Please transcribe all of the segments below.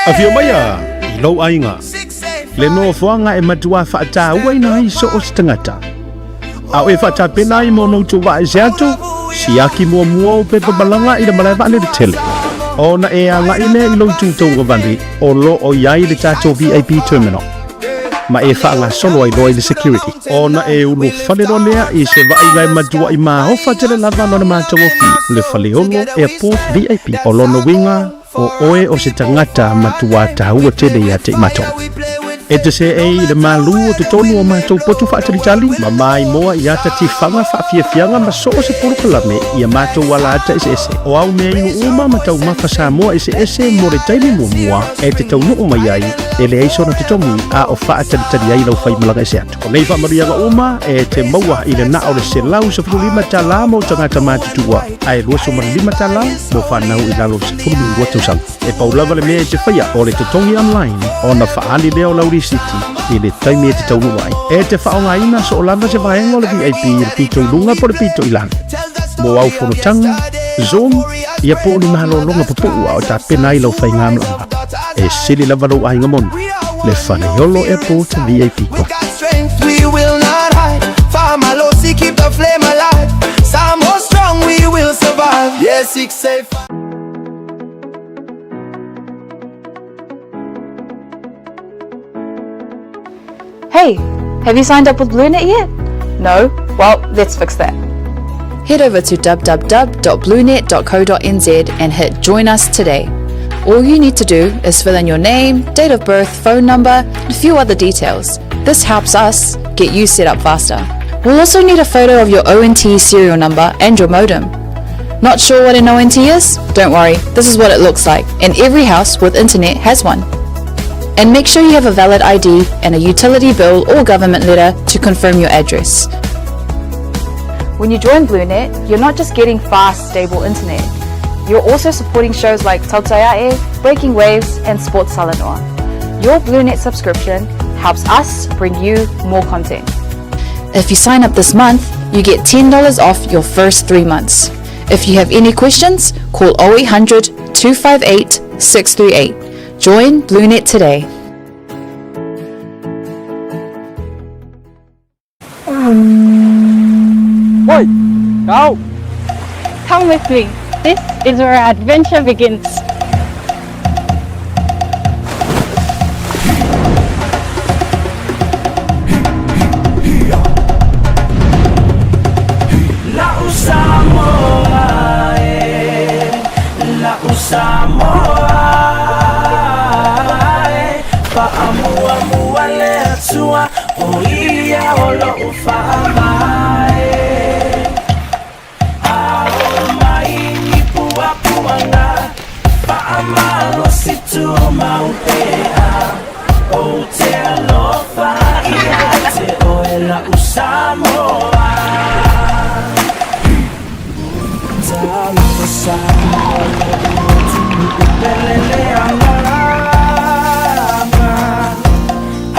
Afio maia i lou aiga, le nofoaga e matua faatauaina ai so o se tagata. A o e faatapena ai mo ona outou vaa ese atu, siaki muamua ou pepa malaga i le malae vaalele tele. Ona e agai lea i lou itu tauagavale o lo o i ai le tatou VIP terminal, ma e faagasolo ai loa i le security. Ona e ulufale loa lea i se vaaiga e matuai maofa tele lava lona matagofie, le Faleolo Airport VIP. O lona uiga, O oe o se tagata matua taua tele ia te i matou. E te seei i le malū o totonu o matou potu faatalitali, ma maimoa i ata tifaga faafiafiaga ma so o se polokalame i a matou ala ata eseese. O au mea inu uma ma taumafa Samoa eseese mo le taimi muamua e te taunuu mai ai, e leai sona totogi a o faatalitali ai lau faimalaga ese atu. O nei faamanuiaga uma e te maua i le na o le $115 mo tagata matutua ae $25 mo fanau i lalo o le 12 tausaga. E pau lava le mea e te faia o le totogi online ona faaali lea o lau lisiti i le taimi e te taunuu ai. E te faaaogaina soo lava se vaega o le VIP i le pito i luga po o le pito i lalo. Mo au fonotaga, Zoom, ia po o ni malologa pupuu a o tapena ai lau faigamalaga. E sili lava lou aiga moni, le Faleolo Airport VIP We Club. got strength, we will not hide. Famalosi, keep the flame alive. Samoa strong, we will survive. Yeah, 685. Hey, have you signed up with BlueNet yet? No? Well, let's fix that. Head over to www.bluenet.co.nz and hit Join Us today. All you need to do is fill in your name, date of birth, phone number, and a few other details. This helps us get you set up faster. We'll also need a photo of your ONT serial number and your modem. Not sure what an ONT is? Don't worry, this is what it looks like, and every house with internet has one. And make sure you have a valid ID and a utility bill or government letter to confirm your address. When you join BlueNet, you're not just getting fast, stable internet. You're also supporting shows like Tautaiae, Breaking Waves, and Sports Talanoa. Your BlueNet subscription helps us bring you more content. If you sign up this month, you get $10 off your first 3 months. If you have any questions, call 0800 258 638. Join BlueNet today. Oi, go! Come with me. This is where our adventure begins. La'u Samoa e, la'u Samoa e, fa'amuamua le Atua o ia o lo'u fa'amae. Ao mai ni puapuaga, fa'amalosi tumau pea, ou te alofa ia te oe la'u Samoa. Talofa Samoa lo'u atunu'u pele le agaga.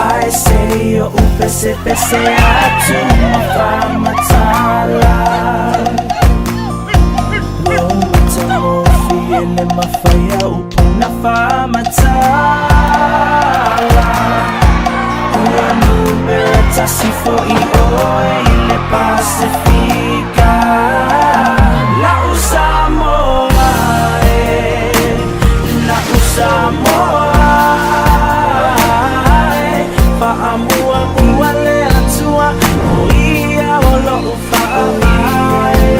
Ae se i o'u pesepese atu ma faamatala. Lou matagofie le mafai a upu na faamatala. Ua numera tasi fo'i oe i le Pasifika. La'u Samoa e, la'u Samoa e, fa'amuamua le Atua o ia o lo'u fa'amae.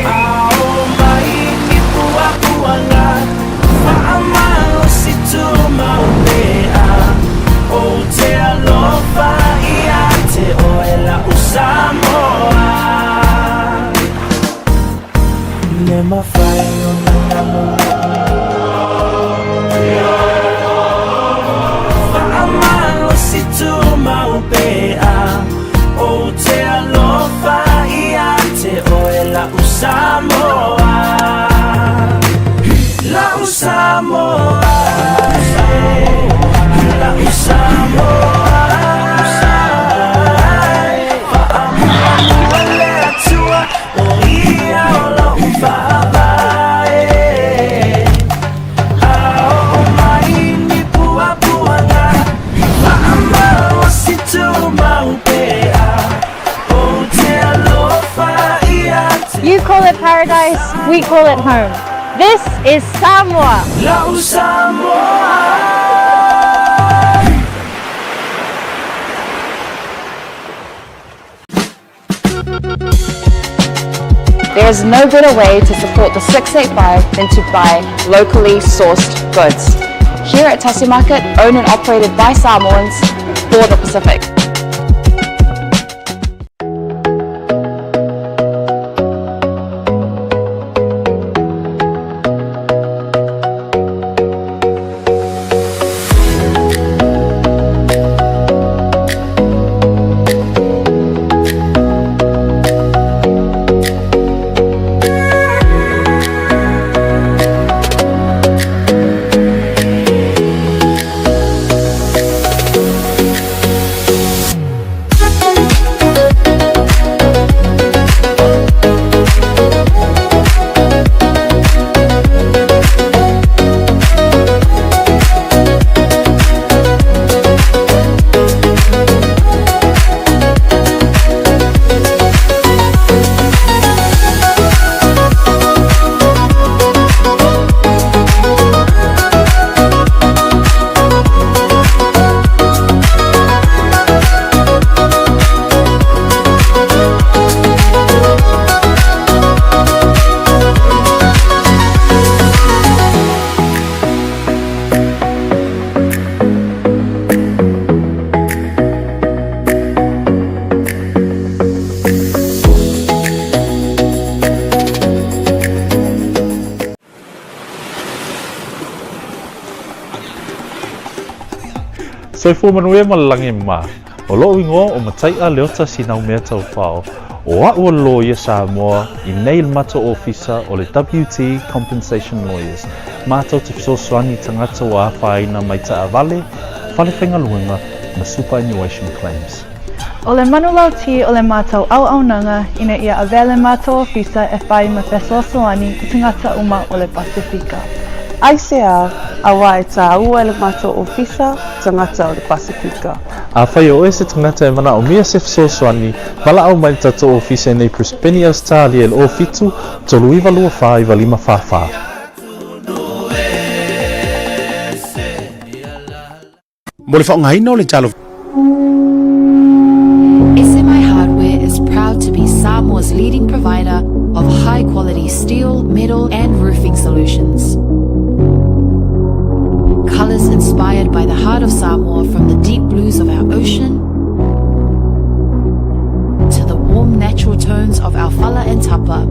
Ao mai ni puapuaga, fa'amalosi tumau pea, ou te alofa ia te oe la'u Samoa. Le mafai ona galo. pea Ou te alofa ia te oe la'u Samoa La'u Samoa La'u Samoa Faamuamua le Atua O ia o lo'u faavae A oo mai ni puapuaga Faamalosi tumau pea Ou te alofa ia te You call it paradise, we call it home. This is Samoa. La'u Samoa There is no better way to support the 685 than to buy locally sourced goods. Here at Tasi Market, owned and operated by Samoans for the Pacific. Soifua manuia ma le lagi e mama. O lo'u igoa o Matai'a Leota Sinaumea Taufao, o a'u o le loia Samoa i nei le matou ofisa o le WT Compensation Lawyers, matou te fesoasoani i tagata ua afaina mai taavale, fale faigaluega ma superannuation claims. O le manulauti o le matou auaunaga ina ia avea le matou ofisa e fai ma fesoasoani i tagata uma o le Pasefika. Aisea, auā e tāua e le matou ofisa tagata o le Pasefika. Afai o oe se tagata e manaomia se fesoasoani, valaau mai le tatou ofisa i nei Brisbane, Ausetalia i le 07 39 24 95 44. Mo le faaaogaina o le talo. SMI Hardware is proud to be Samoa's leading provider of high quality steel, metal, and roofing solutions. Colors inspired by the heart of Samoa from the deep blues of our ocean to the warm natural tones of our fala and tapa.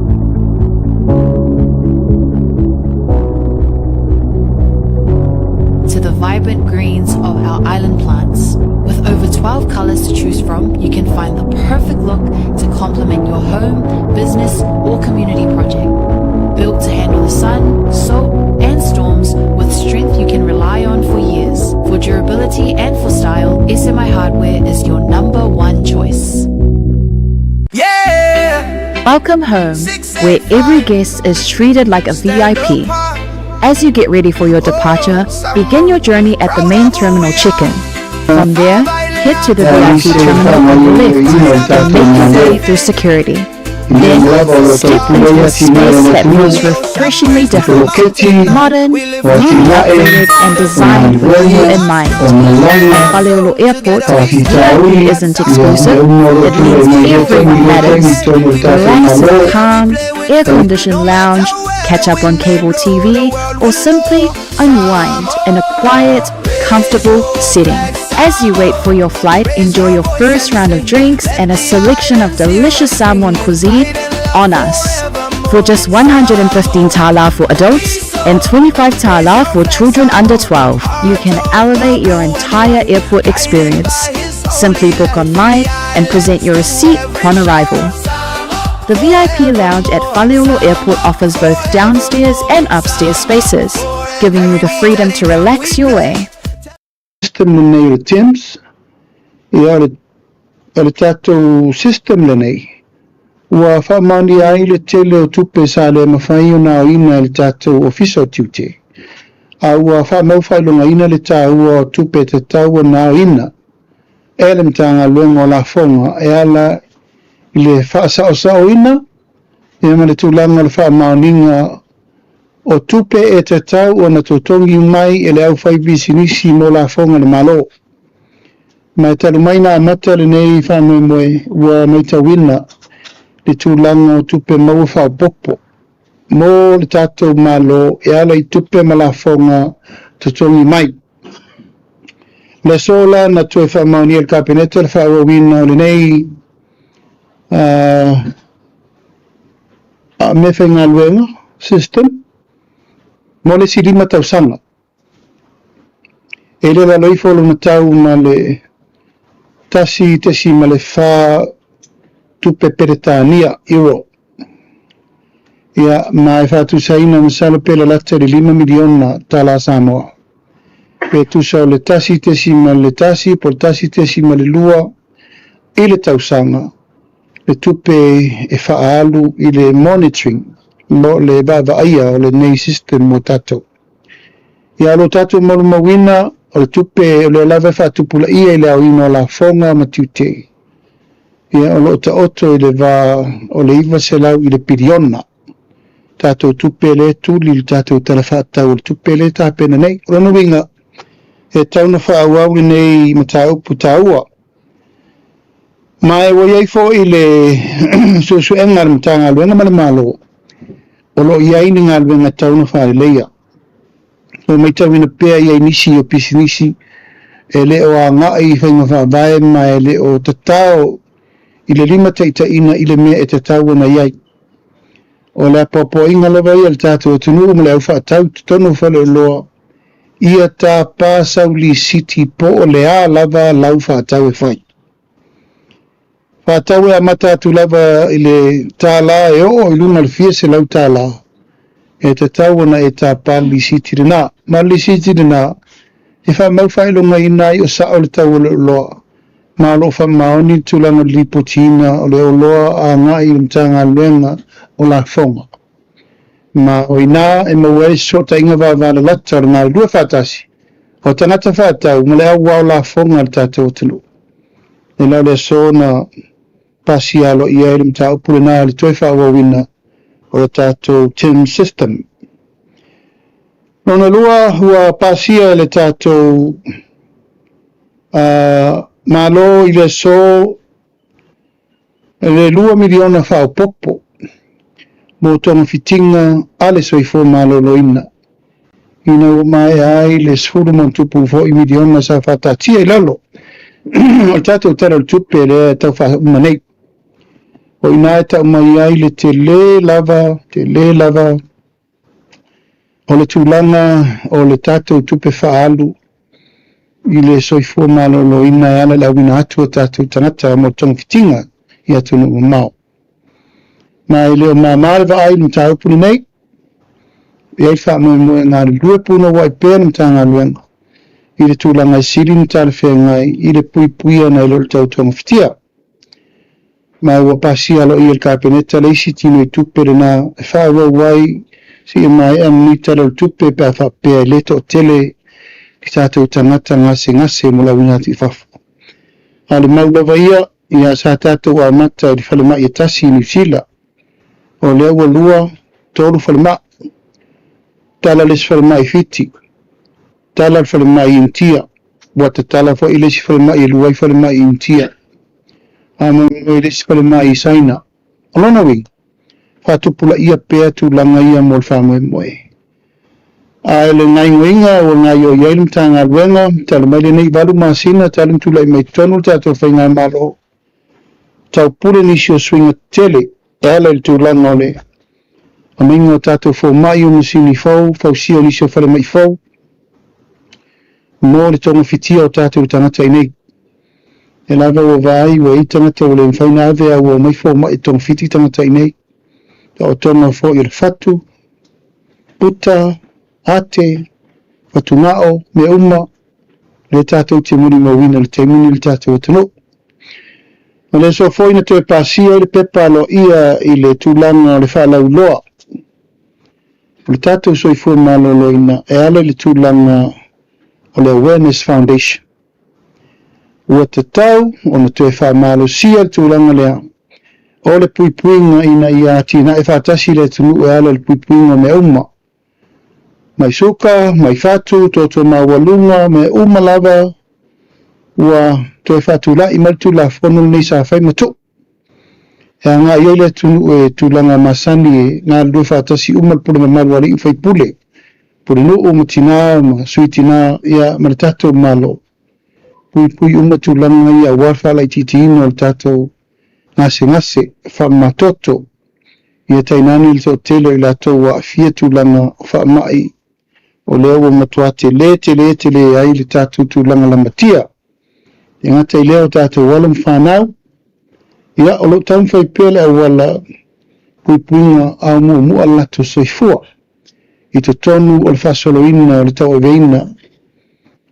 To the vibrant greens of our island plants. With over 12 colors to choose from, you can find the perfect look to complement your home, business, or community project. Built to handle the sun, salt, and storms with strength you can rely on for years. For durability and for style, SMI Hardware is your number one choice. Yeah! Welcome home, where every guest is treated like a VIP. As you get ready for your departure, begin your journey at the main terminal check-in. From there, head to the VIP terminal on the left and make your way through security. Then, step into a space that feels refreshingly different, modern, newly upgraded, and designed with you in mind. At Faleolo Airport, VIP isn't exclusive, it means everyone matters. Relax in a calm, air-conditioned lounge, catch up on cable TV, or simply unwind in a quiet, comfortable setting. As you wait for your flight, enjoy your first round of drinks and a selection of delicious Samoan cuisine on us. For just 115 tala for adults and 25 tala for children under 12, you can elevate your entire airport experience. Simply book online and present your receipt upon arrival. The VIP lounge at Faleolo Airport offers both downstairs and upstairs spaces, giving you the freedom to relax your way. System lenei o le TIMS, ia o le, o le tatou system lenei, ua faamaonia ai le tele o tupe sa le mafai ona aoina e le tatou Ofisa o Tiute, a ua faamau faailogaina le taua o tupe e tatau ona aoina e le Matagaluega o Lafoga e ala i le faasaosaoina ia ma le tulaga o le faamaoniga o tupe e tatau ona totogi mai e le aufaipisinisi mo lafoga a le Malo. Ma e talu mai na amata lenei faamoemoe, ua maitauina le tulaga o tupe maua faaopoopo mo le tatou Malo e ala i tupe ma lafoga totogi mai. O le aso la na toe faamaonia e le Kapeneta le faaauauina o lenei meafaigaluega, system, mo le isi 5 tausaga. E le lalo ifo lona tau ma le 1.4 tupe Peretania, euro. Ia, ma e faatusaina masalo pe lalata i le $5 miliona tala Samoa. Pe tusa o le 1.1 po o le 1.2 i le tausaga le tupe e faaalu i le monitoring mo le vaavaaia o lenei system mo tatou. Ia, o lo tatou maumauina o le tupe o lea lava e faatupulaia i le aoina o lafoga ma tiute. Ia, o lo o taoto i le va o le 900 i le piliona tatou tupe lea e tuli i le tatou Tala Faatatau o le Tupe lea e tapena nei. O lona uiga, e tatau ona faaauau lenei mataupu taua. Ma e ua i ai foi le suesuega a le Matagaluega ma le Malo, o lo o i ai ni galuega e tatau ona faaleleia. Ua matauina pea i ai nisi o pisinisi e le o agai i faiga faavae ma e le o tatao i le limataitaiina i le mea e tatau ona i ai. O le apoapoaiga lava ia a le tatou atunuu ma le au faatau i totonu o faleoloa, ia tapa sau lisiti po o le a lava lau faatau e fai. Faatau e amata atu lava i le $1 e oo i luga o le fia $100, e tatau ona e tapa le lisiti lena. Ma o le lisiti lena, e faamau faailogaina ai o sao le tau o le oloa, ma o lo o faamaoni le tulaga o le lipotiina o le oloa agai i le Matagaluega o Lafoga. Ma o i ina e maua ai le fesootaiga vavalalata o le galulue faatasi o tagata faatau ma le auao lafoga a le tatou atunuu. E la o le aso na pasia aloaia ai le mataupu lena i le toe faaauauina o le tatou TIMS system. Lona lua, ua pasia e le tatou Malo i le aso le $2 miliona faaopoopo mo togafitiga a le soifua maloloina, ina ua maea ai le 10+ foi miliona sa faataatia i lalo o le tatou Tala o le Tupe lea e tau faauma nei. O i ina e tau mai ai le tele lava, tele lava o le tulaga o le tatou tupe faaalu i le soifua maloloina e ala i le auina atu o tatou tagata mo togafitiga i atunuu mamao. Ma e le o māmā le vaai i le mataupu lenei, e i ai le faamoemoe e galulue punouai pea le Matagaluega i le tulaga e sili ona talafeagai i le puipuia nai lo le tau togafitia. Ma ua pasia aloaia e le Kapeneta le isi tino i tupe lena e faaauau ai seia maea lenei Tala o le Tupe pe a faapea e le toatele ni tatou tagata gasegase mo le auina atu i fafo. A o le mau lava ia, ia sa tatou amata i le falemai e tasi i Niu Sila. O lea ua lua, tolu falemai. Tala le isi falemai i Fiti. Tala le falemai i Initia. Ua tatala foi le isi falemai e lua ai falemai i Initia. Faamoemoe i le isi falemai i Saina. O lona uiga, faatupulaia pea tulaga ia mo le faamoemoe. A e le gaoioiga ua gaoioi ai le Matagaluega, talu mai lenei 8 masina talu ona tulai mai totonu le tatou Faigamalo, taupule nisi o suiga tetele e ala i le tulaga o le aumaiga o tatou fomai o masini fou, fausia o nisi o falemai fou mo le togafitia o tatou tagata i nei. Lea lava ua vaai ua i ai tagata ua le mafai ona ave a ua omai fomai e togafiti tagata i inei. Taotoga foi o le fatu, puta, ate, fatugao, mea uma, lea tatou te molimauina i le taimi lenei i le tatou atunuu. O le aso foi na toe pasia ai le pepa aloaia i le tulaga o le faalauiloa o le tatou soifua maloloina e ala i le tulaga o le Awareness Foundation. Ua tatau ona toe faamalosia le tulaga lea o le puipuiga ina ia atinae faatasi le atunuu e ala i le puipuiga o mea uma, mai suka, mai fatu, toto maualuga, mea uma lava ua toe faatulai mai le Tulafono lenei sa fai ma tuu e agai ai le atunuu e tulaga masani e galulue faatasi uma le pule mamalu a alii ma faipule, pulenuu ma tina ma sui tina ia ma le tatou Malo. Puipui uma tulaga ia aua le faalaitiitiina o le tatou gasegase faamamatoto ia tainane le toatele o i latou ua aafia tulaga o faamai o lea ua matua tele tele tele ai le tatou tulaga lamatia. E gata i lea o tatou alo ma fanau, ia o lo o taumafai pea le auala puipuiga a o muamua le latou soifua i totonu o le faasoloina o le tauaveina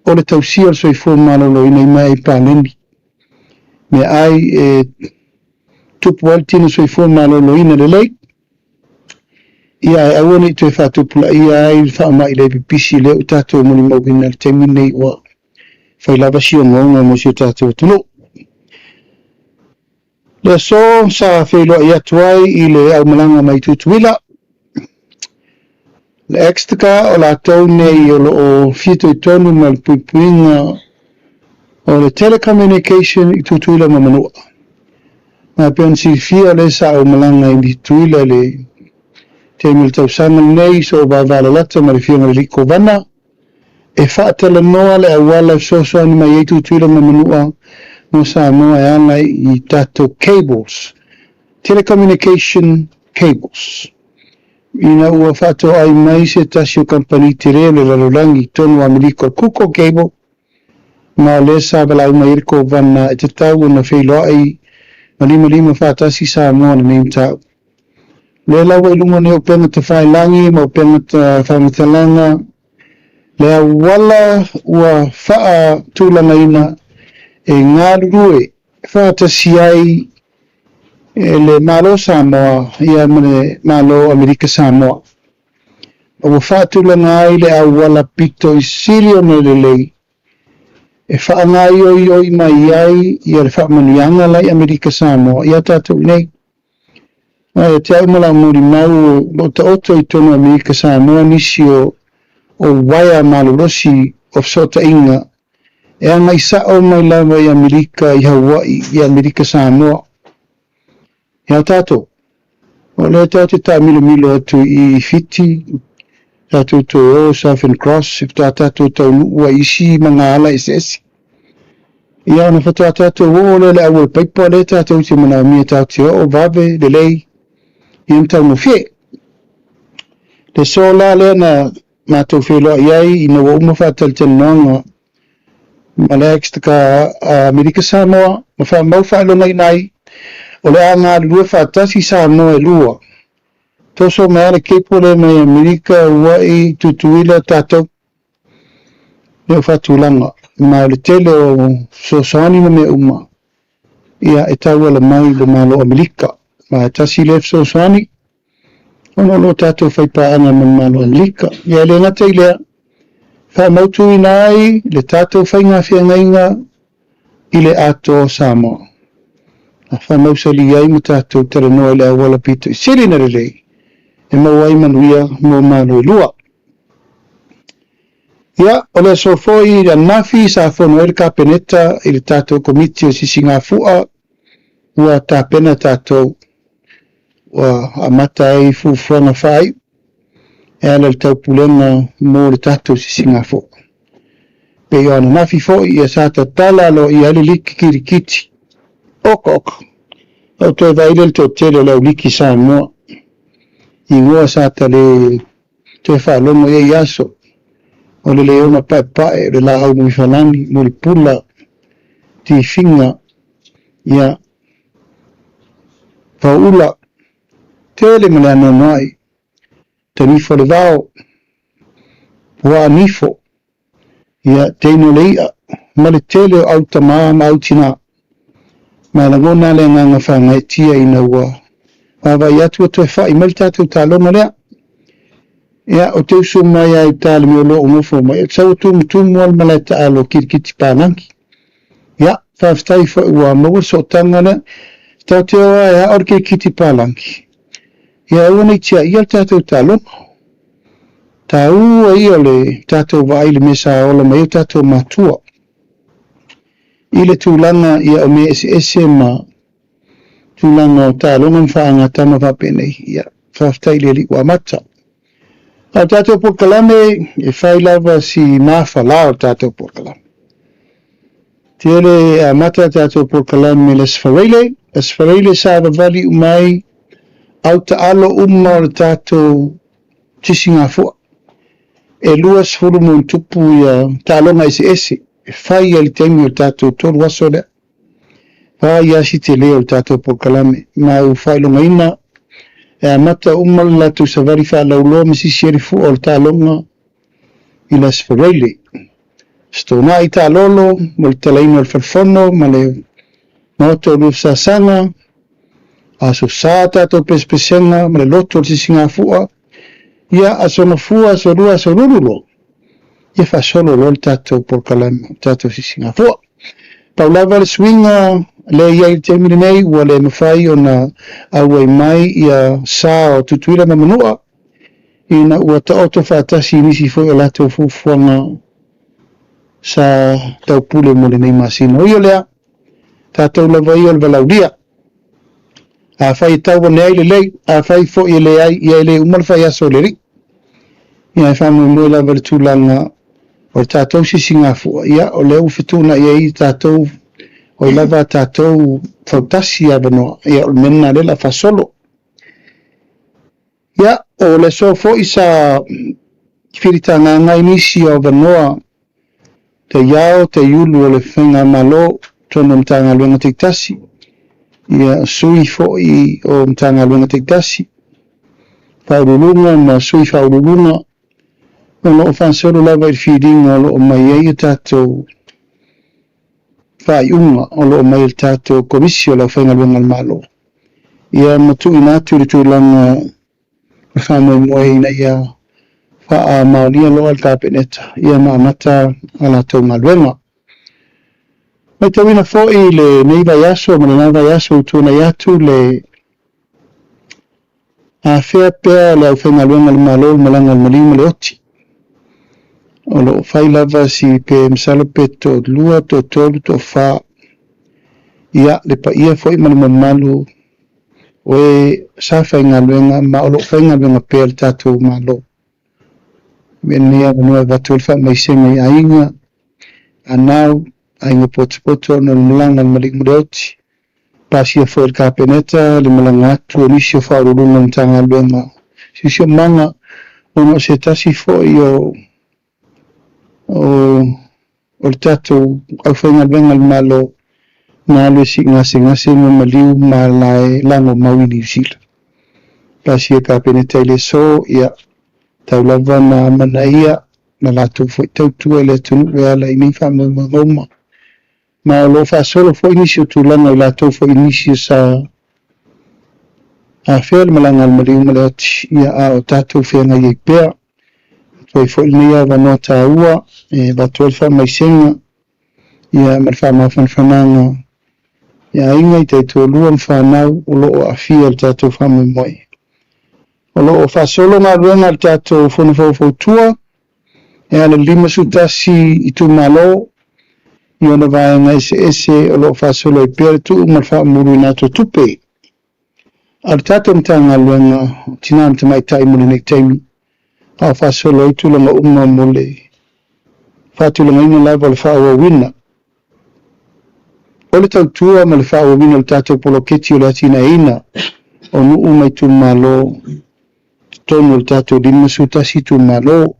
o le tausia o le soifua maloloina i meaai paleni, meaai e tupu ai le tino soifua maloloina lelei, ia ae aua ne i toe faatupulaia ai le faamai le pipisi lea ua tatou molimauina i le taimi lenei ua fai lava si ogaoga mo si o tatou atunuu. Le aso sa feiloai atu ai i le aumalaga mai Tutuila, le Extica o latou nei o lo o fitoitonu ma le puipuiga o le telecommunication i Tutuila ma Manua. Ma e pei ona silafia o lea sa aumalaga i Tutuila i le taimi o le tausaga lenei so o vavalalata ma le Afioga i le Alii Kovana e faatalanoa le auala e fesoasoani mai ai Tutuila ma Manua mo Samoa e ala i tatou cables, telecommunication cables. Ina ua faatoai mai se tasi o kamupani tele o le lalolagi i totonu o Amerika o le Google Cable, ma o lea sa valaau mai ai le Kovana e tatau ona feiloai ma limalima faatasi Samoa i lenei mataupu. O lea la ua i luga nei o upega tafailagi ma upega faamatalaga le auala ua faatulagaina e galulue faatasi ai e le Malo Samoa ia ma le Malo Amerika Samoa. Ma ua faatulaga ai le auala pito i sili ona lelei e faagaioioi mai ai ia le faamanuiaga la i Amerika Samoa ia tatou nei. Ma ia te au ma lau molimau o lo o taoto i totonu o Amerika Samoa nisi o o uaea malolosi o fesootaiga e agai sao mai lava i Amerika i Hawaii i Amerika Samoa. Ia tatou, o lea tatou te taamilomilo atu i Fiti, tatou toe o Southern Cross, faatoa tatou taunuu ai i isi magaala eseese. Ia ona faatoa tatou oo lea i le auala paipa lea tatou te manaomia tatou te oo vave, lelei, ia ma taugofie. Le sola lea na matou feiloai ai ina ua uma faatalatalanoaga ma le Extra Amerika Samoa ma faamau faailogaina ai o le a galulue faatasi Samoa e lua. Toso mai lava le cable lea mai Amerika ua'i Tutuila tatou lea ua faatulaga ma o le tele o fesoasoani ma mea uma ia e tauala mai i le Malo Amerika ma e tasi lea fesoasoani ona o lo o tatou faipaaga ma le Malo Amerika. Ia e le gata i lea, faamautuina ai le tatou faiga feagaiga i le atoa o Samoa. A faamausali ai ma tatou talanoa i le auala pito i sili na lelei e maua ai manuia mo Malo e lua. Ia, o le aso foi i ananafi sa fono ai le Kapeneta i le tatou Komiti o Sisigafua ua tapena tatou ua amata ai fuafuaga faaiu e ala i le taupulega mo le tatou sisigafua. Pei o ananafi foi ia sa tatala aloaia ai le liki kirikiti. Oka oka! Na ou toe vaai lea i le toatele o le au liki Samoa, igoa sa ta le toe faalogo i ai i aso, o le Leona Paepae, o le Laau Muifalani, Mulipola, Tifiga. Ia, Fauula, tele ma le anoanoai, Tanifo le vao, Puaa nifo, ia, teine o le i'a, ma le tele o au tamā ma au tinā. Ma e lagona le agaga faagaeetia ina ua vaavaai atu ua toe fa'i mai le tatou taaloga lea. Ia, ou te usu mai lava i uta i le mea o lo o nofo mai, ou te sau e tumutumu lava le malae taalo kilikiti palagi. Ia, faafetai foi ua maua le sootaga lea. Tatou te o lava e ao le kirikiti palagi. Ia aua ne i tiaia le tatou taaloga. Taua ia o le tatou vaai i le mea sa ola mai ai o tatou matua. I le tulaga ia o mea eseese ma tulaga o taaloga ma faagatama faapenei, ia, faafetai i le Alii ua amata. A o le tatou polokalame, e fai lava si mafala o le tatou polokalame. Tele e amata le tatou polokalame i le Aso Faraile. Aso Faraile sa vavali uma ai au taalo uma o le tatou sisigafua. E 20 ma ona tupu ia taaloga eseese e fai ai i le taimi o le tatou 3 aso lea. Fai lava si tele o le tatou polokalame, ma ua faailogaina e amata uma le latou savali faalauloa ma sisi ai le fua o le taaloga i le Aso Faraile. Setona'i taalolo mo le talaina o le falefono ma le Maota o Luafisasaga, Aso Sa tatou pesepesega ma le loto o le sisigafua, ia Aso Gafua, Aso Lua, Aso Lululo, ia faasolo loa le tatou polokalame o le tatou sisigafua. Pau lava le suiga lea e i ai i le taimi lenei ua le mafai ona auai mai ia sa o Tutuila ma Manua ina ua taoto faatasi i nisi foi o latou fuafuaga sa taupule mo lenei masina. Ui o lea, tatou lava ia o le valaulia. Afai e tau ane ai lelei, afai foi e leai, ia e le uma le fai aso o le Alii. Ia e faamoemoe lava i le tulaga o le tatou sisigafua, ia o lea ua fetuunai ai tatou, oi lava a tatou fautasi avanoa, ia o le mea lena lea o le a faasolo. Ia, o le aso foi sa filitagaga ai nisi o avanoa taiao, taiulu o le Faigamalo, totonu o Matagaluega taitasi, ia, sui foi o Matagaluega taitasi, Faauluuluga ma sui Faauluuluga, o lo o faasolo lava i le filiga o lo o mai ai a tatou faaiuga o lo o mai e le tatou Komisi o le Aufaigaluega a le Malo, ia ma tuuina atu i le tulaga o le faamoemoe ina ia faamaonia loa le Kapeneta ia ma amata a latou galuega. Matauina foi i lenei vaiaso ma lena vaiaso ua tuanai atu le afea pea le aufaigaluega a le Malo i le malaga a le maliu ma le oti. O lo o fai lava si pe masalo pe toalua, toatolu, toafa. Ia, le paia foi ma le mamalu o e sa faigaluega ma o lo o faigaluega pea le tatou Malo. Avea lenei avanoa e avatu ai le faamaisega i aiga, anau, aiga potopoto ona o le malaga a le maliu ma le oti. Pasia foi e le Kapeneta le malaga atu o nisi o Faauluuluga o le Matagaluega o Siosiomaga ona o se tasi foi o o le tatou aufaigaluega a le Malo na alu e sii gasegase ma maliu ma la e lagomau i Niu Sila. Pasia e le Kapeneta i le aso, ia, tau lava na amanaia na latou foi tautua i le atunuu e ala i nei faamoemoega uma. Ma o lo o faasolo foi nisi o tulaga i latou foi nisi sa afea le malaga a le maliu ma le oti, ia a o tatou feagai ai pea. Atu ai foi lenei avanoa taua e avatu ai le faamaisega ia ma le faamafanafanaga i aiga i taitoalua ma fanau o lo o aafia i le tatou faamoemoe. O lo o faasolo galuega a le tatou Fono Faufautua e ala i le 51 itumalo i ona vaega eseese o lo o faasolo ai pea le tuu ma le faamuluina atu o tupe a le tatou Matagaluega o Tina ma Tamaitai mo lenei taimi, a o faasolo ai tulaga uma mo le faatulagaina lava o le faaauauina o le tautua ma le faaauauina o le tatou poloketi o le atinaeina o nuu ma itumalo totonu o le tatou 51 itumalo.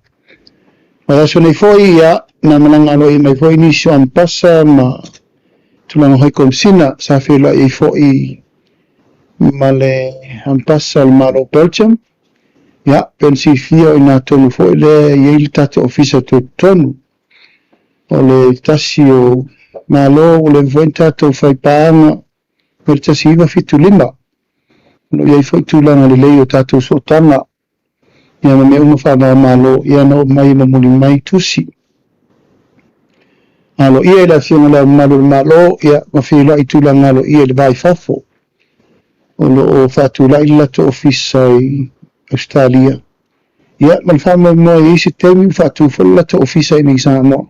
Vaiaso nei foi, ia, na malaga aloaia mai foi nisi o Ambasa ma tulaga o High Komisina sa feiloai ai foi ma le Ambasa o le Malo o Belgium. Ia, pei ona silafia o i ina tonu foi lea e i ai le tatou Ofisa Tutotonu. O le tasi o Malo ua leva foi ona tatou fai paaga mai le 1975. O lo o i ai foi tulaga lelei o tatou sootaga ia ma mea uma faava-o-Malo, ia na oo mai e momoli mai tusi aloaia i le Afioga i Le Ao Mamalu o le Malo, ia ma feiloai i tulaga aloaia i le va i fafo. O lo o faatulai le latou ofisa i Ausetalia, ia ma le faamoemoe e i ai se taimi ua faatu foi le latou ofisa i inei i Samoa.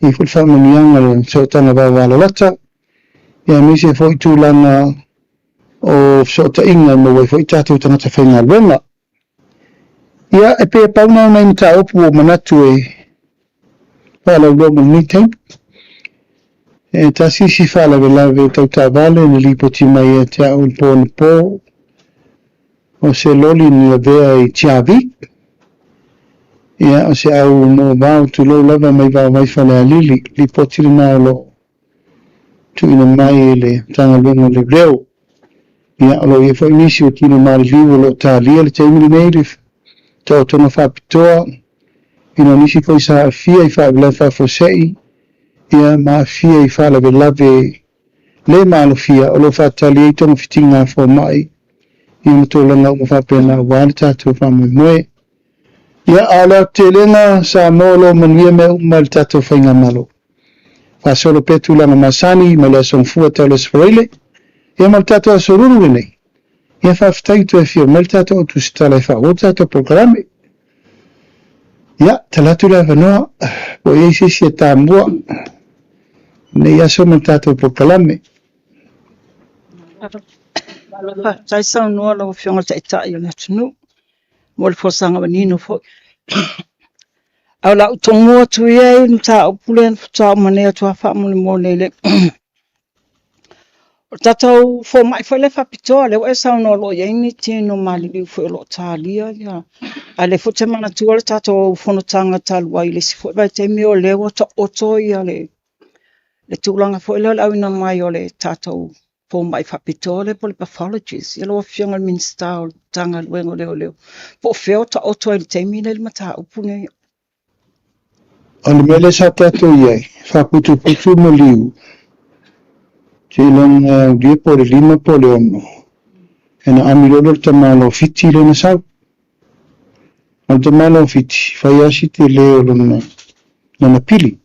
E i ai foi le faamanuiaga o le sootaga vavalalata, ia aemaise foi tulaga o fesootaiga e maua ai foi tatou tagata faigaluega. Ia, e pei e pau na o nai mataupu ua ou manatu e faalauiloa mo lenei taimi. E tasi isi faalavelave tau taavale na lipoti mai ia te au i le po anapo, o se loli na lavea i Tiavi. Ia, o se au moovao tulou lava mai Vaovai Falealili, lipoti lena o lo o tuuina mai e le Matagaluega o Leoleo. Ia, o lo o i ai foi nisi o tino maliliu o lo o talia le taimi lenei le taotoga faapitoa ina o nisi foi sa aafia i faalavelave faafuasei, ia, ma aafia i faalavelave le maalofia o lo o faatali ai togafitiga a fomai, ia ma tulaga uma faapena aua le tatou faamoemoe. Ia, a o le aotelega, Samoa o lo o manuia mea uma i le tatou faigamalo. Faasolo pea tulaga masani mai le Aso Gafua tau le Aso Faraile, ia ma le tatou Aso Lulu lenei. Ia faafetai toe afio mai le tatou au tusitala e faaauau le tatou polokalame. Ia, tala atu le avanoa, po o i ai se isi e tamua i lenei aso ma le tatou polokalame. Faafetai saunoa lau Afioga i le Taitai o le atunuu mo le folasaga manino foi. Ae o le a ou tomua atu ia i le mataupu lea na faatoa uma nei atu lava faamolemole i le O le tatou fomai foi lea faapitoa, lea ua e saunoa o lo o i ai ni tino maliliu foi o lo o talia ia, a o lea foi ou te manatua le tatou fonotaga talu ai i le isi foi vaitaimi o lea ua taoto ia le tulaga foi lea o le auina mai o le tatou fomai faapitoa lea po o le pathologist. Ia lau Afioga i le Minisita o le Matagaluega o Leoleo, po o fea o taoto ai i le taimi lenei le mataupu lenei? O le mea lea sa tatou i ai, faaputuputu maliu, seiloga aulia po o le lima po o le ono, ona ami loa lea o le tamaloa Fiti lea na sau. O le tamaloa Fiti, fai lava si tele o lona, lona pili.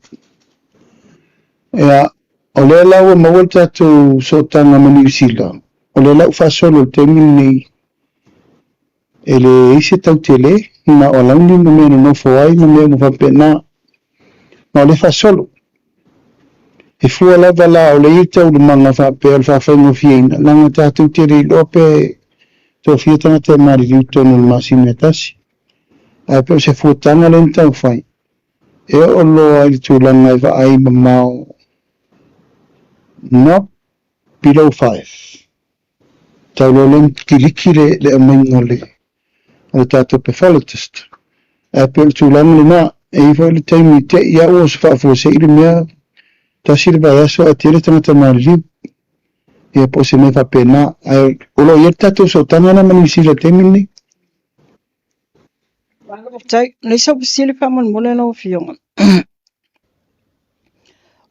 Ia, o lea la ua maua le tatou sootaga ma Niu Sila, o lea la ua faasolo i le taimi lenei, E leai se tau tele, na o alauni ma mea e nonofo ai ma mea uma faapena. Ma o lea e faasolo. E fua lava la o lea e i ai taualumaga faapea o le faafaigofieina, leaga tatou te le iloa pe tofia tagata e maliliu i totonu o le masina e tasi. Ae pe o se fuataga lea na taumafai, e oo loa i le tulaga e vaai mamao not below 5. Tau loa lea ona kiliki le aumaiga o le o le tatou pathologist. Ae pei o le tulaga lena, e i ai foi le taimi te i au o se faafuasei le mea, tasi le vaiaso ae tele tagata maliliu. Ia po o se mea faapena. Ae o lo o i ai le tatou sootaga lena ma Niu Sila i le taimi lenei. Faafetai. Leai sau fesili faamolemole lau Afioga.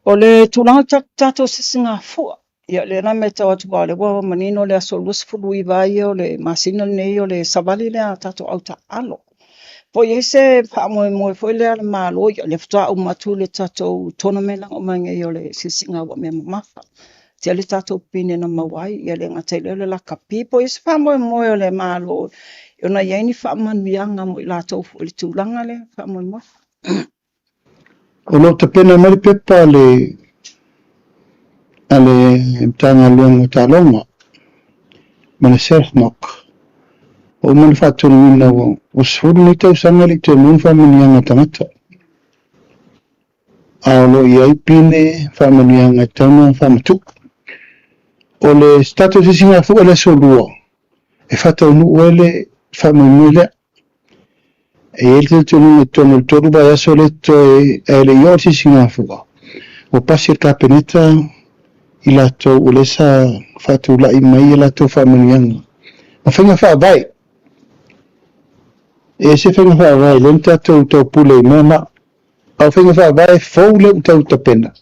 O le tulaga o le tatou sisigafua, ia o lea la e matau atu aua o lea ua manino le aso 29 ia o le masina lenei o le savali lea a tatou au taaalo. Po o i ai se faamoemoe foi lea a le Malo, ia o lea faatoa uma atu le tatou tournament lea na uma nei o le siisiga ua mea mamafa. Tele tatou pine na maua ai, ia le gata i lea o le lakapi. Po o i ai se faamoemoe o le Malo ona i ai ni faamanuiaga mo i latou foi i le tulaga lea faamoemoe. O lo o tapena mai le pepa a le a le Matagaluega o Taaloga ma le SAFMOC. Ua uma ona faatonuina ua 10 nei tausaga e le i toe maua ni faamanuiaga a tagata. A o lo o i ai pine faamanuiaga e tatau ona faamatuu. O le tatou sisigafua i le aso Lua, e faataunuu ai le faamoemoe lea. E i ai le talitonuga i totonu o le 3 vaiaso lea e totoe ae le i oo le sisigafua, ua pasi e le Kapeneta i latou o lea sa faatulai mai a latou faamanuiaga ma faiga faavae. E ese faiga faavae lea na tatou taupule i mea na, a o faiga faavae fou lea ua tau tapena,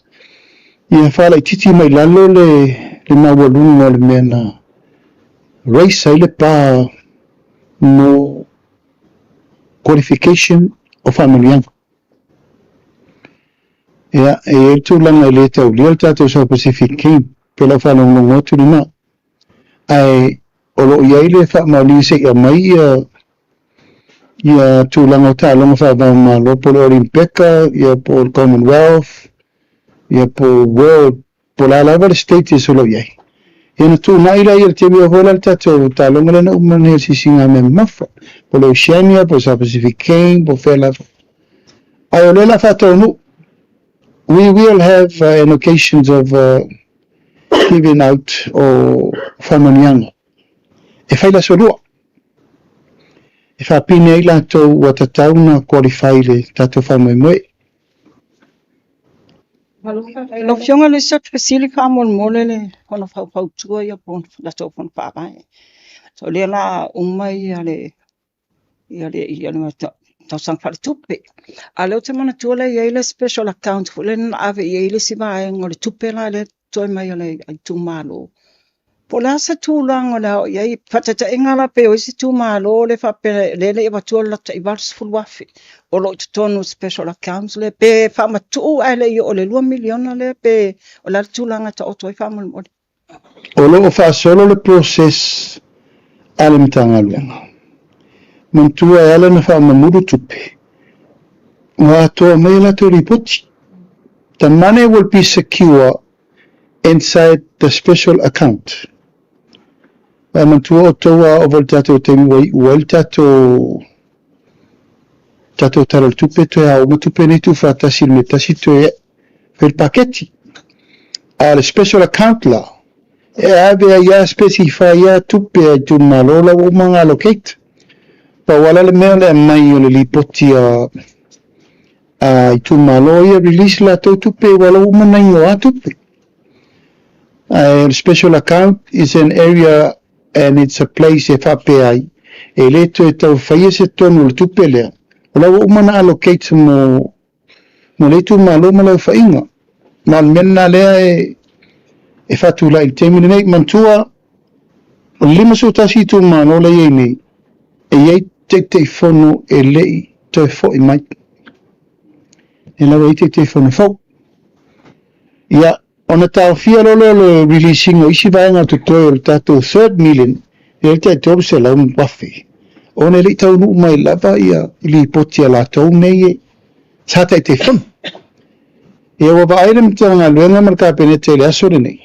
ia faalaitiiti mai lalo le le maualuga o le mea na raise ai le pa mo qualification o faamanuiaga. Ia, e i ai le tulaga e le taulia le tatou South Pacific King, pei o lau faalogologo atu lena. Ae o lo o i ai le faamaoniga se i aumai ia ia tulaga o taaloga faava-o-Malo po o le Olympeka, ia po o le Commonwealth, ia po o World Po o le a lava le status o lo o i ai. Ia ona tuunai lea i le taimi foi la le tatou taaloga lea na uma nei o le sisiga mea mamafa, po o le Oceania, po o le South Pacific Game, po o fea lava. Ae o lea o le a faataunuu, we will have an occasions of giving out o faamanuiaga e fai le aso lua, e faapine ai latou ua tatau ona qualify i le tatou faamoemoe. Lau Afioga i le Sui Fesili faamolemole le fono faufautua ia po o le latou fono faavae. O lea o le a uma ia le ia le ia le tausaga faaletupe. A o lea ou te manatua lea e i ai le special account foi lea na ave i ai le isi vaega o le tupe la lea toe mai o le itumalo. Po o le a se tulaga o le a oo i ai, faataitaiga la pei o isi itumalo lea faapea lea e le i avatua le latou tai $80,000 o lo o i totonu o special accounts lea, pe faamatuu ae le i oo i le $2 miliona lea pe o le a le tulaga e taoto ai faamolemole. O lo o faasolo le process a le Matagaluega. Manatua e ala ona faamamulu tupe, ua atoa mai a latou lipoti. The money will be secure inside the special account. Ae manatua outou a ova i le tatou taimi ua iu ai le tatou tatou Tala o le Tupe toe ao uma tupe nei tuufaatasi i le mea tasi toe fai le paketi. A o le special account la, e ave ai lava specify lava tupe a itumalo la ua uma ona allocate. Pau lava la le mea o le aumai o le lipoti a a itumalo ia release latou tupe ua la ua uma ona igoa tupe. Ae o le special account is an area and it's a place e faapea ai e le toe tau faia se tonu o le tupe lea, o la ua uma ona allocate mo mo le itumalo ma le aofaiga. Ma o le mea lena lea e e faatulai i le taimi lenei. Manatua o le 51 itumalo la e i ai nei, e i ai Taitaifono e le i toe foi mai. E lau ai Taitaifono fou. Ia, ona taofia loa lea o le release ina o isi vaega o totoe o le tatou third million, e i ai le tai $300,000, ona e le i taunuu mai lava ia lipoti a latou nei e sa Taitaifono. Ia ua vaai le Matagaluega ma le Kapeneta i le aso lenei,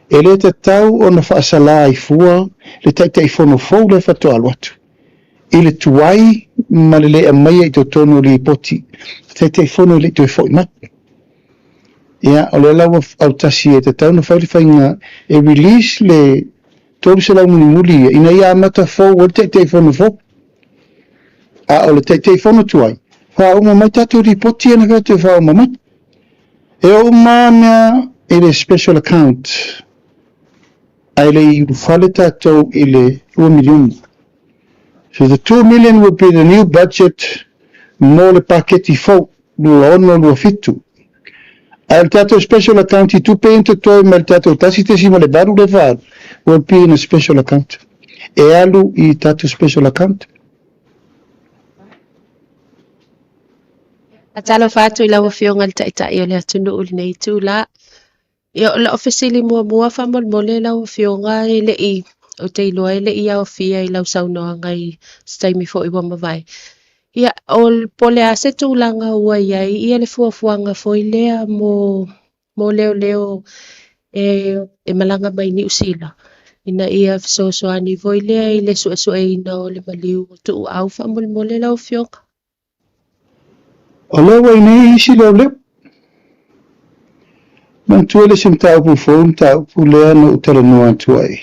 E le tatau ona faasala ai fua le Taitaifono fou lea faatoa alu atu, i le tuai ma le le aumaia i totonu o lipoti Taitaifono e le i toe foi mai. Ia, o lea la ua autasi e tatau ona fai le faiga e release le 300 mulimuli ia ina ia amata fou ai le Taitaifono fou. A o le Taitaifono tuai, faauma mai tatou lipoti ia na fai atu e faauma mai. E oo uma mea i le special account ae le i ulufale tatou i le $2 miliona. So the $2 million will be the new budget mo le paketi fou 2026-2027. Ae o le tatou special account i tupe ia na totoe mai le tatou 1.8 lea faaalu will be in a special account. E alu i tatou special account. Talofa atu i lau Afioga i le Taitai o le atunuu i lenei itula. Ia, o lau fesili muamua faamolemole lau Afioga e le i, ou te iloa e le i aofia i lau saunoaga i se taimi foi ua mavae. Ia, o, po o le a se tulaga ua i ai ia le fuafuaga foi lea mo mo leoleo e, e malaga mai Niu Sila, ina ia fesoasoani foi lea i le suesueina o le maliu o Tuuau faamolemole lau Afioga. O lea ua i nei isi leoleo. Manatua le isi mataupu fou, le mataupu lea na ou talanoa atu ai.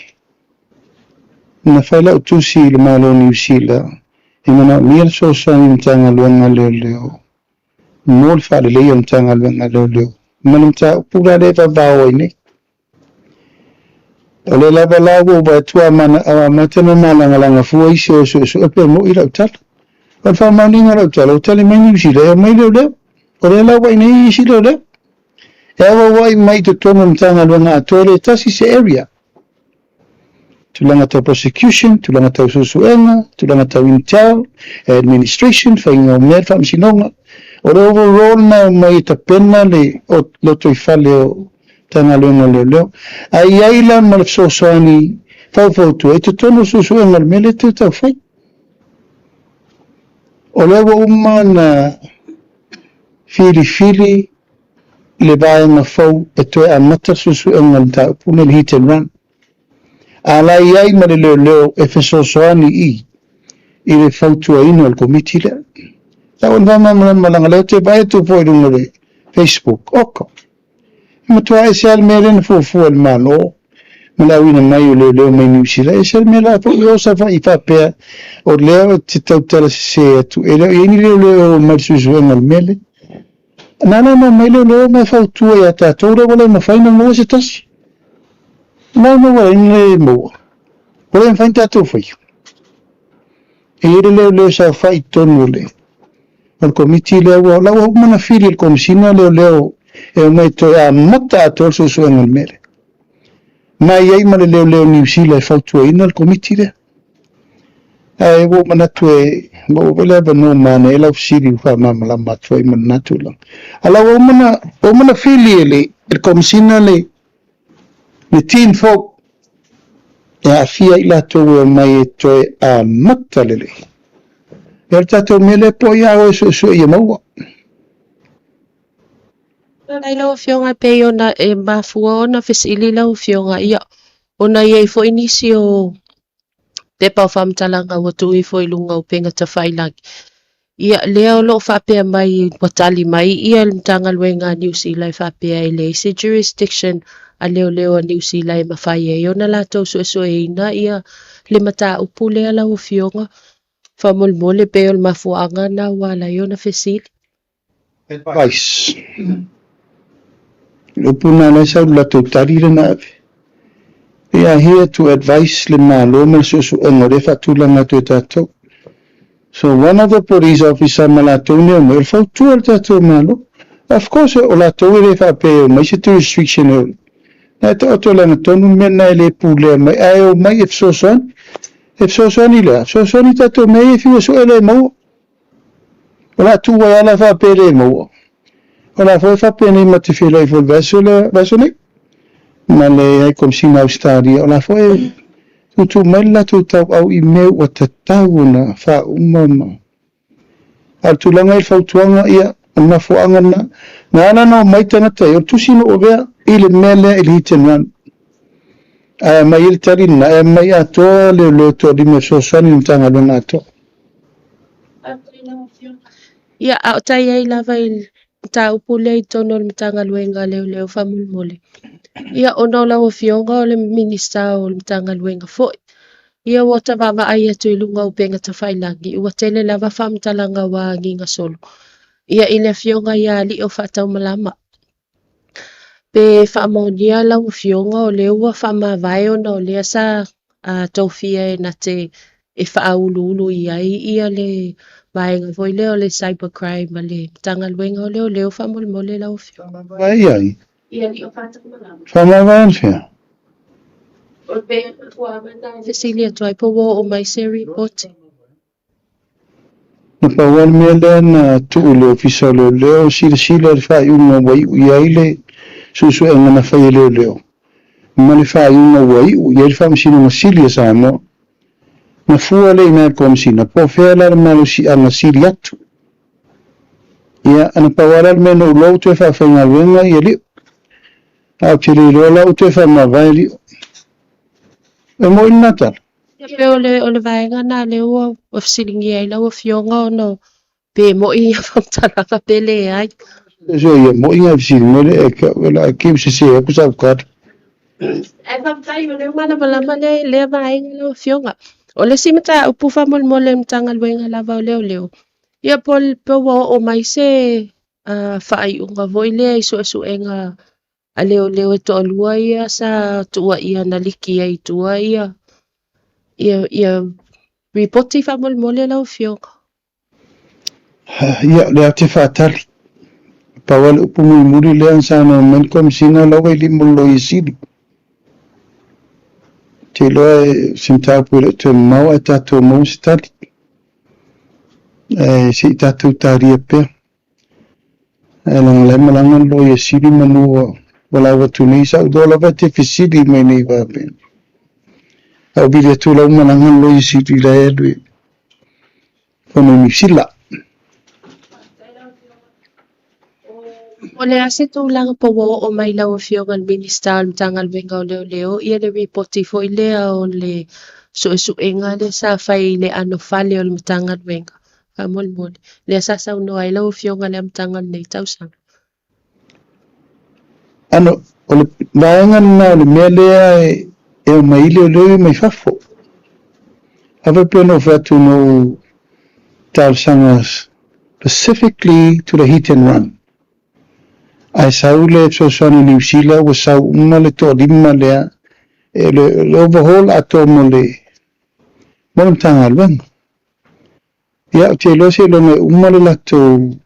Na fai lau tusi i le Malo o Niu Sila e manaomia le fesoasoani i le Matagaluega a Leoleo mo le faaleleia o le Matagaluega a Leoleo ma le mataupu la lea e vavao ai nei. O lea lava la ua ou vaai atu a amata ona malagalaga fua isi o suesue pe mo'i lau tala. O le faamaoniga o lau tala, ua tali mai Niu Sila e omai leoleo. O lea la ua i nei isi leoleo. E auauai mai i totonu o le Matagaluega atoa e le tasi se area. Tulaga tau prosecution, tulaga tau suesuega, tulaga tau intel, administration, faiga o mea, le faamasinoga. O le overall na e omai e tapena le lotoifale o Matagaluega o Leoleo. Ae i ai la ma le fesoasoani faufautua i totonu o suesuega o le mea lea e toe tau fai. O lea ua uma ona filifili le vaega fou e toe amata le suesuega o le mataupu lenei, le hit and run. A la i ai ma le leoleo e fesoasoani i i le fautuaina o le komiti lea. Tau o le faamalamalama leaga lea ou te vaai atu foi i luga o le Facebook, oka. E matua ese lava le mea lea na fuafua e le Malo ma le auina mai o leoleo mai Niu Sila, ese le mea la foi o Savaii faapea o lea ou te tautala sese atu e le o i ai ni leoleo e omai i le suesuega o le mea lea. Na ala ona omai leoleo ma e fautua ia tatou lea ua le mafai ona maua se tasi. Na maua ai le maua. Ua le mafai ona tatou faia. E i ai le leoleo e saofai i totonu o le o le komiti lea ua la ua uma ona fili e le Komesina leoleo e omai e toe amata atoa le suesuega o le mea lea. Ma e i ai ma le leoleo Niu Sila e fautuaina le komiti lea. Ae ua ou manatu e maua foi le avanoa manaia lau fesili ua faamalamalama atu ai ma lena tulaga. A la ua uma ona, ua uma ona fili e le, e le Komesina le, le team fou e aafia ai latou e omai e toe amata lelei. E o le tatou mea lea po ia oe suesue ia maua. Faafetai lau Afioga e pei ona e mafua ona fesili lau Afioga, ia, ona i ai foi nisi o pepa o faamatalaga ua tuu ifo i luga o upega tafailagi. Ia, lea o lo o faapea mai ua tali mai ia le Matagaluega a Niu Sila e faapea e leai se jurisdiction a leoleo a Niu Sila e mafai ai ona latou suesueina ia le mataupu lea lau Afioga. Faamolemole pei o le mafuaaga lena ua ala ai ona fesili. Advice. Le upu lena lea sau i le latou tali lea na ave. They are here to advise le Malo ma le suesuega o lea e faatulaga atu e tatou. So one of the police officer ma latou nei omai, o le fautua o le tatou Malo. Of course o latou e le faapea e omai se jurisdiction e Na e taoto i le agatonu le mea lena e le pulea mai ae omai e fesoasoani. E fesoasoani i le a? Fesoasoani i tatou mea ia e fiu e sue le maua. O le a tuu ai lava la faapea e le maua. O le a foi faapenei ma te feiloai foi i le vaiaso lea, vaiaso nei ma le High Commissioner Ausetalia. O le a foi e tuutuu mai le latou tauau i mea ua tatau ona faauma ma A o le tulaga i le fautuaga, ia, o le mafuaaga lena, na ala ona omai tagata ia, o le tusi na ou avea i le mea lea i le hit and run. Ae aumai ai le tali lena, e aumai atoa leoleo toalima e fesoasoani i le Matagaluega atoa. Ia, a o tai ai lava i le mataupu lea i totonu o le Matagaluega a Leoleo faamolemole. Ia, ona o lau Afioga o le Minisita o le Matagaluega foi, ia ua ta vaavaai atu i luga o upega tafailagi, ua tele lava faamatalaga ua agiga solo. Ia, i le Afioga ia Alii o Faataumalama, Pe faamaonia lau Afioga o lea ua faamavae ona o lea sa tofia e na te e faauluulu i ai ia le vaega foi lea o le cyber crime a le Matagaluega o Leoleo faamolemole lau Afioga. Faamavae i ai? Faamavae anafea? O le mafuaaga lena e fesili atu ai po ua oo mai se ripoti. Na pau lava le mea lea na tuu i le Ofisa o Leoleo e silasila i le faaiuga ua iu i ai le suesuega na fai e leoleo ma le faaiuga ua iu i ai le Faamasinoga Sili a Samoa. Na fua lea i ina i le Komesina, po o fea la le malosiaga sili atu. Ia, na pau lava la le mea na ou iloa ua toe faafaigaluega ia Liu. Ae ou te le iloa la ua toe faamavae Liu. E moi lena tala. Ia pei o le, o le vaega lena lea ua fesiligia ai lau Afioga ona pe moi ia faamatalaga pe leai. So ia moi ngai fesili mai le e ka la ke se se aku sa ka. Ae faafetai o lea ua malamalama lea, lea vaega lau Afioga. O le isi mataupu faamolemole i le Matagaluega lava o Leoleo, ia po, po ua oo mai se faaiuga foi lea i suesuega. a leoleo e toalua ia sa tuuaia na liki ai i tua ia ia ia ripoti faamolemole lau Afioga. Ia, o lea ou te faatali. Pau lava le upu mulimuli lea na saunoa mai le Komesina o la ua i lima o le Loia Sili. Ou te iloa o se mataupu e le o toe mamao ae tatou maua se tali. Ae se i tatou talia pea. Ae leaga o la e malaga le Loia Sili manu ua valaau atu nei, sa ou iloa lava e te fesili mai nei faapea. Ae ou vili atu o la ua malaga le Loia Sili la e alu i Fono Niu Sila. O le a se tulaga po ua oo mai lau Afioga i le Minisita o le Matagaluega o Leoleo ia le ripoti foi lea o le suesuega lea sa fai i le anofale o le Matagaluega faamolemole, lea sa saunoa ai lau Afioga i le amataga o lenei tausaga. Ano, o le vaega lena o le mea lea e omai ai leoleo ia mai fafo. A faapea na ou fai atu na ou talosaga specifically to the hit and run. Ae sau le fesoasoani a Niu Sila ua sau uma le toalima lea, e le overhaul atoa mo le mo le Matagaluega. Ia, ou te iloa seiloga e uma le latou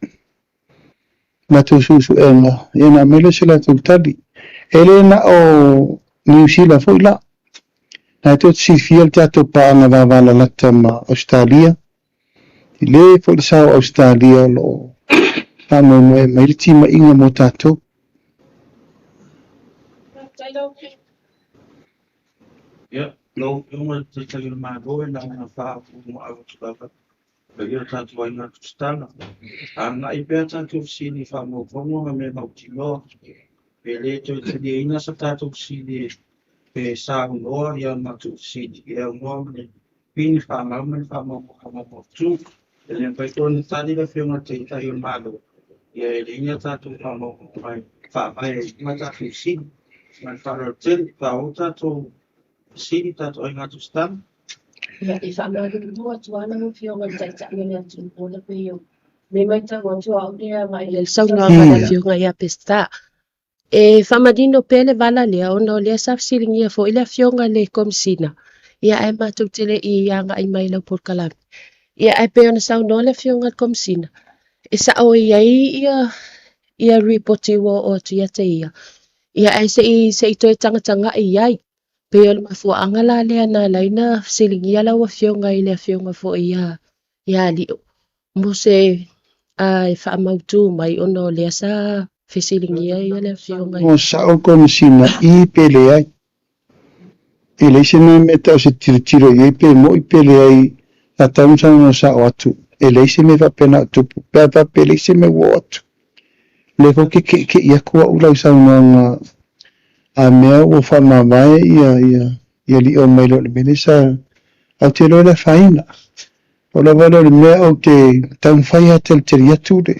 latou suesuega, ia ona aumai lea o se latou tali. E le na o Niu Sila foi la. Na e tou te silafia le tatou paaga vavalalata ma Ausetalia, tele foi le sao o Ausetalia o lo o faamoemoe mai le timaiga mo tatou. Ia, lau Afioga i le Taitai o le Malo, e na ona faapuumaau atu lava Paia o tatou aiga tusitala, agai pea tatou fesili i faamaumauga ma mea mautinoa, pe le toe taliaina sa tatou fesili pe saunoa ia matou fesili e aunoa ma le pini faamau ma le faamaumauga maumautu. E le mafai foi ona tali le Afioga i le Taitai o le Malo, ia e leai ni a tatou faamaumauga e faavae ai uma tatou fesili. Ma le faaaloalo tele, faaauau tatou fesili tatou aiga tusitala. Ia, e faamalulu atu lava lau Afioga i le Taitai o le atunuu ona pei o le matau atu a au lea agai i le saunoaga a le Afioga ia Peseta. E faamanino pea le vala lea ona o lea sa fesiligia foi le Afioga i le Komesina, ia ae matou te le i agai mai i lau polokalame. Ia ae pei ona saunoa le Afioga i le Komesina, e sao e i ai ia ia ripoti ua oo atu ia te ia, ia ae se i se i toe tagatagai i ai. Pei o le mafuaaga la lea na ala ai na fesiligia lau Afioga i le Afioga foi ia ia Ali'u mo se e faamautu mai ona o lea sa fesiligia ia le Afioga i Mo sa'o le Komesina i pe leai. E leai se mea e tau se tilotilo i ai pe mo'i pe leai sa tau ona saunoa sa'o atu e leai se mea faapena o tupu pe a faapea e leai se mea ua oo atu. Lea foi ou te ke'ike'i atu a'u i lau saunoaga a mea ua faamavae ia ia ia lio mai loa i le mea lea sa ou te iloa e le afaina. Pau lava lea o le mea ou te taumafai lava e talitali atu le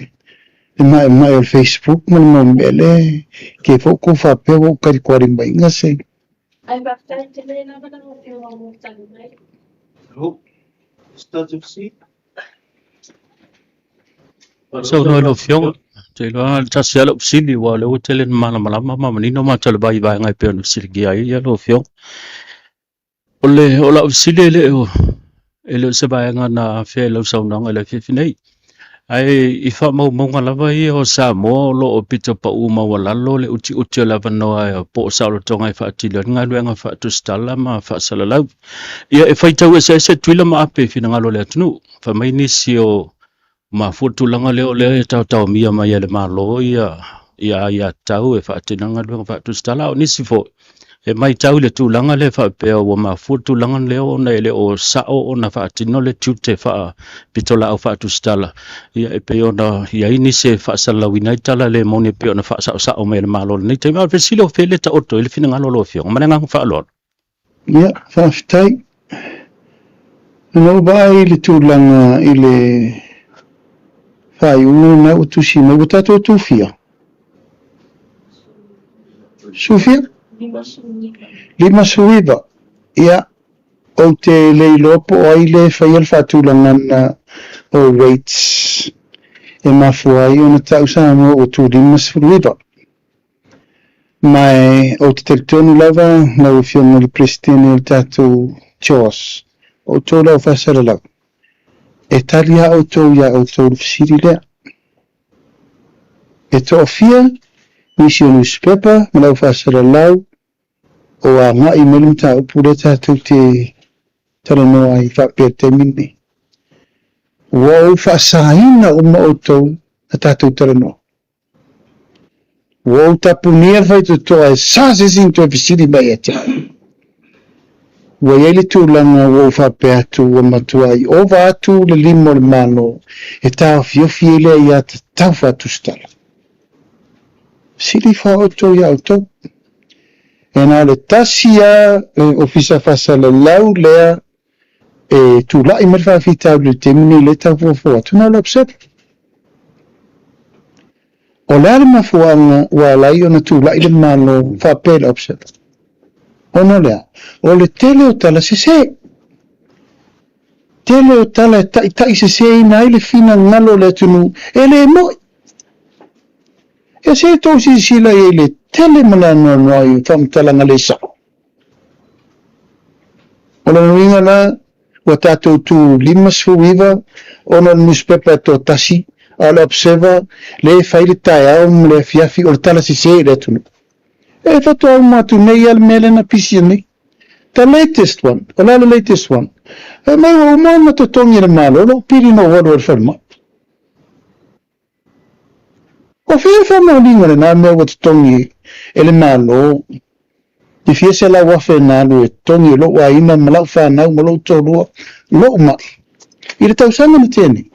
le maemae o le Facebook ma le mau mea lea e te foi kou faapea ua ou talitualimaina se Ae faafetai tele lava lau Afioga mo le tali mai. Saunoa i lau Afioga, ou te iloa na o le tasi lava lau fesili aua o lea ua tele ina malamalama ma manino matou i le vaevaega e pei ona fesiligia ai lau Afioga. O le, o lau fesili e le o, e le o se vaega na afea i lau saunoaga i le afiafi nei. Ae i faamaumauga lava ia o Samoa o lo o pito pau maualalo le utiuti o le avanoa po o saolotoga e faatino ai le galuega faatusitala ma faasalalau. Ia e faitau eseese Tutuila ma Ape i finagalo o le atunuu. Fai mai nisi o mafua le tulaga lea o lea e taotaomia mai e le Malo ia ia aiatatau e faatino ai galuega faatusitala, a o nisi foi e matau i le tulaga lea faapea ua mafua le tulaga lea ona e le o sao ona faatino le tiute faapitolaau faatusitala, ia e pei ona i ai nisi e faasalalauina ai tala le moni e pei ona faasaosao mai e le Malo i lenei taimi. A o le fesili o fea le taoto ai le finagalo o lau Afioga? Ma le agaga faaaloalo. Ia, faafetai. Na ou vaai i le tulaga i le faaiuga lena ua tusi mai, ua tatou tufia? Sufia? 59. Ia, ou te le iloa po o ai le faia le faatulagaga o rates e mafua ai ona tau Samoa ua tu 59. Ma ou te talitonu lava lau Afioga i le Peresetene o le tatou CHOS, o outou lau faasalalau, e tali lava outou iā outou le fesili lea. E toafia nisi o nusipepa ma lau faasalalau o agai mai le mataupu lea tatou te talanoa ai faapea i le taimi lenei. Ua ou faasaina uma outou na tatou talanoa. Ua ou tapunia le faitotoa e sa se isi na toe fesili mai ia te au. Ua i ai le tulaga ua ou faapea atu ua matuai ova atu le lima o le Malo e taofiofi ai le aiatatau faatusitala. Fesili ifo lava outou ia outou. E na o le tasi lava le Ofisa Faasalalau lea e tulai mai le faafitauli i le taimi nei lea e tau fuafua atu, na o le Observer. O le a le mafuaaga ua ala ai ona tulai le Malo faapea i le Observer? Ona o le a? O le tele o tala sese. Tele o tala e taitaiseseina ai le finagalo o le atunuu e le moi. E se tou silasila i ai i le tele ma le anoanoai o faamatalaga le sao. O lona uiga la, ua tatou tu 59 ona o le nusipepa e toatasi, a o le Observer lea e fai le taeao ma le afiafi o le tala sese i le atunuu. E faatoa uma atu nei lava le mea lea na pisia nei. The latest one, o le a le latest one? Fai mai ua uma ona totogi e le Malo lou pili na ou alu ai i le falemai. O fea le faamaoniga o lena mea ua totogi e le Malo i fia 100,000 na alu e totogi e lou aiga ma lau fanau ma lou toalua lou mai i le tausaga na tea nei?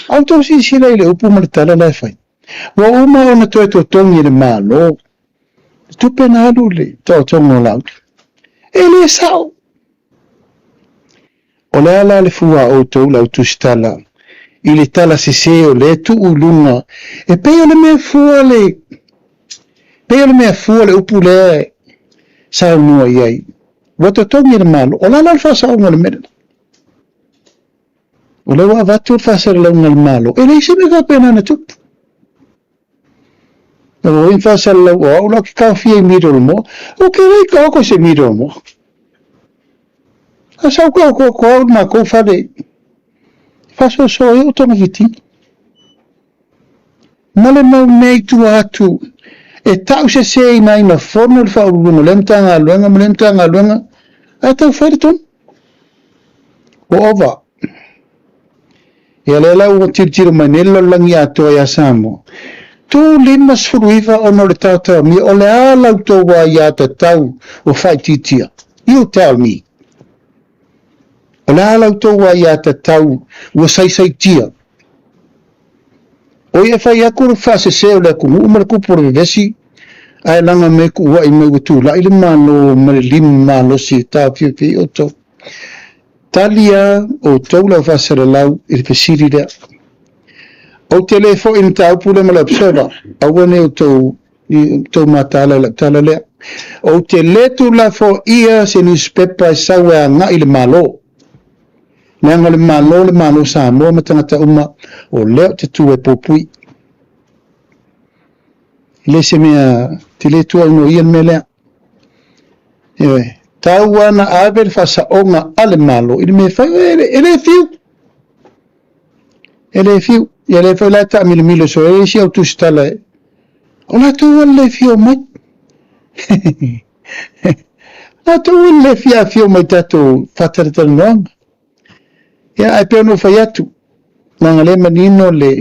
A outou silasila i le upu ma le tala la e fai, ua uma ona toe totogi e le Malo le tupe na alu i le taotoga o Laauli. E le sao! O le a la le fua a outou lau tusitala i le tala sese o lea tuu i luga e pei o le mea fua le pei o le mea fua le upu lea e saunoa i ai ua totogi e le Malo. O le a la le faasaoga o le mea lena? O lea ua avatu le faasalalauga a le Malo, e leai se mea faapena na tupu. Na ua oi faasalalau o au la ke taofia i Middlemore. O ke lei ka oko se Middlemore. A sau ka oko ko au ma kou fale. Fasoso ai o togafitiga. Ma le mau mea i tua atu e tau seseina ai na fono le faauluuluga o lea Matagaluega ma lea Matagaluega ae tau fai le tonu. Ua ova. Ia lea la ua tilotilo mai nei le lalolagi atoa ia Samoa. Tu 59 ona o le taotaomia o le a la outou aiatatau ua faaitiitia? You tell me. O le a la outou aiatatau ua saisaitia? Oi e fai atu le faasese o le atunuu ma le kupu o le vevesi, ae laga mai kuuai mai ua tulai le Malo ma le limu malosi e taofiofi ai outou. Tali a outou lau faasalalau i le fesili lea. Ou te le foi i le mataupu lea ma le Observer, aua ne outou tou mataala i lau tala lea. Ou te le tulafoia se nusipepa e sau e agai i le Malo. Leaga o le Malo le Malo Samoa ma tagata uma, o lea ou te tu e puipui. E le se mea, te le tuaunoia le mea lea. Ioe, tau lava na ave le faasaoga a le Malo i le mea e fai, e le fiu. E le fiu. Ia lea foi la e taamilomilo soo ai isi au tusitala e, o latou lava le le fia omai. Latou lava le le fia afio mai tatou faatalatalanoaga. Ia, ae pei ona ou fai atu, leaga lea e manino le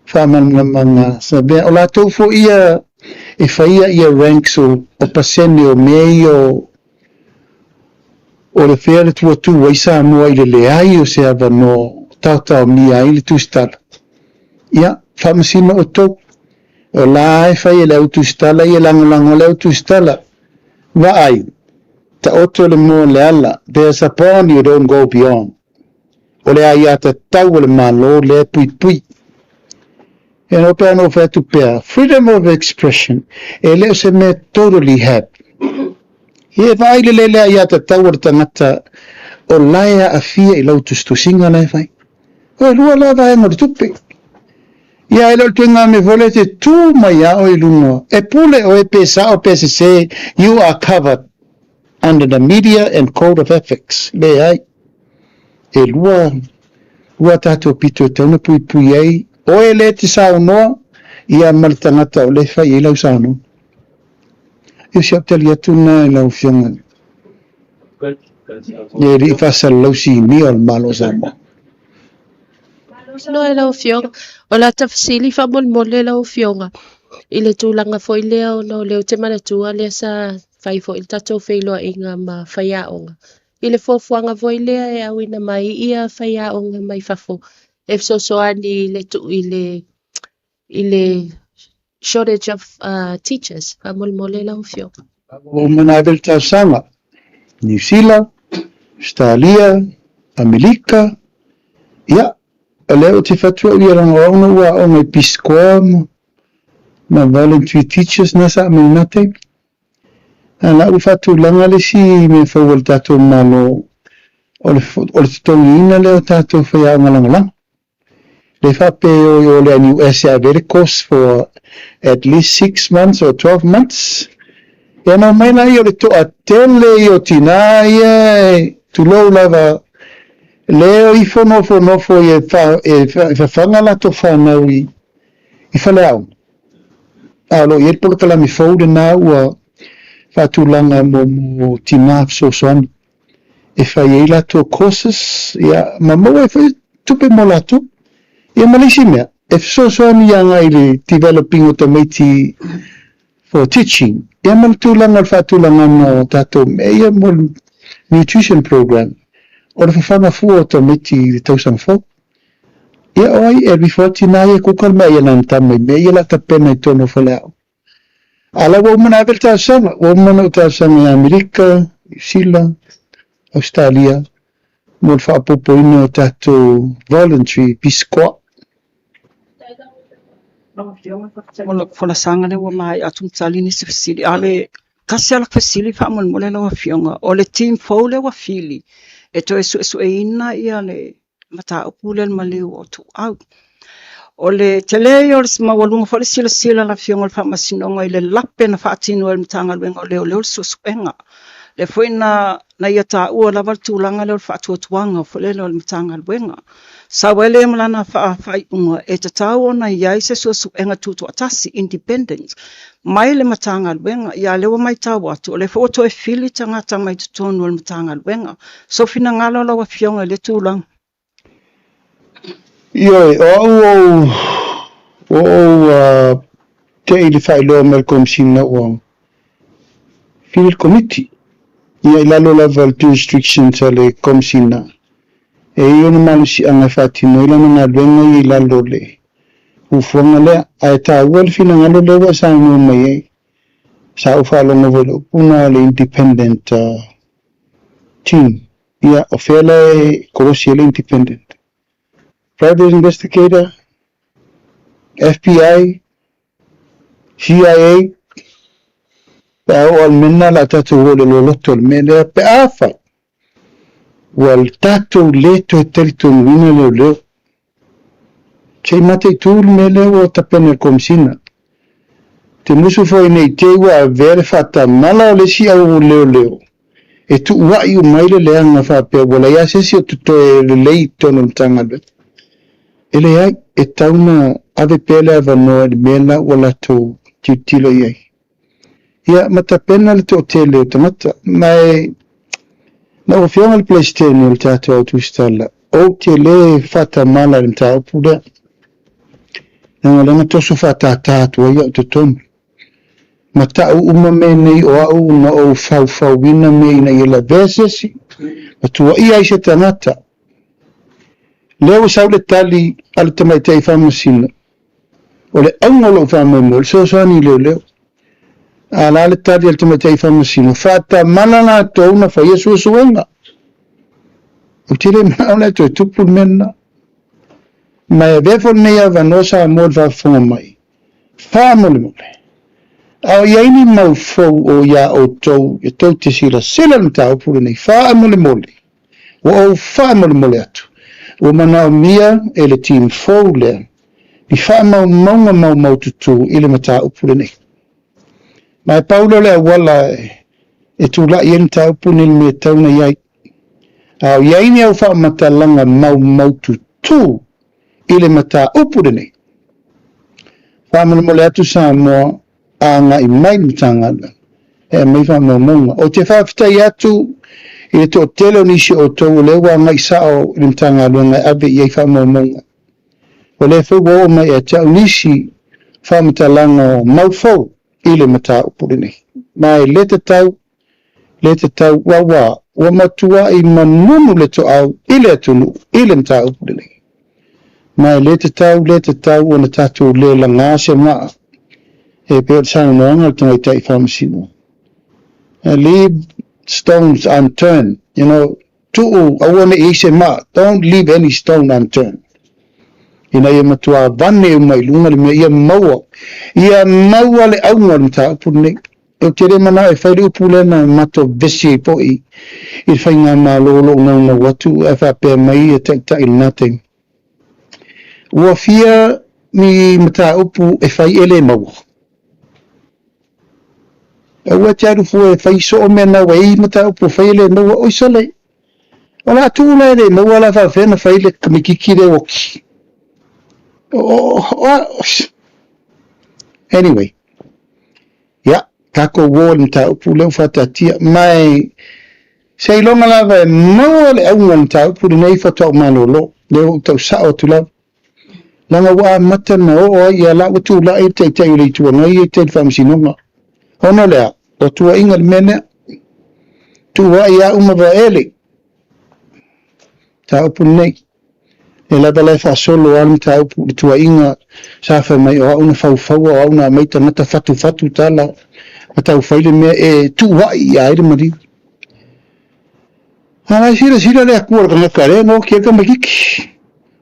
faamalamalamaga sa mea. O latou foi ia e faia ia ranks o, o pasene o mea ia o, o le fea le tuatu ai Samoa i le leai o se avanoa taotaomia ai le tusitala. Ia, faamasino outou. O la e fai e le au tusitala ia lagolago le au tusitala. Vaai, taoto le moa le ala, there's a bond you don't go beyond. O le aiatatau a le Malo lea e puipui. E no pea no fai atu pea, freedom of expression, e le o se mea totally have. E vaai lelei le aiatatau a le tagata o la e aafia i lau tusitusiga la e fai. O e lua la vaega o le tupe. Ia, e le o le ituaiga mea foi lea e te tu mai lava oe i luga, e pule oe pe sao pe sese, you are covered under the media and code of ethics. Leai. E lua, lua tatou pito e tatau ona puipui ai, oe lea e te saunoa, ia ma le tagata o lea e fai i ai lau saunoaga. Ia, o si au tali atu lena i lau Afioga e le i faasalalau sinia o le Malo o Samoa. Malo e lau Afioga. O la ta fesili faamolemole lau Afioga i le tulaga foi lea ona o lea ou te manatua lea sa fai foi le tatou feiloaiga ma faiaoga i le fuafuaga foi lea e auina mai ia faiaoga mai fafo e fesoasoani i le i le i le shortage of uh, teachers faamolemole lau Afioga. Ua uma ona ave le talosaga, Niu Sila, Ausetalia, Amerika, ia, o lea ou te fatu au ia leaga o au na ua aoga i Piscoa ma voluntary teachers na sa aumai i lena taimi. A la ua faatulaga le isi mea fou a le tatou Malo o le totogiina lea o tatou faiaoga lagolago. Le faapea e o i o le NUS e ave ai le course for at least 6 months or 12 months. Ia na omai laia o le toatele ia o tina ia e tulou lava le o ifo nofonofo ia e fafaga latou fanau i faleaoga. A o lo o i ai le polokalame fou lena ua faatulaga mo tina fesoasoani. e fai ai latou courses, ia, ma maua ai foi tupe mo latou. Ia ma le isi mea, e fesoasoani agai i le developing o tamaiti for teaching, ia ma le tulaga o le faatulagaga o tatou mea ia mo le nutrition program, o le fafaga fua o tamaiti i le tausaga fou. Ia o ai, e alu ifo lava tina ia e kuka le mea ia nana tama i mea ia o le a tapena i totonu o faleaoga. A la ua uma ona ave le talosaga, ua uma ona ou talosaga i Amerika, Niu Sila, Ausetalia mo le faaopoopoina o tatou voluntary pisikoa. O lau folasaga lea ua maea atu ma tali nisi fesili. A o le tasi lava lau fesili faamolemole lau Afioga, o le team fou lea ua fili e toe suesueina le mataupu lea i le maliu o Tuau. O le tele ia o le maualuga foi o le silasila a le Afioga i le Faamasinoga i le lape na faatino e le Matagaluega o Leoleo le suesuega. Lea foi na na ia taua lava le tulaga lea o le faatuatuaga foi lele o le Matagaluega. Sau ai lea ma lana faaiuga e tatau ona i ai se suesuega tutoatasi, independent, mai le Matagaluega. Ia a o lea ua matau atu o lea foi ua toe fili tagata mai totonu o le Matagaluega. Sou finagalo lau Afioga i lea tulaga. Ioe, o au ou, ua ou te i le faailoa mai le Komesina ua fili le Komiti. Ia i lalo lava o le jurisdictions a le Komesina, e i ai ona malosiaga e faatino ai lana galuega ia i lalo o le fuafuaga lea. Ae taua le finagalo lea ua e saunoa mai ai. Sa ou faalogo foi i le upu na o le independent team. Ia, o fea la e kolosi ai le independent? Private investigator? FBI? CIA? Pe a oo lava i le mea lena, o le a tatou oo i le loloto o le mea lea pe afai ua tatou le toe talitonuina leoleo. Se i mataitu le mea lea ua tapena e le Komesina. Te musu foi ne i te i ua avea le faatamala o le isi au leoleo e tuua'i uma ai le leaga faapea ua leai lava se isi o totoe lelei i totonu o le Matagaluega. E leai, e tatau ona ave pea le avanoa i le mea la ua latou tilotilo i ai. Ia, ma tapena le toatele o tagata. Ma e, lau Afioga i le Peresetene o le tatou Au Tusitala, ou te le faatamala i le mataupu lea, leaga o lea na toso faatātā atu ai au i totonu. Ma tau uma mea nei o au na ou faufauina mea ina ia lavea se isi, ma tuuaia ai se tagata. Lea ua sau le tali a le tamaitai faamasino, O le auga o lou faamoemoe, o le fesoasoani i leoleo. A la le tali a le tamaitai faamasino, faatamala latou na faia suesuega. Ou te le manao la e toe tupu le mea lena. Ma e avea foi lenei avanoa Samoa i le faafofoga mai, faamolemole, a o i ai ni mau fou o iā outou e tou te silasila i le mataupu lenei, faamolemole, ua ou faamolemole atu, ua manaomia e le team fou lea. Ni faamaumauga maumaututu i le mataupu lenei. Ma e pau lea o le auala e tulai ai le mataupu lenei i le mea e tatau ona i ai. A o i ai ni au faamatalaga maumaututu i le mataupu lenei, faamolemole atu Samoa a agai mai le Matagaluega e aumai faamaumauga. Ou te faafetai atu i le toatele o nisi o outou o lea ua agai sao i le Matagaluega e ave i ai faamaumauga. O lea foi ua oo mai ia te au nisi faamatalaga o mau fou i le mataupu lenei. Ma e le tatau, le tatau, aua ua matuai manunu le toau i le atunuu i le mataupu lenei. Ma e le tatau, le tatau ona tatou le laga se maa e pei o le saunoaga a le tamaitai faamasino. Leave stones unturned, you know, Tuu, aua ne i i ai se maa, don't leave any stone unturned. Ina ia matua vane uma i luga le mea, ia maua, ia maua le auga o le mataupu lenei. Ou te le manao e fai le upu lea na matou vevesi ai foi i le faigamalo o lo o naunau atu ae faapea mai ia taitai i lena taimi. Ua fia ni mataupu e fai e le maua. Aua e te alu fua e fai soo mea na ua i mataupu e fai e le maua. Oi sole, o le a tuu la e le maua la faafefea na fai le tamaititi lea ua ki. Anyway, ia, tatou uo i le mataupu lea ua faataatia. Ma e, seiloga lava e maua le auga o le mataupu lenei faatoa ou malolo. Lea ua ou tau sao atu lava. Leaga ua amata na oo ai ia la ua tulai le Taitai o le Itu Agai e tali faamasinoga. Ona o le a? O tuuaiga le mea lea. Tuuai au ma Vaele. Mataupu lenei. E lava la e faasolo lava le mataupu i le tuuaiga sa fai mai o au na faufaua, o au na aumai tagata fatufatu tala ma tau fai le mea e tuuai ia ai le maliu. A la e silasila le Atua i le tagata lea na oti ai le tamaititi.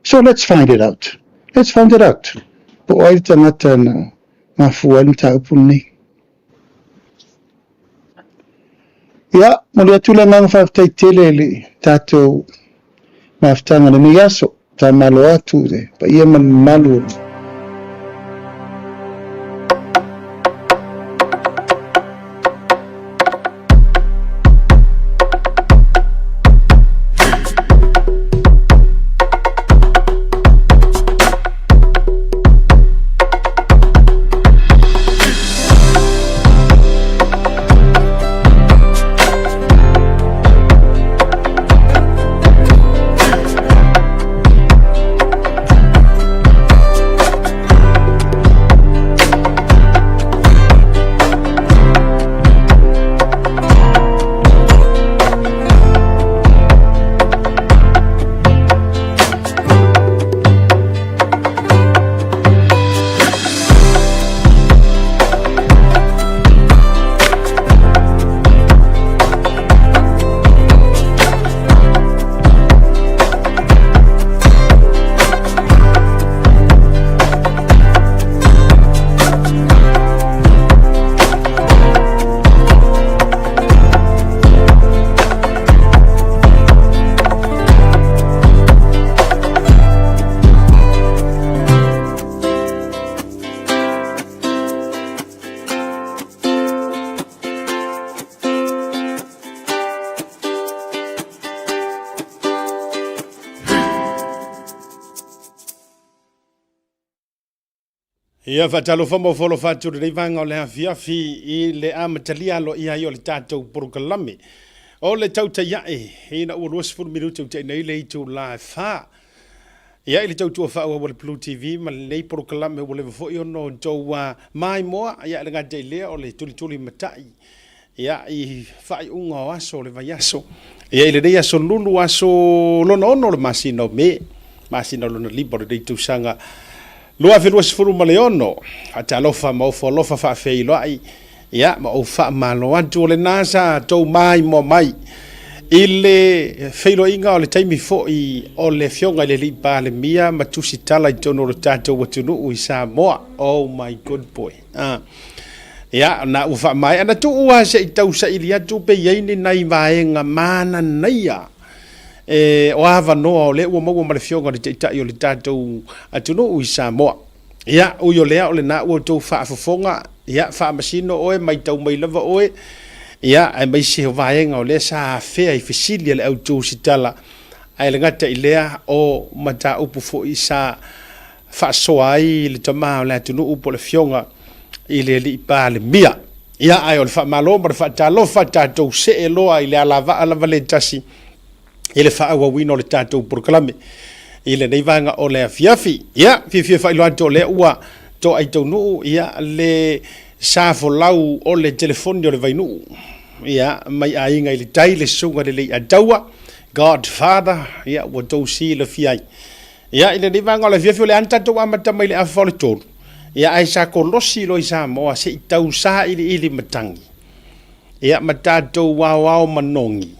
So let's find it out. Let's find it out. Po o ai le tagata na mafua ai le mataupu lenei. Ia, momoli atu le agaga faafetai tele i le tatou mafutaga i lenei aso. Faamalo atu i le paia ma le mamalu o le Ia faatalofa ma ofo atu lenei vaega o le afiafi i le amatalia aloaia ai o le tatou polokalame o le tautai ae ina ua 20 minute ua tea nei le itula e 4. Ia i le tautua faaauau a le Blue TV ma lenei polokalame ua leva foi ona outou maimoa, ia e le gata i lea o le tulituli matai ia i faaiuga o aso o le vaiaso. Ia i lenei aso lulu, aso lona ono o le masina o Me, masina lona lima o lenei tausaga 2026, faatalofa ma ofo alofa faafeiloai Ia, ma ou faamalo atu o lena sa tou maimoa mai i le feiloaiga o le taimi foi o le Afioga i le Alii Palemia ma tusitala i totonu o le tatou atunuu i Samoa. Oh my good boy. Ah. Ia, na ua faamaea na tuu lava se i tau saili atu pe i ai ni nai vaega mananaia e, o avanoa o lea ua maua ma le Afioga i le Taitai o le tatou atunuu i Samoa. Ia, ui o lea o lena ua outou faafofoga, ia, faamasino oe, maitau mai lava oe, ia, aemaise o vaega o lea sa afea i fesili a le au tusitala, ae le gata i lea, o mataupu foi sa faasoa ai le tama o le atunuu po o le Afioga i le Alii Palemia. Ia, ae o le faamalo ma le faatalofa, tatou see loa i le alavaa lava le tasi i le faaauauina o le tatou polokalame i lenei vaega o le afiafi. Ia, fiafia faailoa atu o lea ua toai taunuu ia le sa folau o le telefoni o le Vainuu. Ia, mai aiga i le tai le susuga i le Leiataua, Godfather, ia ua tou silafia ai. Ia, i lenei vaega o le afiafi o le a na tatou amata mai le afa o le 3. Ia, ae sa kolosi loa i Samoa se i tau sailiili matagi. Ia, ma tatou aoao manogi.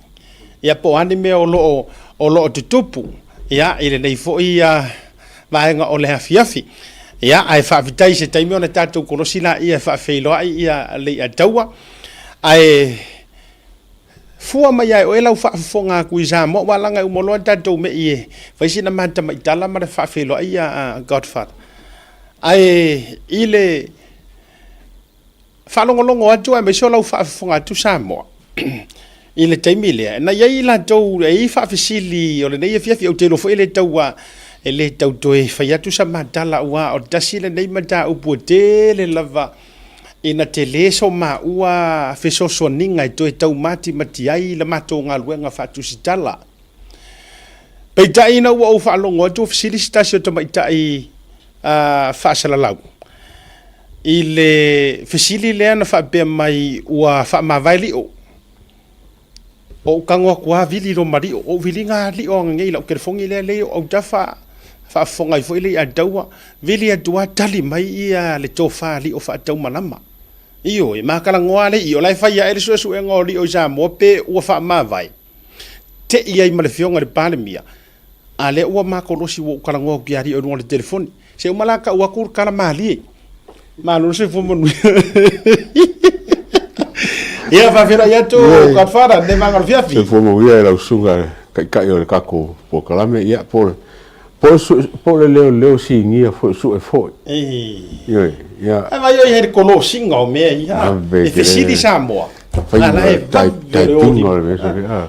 Ia, po o a ni mea o lo o, o lo o tutupu, ia, i lenei foi vaega o le afiafi. Ia, ae faafetai i se taimi ona tatou kolosi laia e faafeiloai ia Leiataua. Ae fua mai ia e oe lau faafofoga atu i Samoa, aua leaga e uma loa tatou mei e fai sina matamaitala ma le faafeiloai ia Godfather. Ae i le faalogologo atu aemaise o lau faafofoga atu Samoa i le taimi lea, na i ai i latou e i ai faafesili o lenei afiafi, ou te iloa foi e le tau e le tau toe fai atu sa matala, aua o le tasi lenei mataupu e tele lava ina tele so maua fesoasoaniga e toe taumatimati ai la matou galuega faatusitala. Peitai ina ua ou faalogo atu ua fesili se tasi o tamaitai faasalalau i le fesili lea na faapea mai ua faamavae lio. Ou tago atu lava vili loa ma lio. Ou viliga lava lio ananei i lau telefoni lea lea i ou autafa, faafofoga ai foi Leiataua, vili atu lava tali mai ia le tofa lio faataumalama. Ioe, ma talanoa lava le io, o la e fai ae le suesuega o lio i Samoa pe ua faamavae. Te i ai ma le Afioga i le Palemia, a lea ua makolosi ua ou talanoa atu ia lio i luga o le telefoni. Se uma la tau atu le tala malie. Malo le soifua manuia. Ia faafeiloai atu Godfather lenei vaega o le afiafi. Soifua manuia i lau susuga i le Taitai o le tatou polokalame. Ia po o le leoleo sinia foi sue foi. Ioe, ia. Ae vaai oi le kolosiga o mea ia. E fesili Samoa. A la e vave le oli.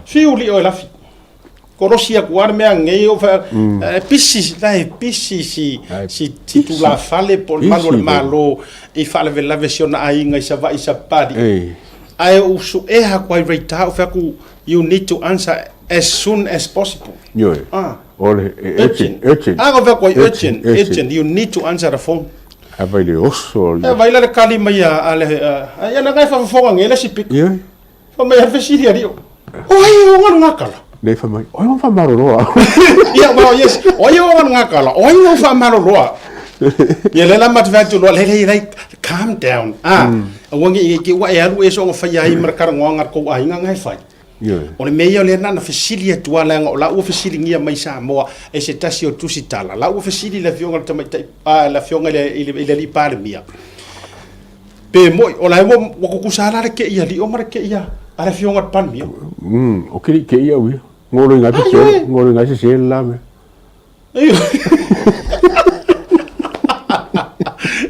Fiu lio e lafi. Kolosi atu lava le mea nei o fa e pisi la e pisi si si si tulafale po o le malu o le Malo i faalavelave si ona aiga i Savaii i Sapali. Ae ou suea atu ai right ou fai atu you need to answer as soon as possible. Ioe. Ah. O le urgent, urgent. Ah, ou fai atu ai urgent, urgent, you need to answer the phone. A vai le oso. E vai la le kali mai a le ia na ngai faafofoga nei le sipika. Ioe. Fai mai a fesili a lio. O ai o ngalu ngakala? Nei fai mai, o ai o whamaroroa. Ia, well, yes. O ai o ngalu ngakala? O ai o whamaroroa? Ia le la matu fai loa, le le le, calm down. Ah, aua nge i ke ua e alu e so nga fai ai mara karangoa ngar kou ai nga ngai fai. O le mea ia o lea na na fesili atu a leaga o la ua fesiligia mai Samoa e se tasi o tusitala. La ua fesili le afioga i le tamaitai, le afioga i le, i le, i le alii Palemia. Pe moi, o la e ua, ua tutusa la le kei a Lio ma le kei a, a le afioga i le Palemia. O ke li kei au ia. Ngolo i ngai se, ngolo i ngai se se la me.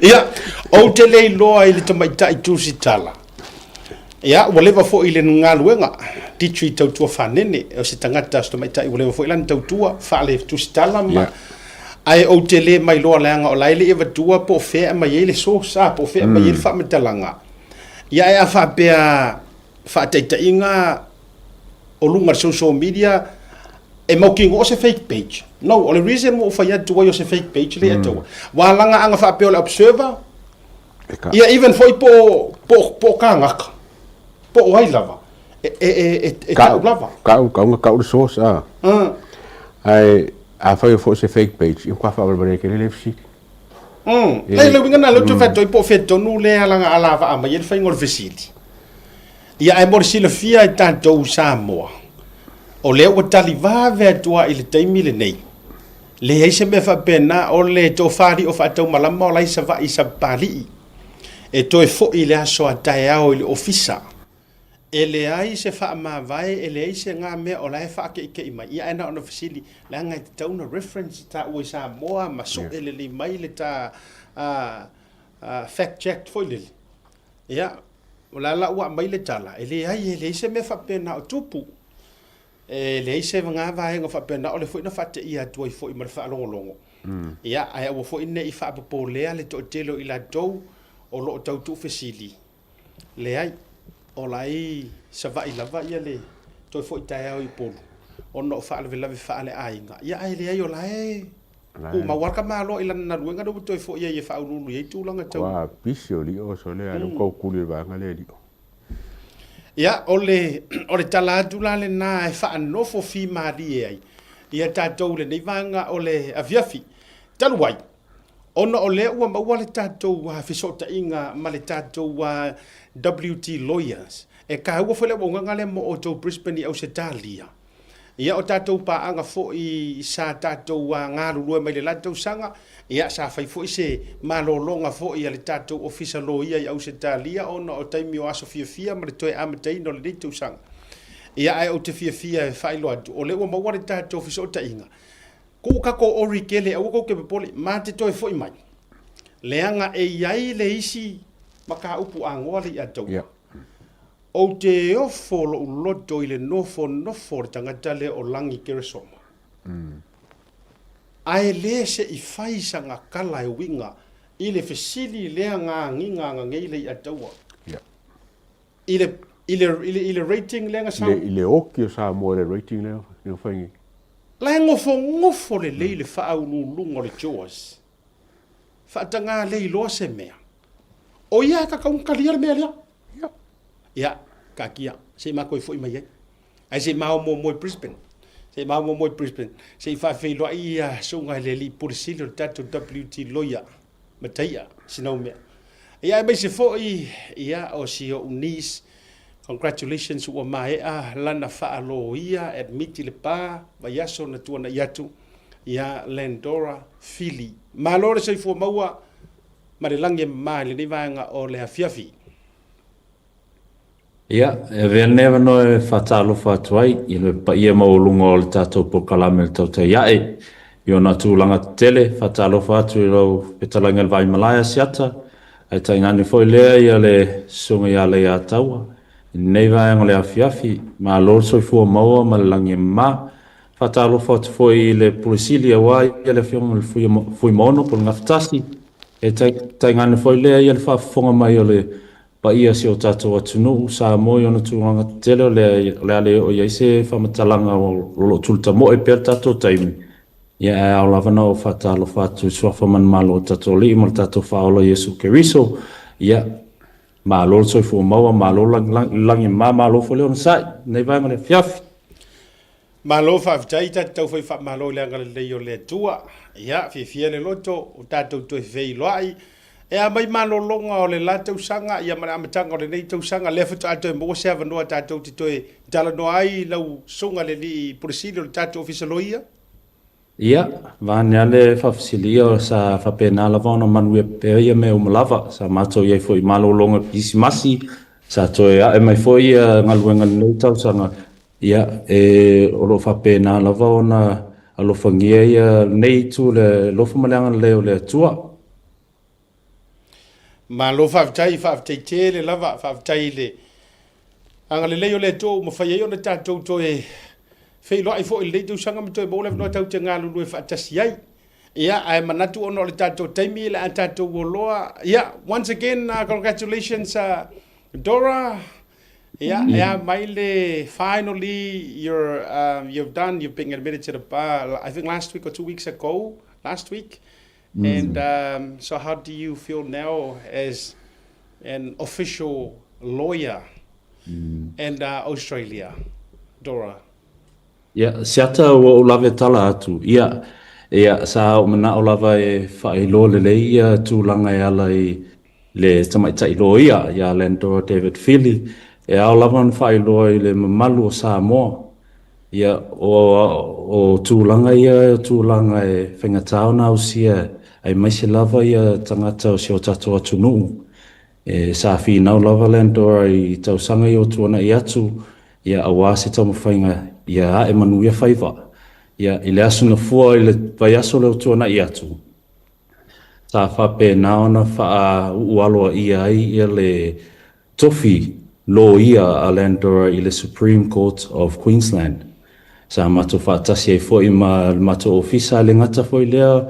Ia, ou te le iloa i le tamaitai tusitala. Ia, ua leva foi le galuega, Ditri Tautua Fanene, o se tagata, o se tamaitai ua leva foi lana tautua, faale tusitala ma... Yeah. Ae ou te le mailoa leaga o la e le i avatua po o fea e aumai ai le source, a, po o fea e aumai ai le faamatalaga. Ia ae a faapea faataitaiga o luga o le social media e mautinoa o se fake page. No, o le reason ua ou fai atu ai o se fake page lea e taua. Ua laga aga faapea o le observer, ia even foi po o, po o, po o kānaka, po o ai lava, e, e, e, e, e tau lava. Kau, kau nga kau le source, a. Ae, afai foi o se fake page, ia matua faavalevalea tele le fesili. E le uiga lena lea ou te fai atu ai po o fea tonu lea alaga alavaa mai ai le faiga o le fesili. Ia ae mo le silafia e tatou Samoa, o lea ua tali vave atu lava i le taimi lenei, leai se mea faapena o le tofa alii o faataumalama o la e i Savaii i Sapapalii e toe foi i le aso a taeao i le ofisa. E leai se faamavae, e leai se ga mea o la e faakeikei mai, ia ae na ona fesili, leaga e tatau ona reference taua i Samoa ma sue lelei mai le ta fact check foi lele. Ia, o la la ua aumai le tala, e leai, e leai se mea faapena o tupu. E leai se ga vaega faapena, o lea foi na faateia atu ai foi ma le faalogologo. Ia, ae aua foi ne i faapopolea le toatele o i latou o lo o tau tuufesili. Leai, o la e i Savaii lava ia le toe foi taeao i Upolu ona o faalavelave faaleaiga. Ia ae leai o la e tumau lava le tamaloa i lana galuega lea ua toe foi ai e faauluulu i ai tulaga tau. Ua pisi o Lio sole a lea ua tau tuli i le vaega lea Lio. Ia, o le, o le tala atu la lena e faanofo fimalie ai ia tatou i lenei vaega o le afiafi. Talu ai, Ona o lea ua maua le tatou fesootaiga ma le tatou WT Lawyers, e taua foi le auaunaga lea mo outou Brisbane i Ausetalia. Ia o tatou paaga foi sa tatou galulue mai le la tausaga, ia sa fai foi se malologa foi a le tatou Ofisa Loia i Ausetalia ona o taimi o aso fiafia ma le toe amataina o lenei tausaga. Ia ae ou te fiafia e faailoa atu, o lea ua maua le tatou fesootaiga, Tuu tatou ori tele aua tou te popole, ma te toe foi mai. Leaga e i ai le isi mataupu agoa le ia taua. Ou te ofo lou loto i le nofonofo o le tagata lea o Lagi Keresoma. Ae le se i fai sana tala e uiga i le fesili lea na agiga ana nei le ia taua. I le, i le, i le, i le rating lea na sau. I le oki o Samoa i le rating lea na fai nei. La e nofonofo lelei le faauluuluga o le JAWS. Faataga le iloa se mea. O ia e tatau ona talia le mea lea. Ia. Ia, taatia, se i matou e foi mai ai. Ae se i ma o muamua i Brisbane. Se i ma o muamua i Brisbane. Se i faafeiloai ia susuga i le alii Pule Sili o le tatou WT Lawyer. Mataia, Sinaumea. Ia aemaise foi ia o si ou niece, congratulations ua maea lana faaloia admit i le pa vaiaso na tuanai atu ia Landora Fili. Malo le soifua maua ma le lagi e mama i lenei vaega o le afiafi. Ia, e avea lenei avanoa e faatalofa atu ai i le paia maualuga o le tatou polokalame o le Tautai Ae i ona tulaga tetele. Faatalofa atu i lau fetalaiga i le Vaimalae Asiata, ae tainane foi lea ia le Susuga ia Leiataua i lenei vaega o le afiafi. Malo le soifua maua ma le lagi e mama. Faatalofa atu foi i le Pule Sili aua ia le Afioga i le Fuimaono po o le Gafatasi, e tainane foi lea ia le faafofoga mai o le paia o si o tatou atunuu, Samoa i ona tulaga tetele o le a le oo i ai se faamatalaga o lo o tulitamoe pea le tatou taimi, ia ae ao lava ona ou faatalofa atu i Suafa Manumalo o le tatou Alii ma le tatou Faaola Iesu Keriso, ia, malo le soifua maua, malo le lagi e mama, malo foi le onosai i lenei vaega o le afiafi. Malo faafetai tatou tau fai faamalo i le agalelei o le Atua. Ia, fiafia le loto, o tatou toe feiloai. E a mai malologa o le la tausaga ia ma le amataga o lenei tausaga, lea faatoa toe maua se avanoa tatou te toe talanoa ai lau susuga i le alii Pule Sili o le tatou Ofisa Loia. Ia, vaeane lava le faafesiliga, sa faapena lava ona manuia pea ia mea uma lava. Sa matou i ai foi i malologa Kerisimasi, sa toe ae mai foi ia galuega i lenei tausaga. Ia, e, o lo o faapena lava ona alofagia ia lenei itu i le alofa ma le agalelei o le Atua. Malo faafetai, faafetai tele lava, faafetai i le agalelei o le Atua ua mafai ai ona tatou toe feiloai foi i lenei tausaga ma toe maua le avanoa tatou te galulue faatasi ai. Ia, ae manatu ona o le tatou taimi le a tatou oloa. Ia, once again, congratulations Dora. Ia, e a mai le finally you're you've done, you've been admitted to the bar, I think last week or 2 weeks ago, last week. And so how do you feel now as an official lawyer in Australia, Dora? Ia, Siata ua ou lave tala atu. Ia, ia, sa ou manao lava e faailoa lelei ia tulaga e ala i le tamaitai loia ia Landora David Fili, e ao lava ona faailoa i le mamalu o Samoa. Ia, o, o tulaga ia o tulaga e faigata ona ausia aemaise lava ia tagata o si o tatou atunuu. E sa finau lava Landora i tausaga ia ua tuanai atu, ia aua se taumafaiga ia ae manuia faiva. Ia i le aso Gafua i le vaiaso lea ua tuanai atu, sa faapena ona faauu aloaia ai ia le tofi loia a Landora i le Supreme Court of Queensland. Sa matou faatasi ai foi ma le matou ofisa, e le gata foi lea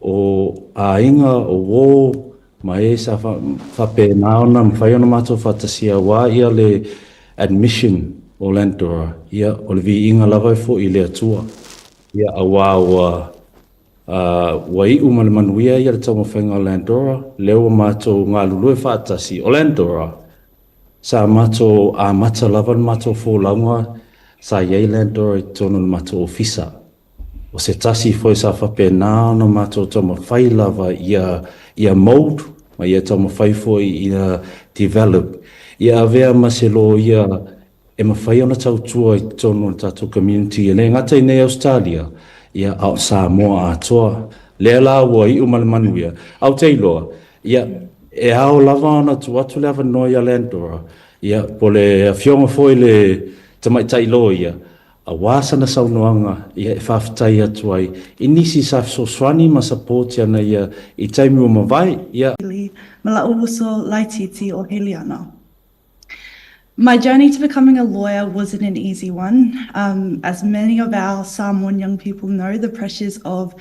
o aiga, o uo, ma e sa faapena ona mafai ona matou faatasia aua ia le admission o Landora, ia o le viiga lava e foi i le Atua. Ia aua ua ua iu ma le manuia ia le taumafaiga o Landora, lea ua matou galulue faatasi. O Landora, sa matou amata lava le matou folauga sa i ai Landora i totonu o le matou ofisa. O se tasi foi sa faapena ona matou taumafai lava ia ia mould ma ia taumafai foi ia develop ia avea ma se loia e mafai ona tautua i totonu o le tatou community e le gata i nei Ausetalia ia a o Samoa atoa. Lea la ua iu ma le manuia, ae ou te iloa ia e ao lava ona tuu atu le avanoa ia Landora ia po o le afioga foi i le tamaitai loia Aua sana saunoaga ia e faafetai atu ai i nisi sa fesoasoani ma support iana ia i taimi ua mavae, ia. Ma la'u uso laitiiti o Heliana. My journey to becoming a lawyer wasn't an easy one. Um, as many of our Samoan young people know, the pressures of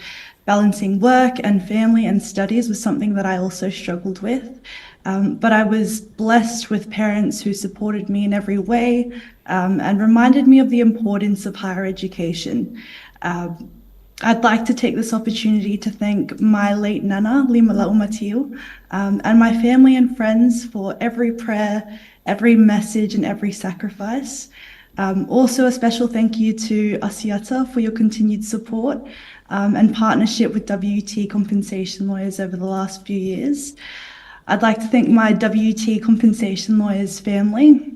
balancing work and family and studies was something that I also struggled with. Um, but I was blessed with parents who supported me in every way, um, and reminded me of the importance of higher education. Um, I'd like to take this opportunity to thank my late nana, Lima Laumatiu, um, and my family and friends for every prayer, every message, and every sacrifice. Um, also, a special thank you to Asiata for your continued support um, and partnership with WT Compensation Lawyers over the last few years. I'd like to thank my WT Compensation Lawyers family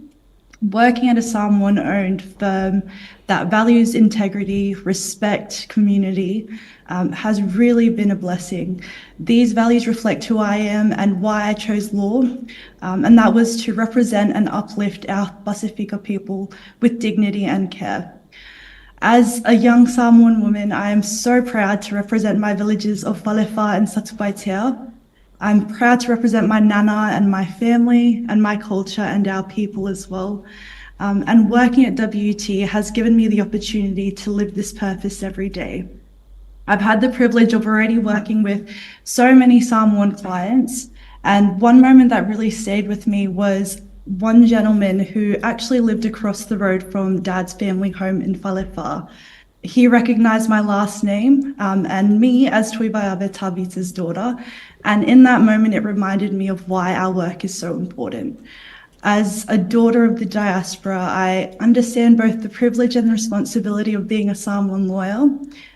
working at a Samoan owned firm that values integrity, respect, community um, has really been a blessing. These values reflect who I am and why I chose law, um, and that was to represent and uplift our Pasifika people with dignity and care. As a young Samoan woman, I am so proud to represent my villages of Falefa and Satupaitea. I'm proud to represent my nana and my family and my culture and our people as well. Um, and working at WT has given me the opportunity to live this purpose every day. I've had the privilege of already working with so many Samoan clients. And one moment that really stayed with me was one gentleman who actually lived across the road from dad's family home in Falefa. He recognized my last name um, and me as Tuivaiave Tavita's daughter. And in that moment, it reminded me of why our work is so important. As a daughter of the diaspora, I understand both the privilege and the responsibility of being a Samoan lawyer,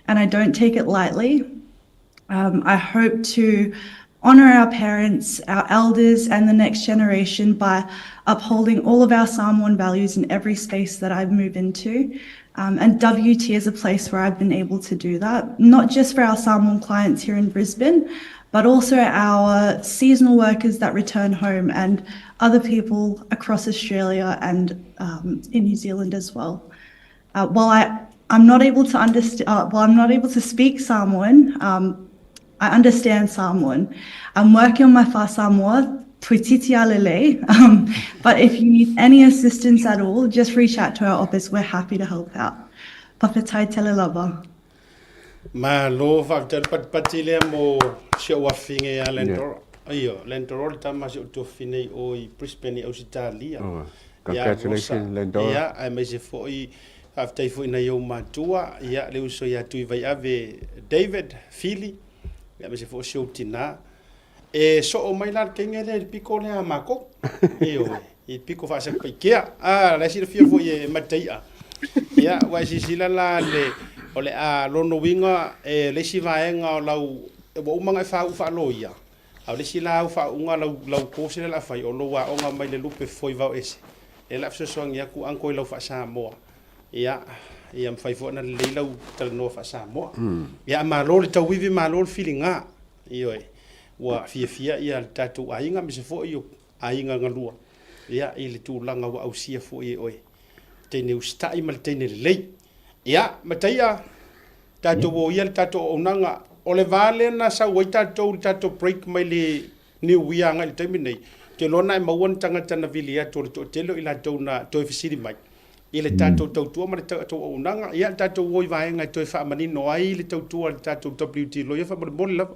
and I don't take it lightly. Um, I hope to honour our parents, our elders, and the next generation by upholding all of our Samoan values in every space that I move into. Um, and WT is a place where I've been able to do that, not just for our Samoan clients here in Brisbane, but also our seasonal workers that return home and other people across Australia and um, in New Zealand as well. Uh, while I, I'm not able to understand, uh, while I'm not able to speak Samoan, um, I understand Samoan. I'm working on my Fa Samoa, Tuititi Alele. Um, but if you need any assistance at all, just reach out to our office. We're happy to help out. Pafetai tele lava. Malo faafetai le patipati lea mo si ou afine ia Lendora. Io, Lendora le tama si ou tuafafine i o i Brisbane i Ausetalia. Oh, congratulations Lendora. Ia, aemaise foi faafetai foi nai ou matua, ia le uso ia Tuivaiave David Fili, ia aemaise foi o si ou tina. E soo mai la le teine lea i le piko lea a makou. Ioe, i le piko faa-Satupaitea. A, la e silafia foi e Mataia. Ia, ua e silasila la le, o le a lona uiga e le isi vaega o lau, ua uma ona e faauu faa-loia, a o le isi la au faauuga lau, lau course lea o le a fai, o lou aoga mai le lupe foi vao ese, lea o le a fesoasoani atu uncle i lau faa-Samoa. Ia, ia mafai foi ona lelei lau talanoa faa-Samoa. Ia, malo le tauivi, malo le filiga. Ioe, ua fiafia ia le tatou aiga aemaise foi o aiga galua, ia, i le tulaga ua ausia foi e oe, teine usitai ma le teine lelei. Ia, Mataia, tatou o ia le tatou auaunaga. O le va lea na sau ai tatou i le tatou break mai le New Year agai i le taimi lenei, ou te iloa na e maua ni tagata na vili atu o le toatele o i latou na toe fesili mai i le tatou tautua ma le tatou auaunaga. Ia, tatou o i vaega e toe faamanino ai le tautua a le tatou WT Lawyer faamolemole lava.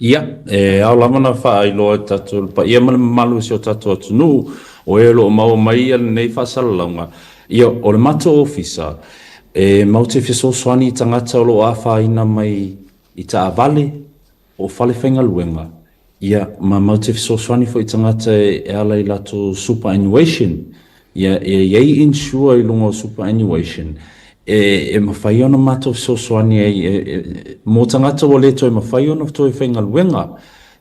Ia, e ao lava ona faailoa i tatou le paia ma le mamalu o si o tatou atunuu, o e o lo o maua mai ia lenei faasalalauga, ia, o le matou ofisa, e matou te fesoasoani i tagata o lo o afaina mai i taavale, o fale faigaluega, ia, ma matou te fesoasoani foi i tagata e ala i latou superannuation, ia, e i ai insure i luga o superannuation, e, e mafai ona matou fesoasoani ai e, e, mo tagata ua le toe mafai ona toe faigaluega,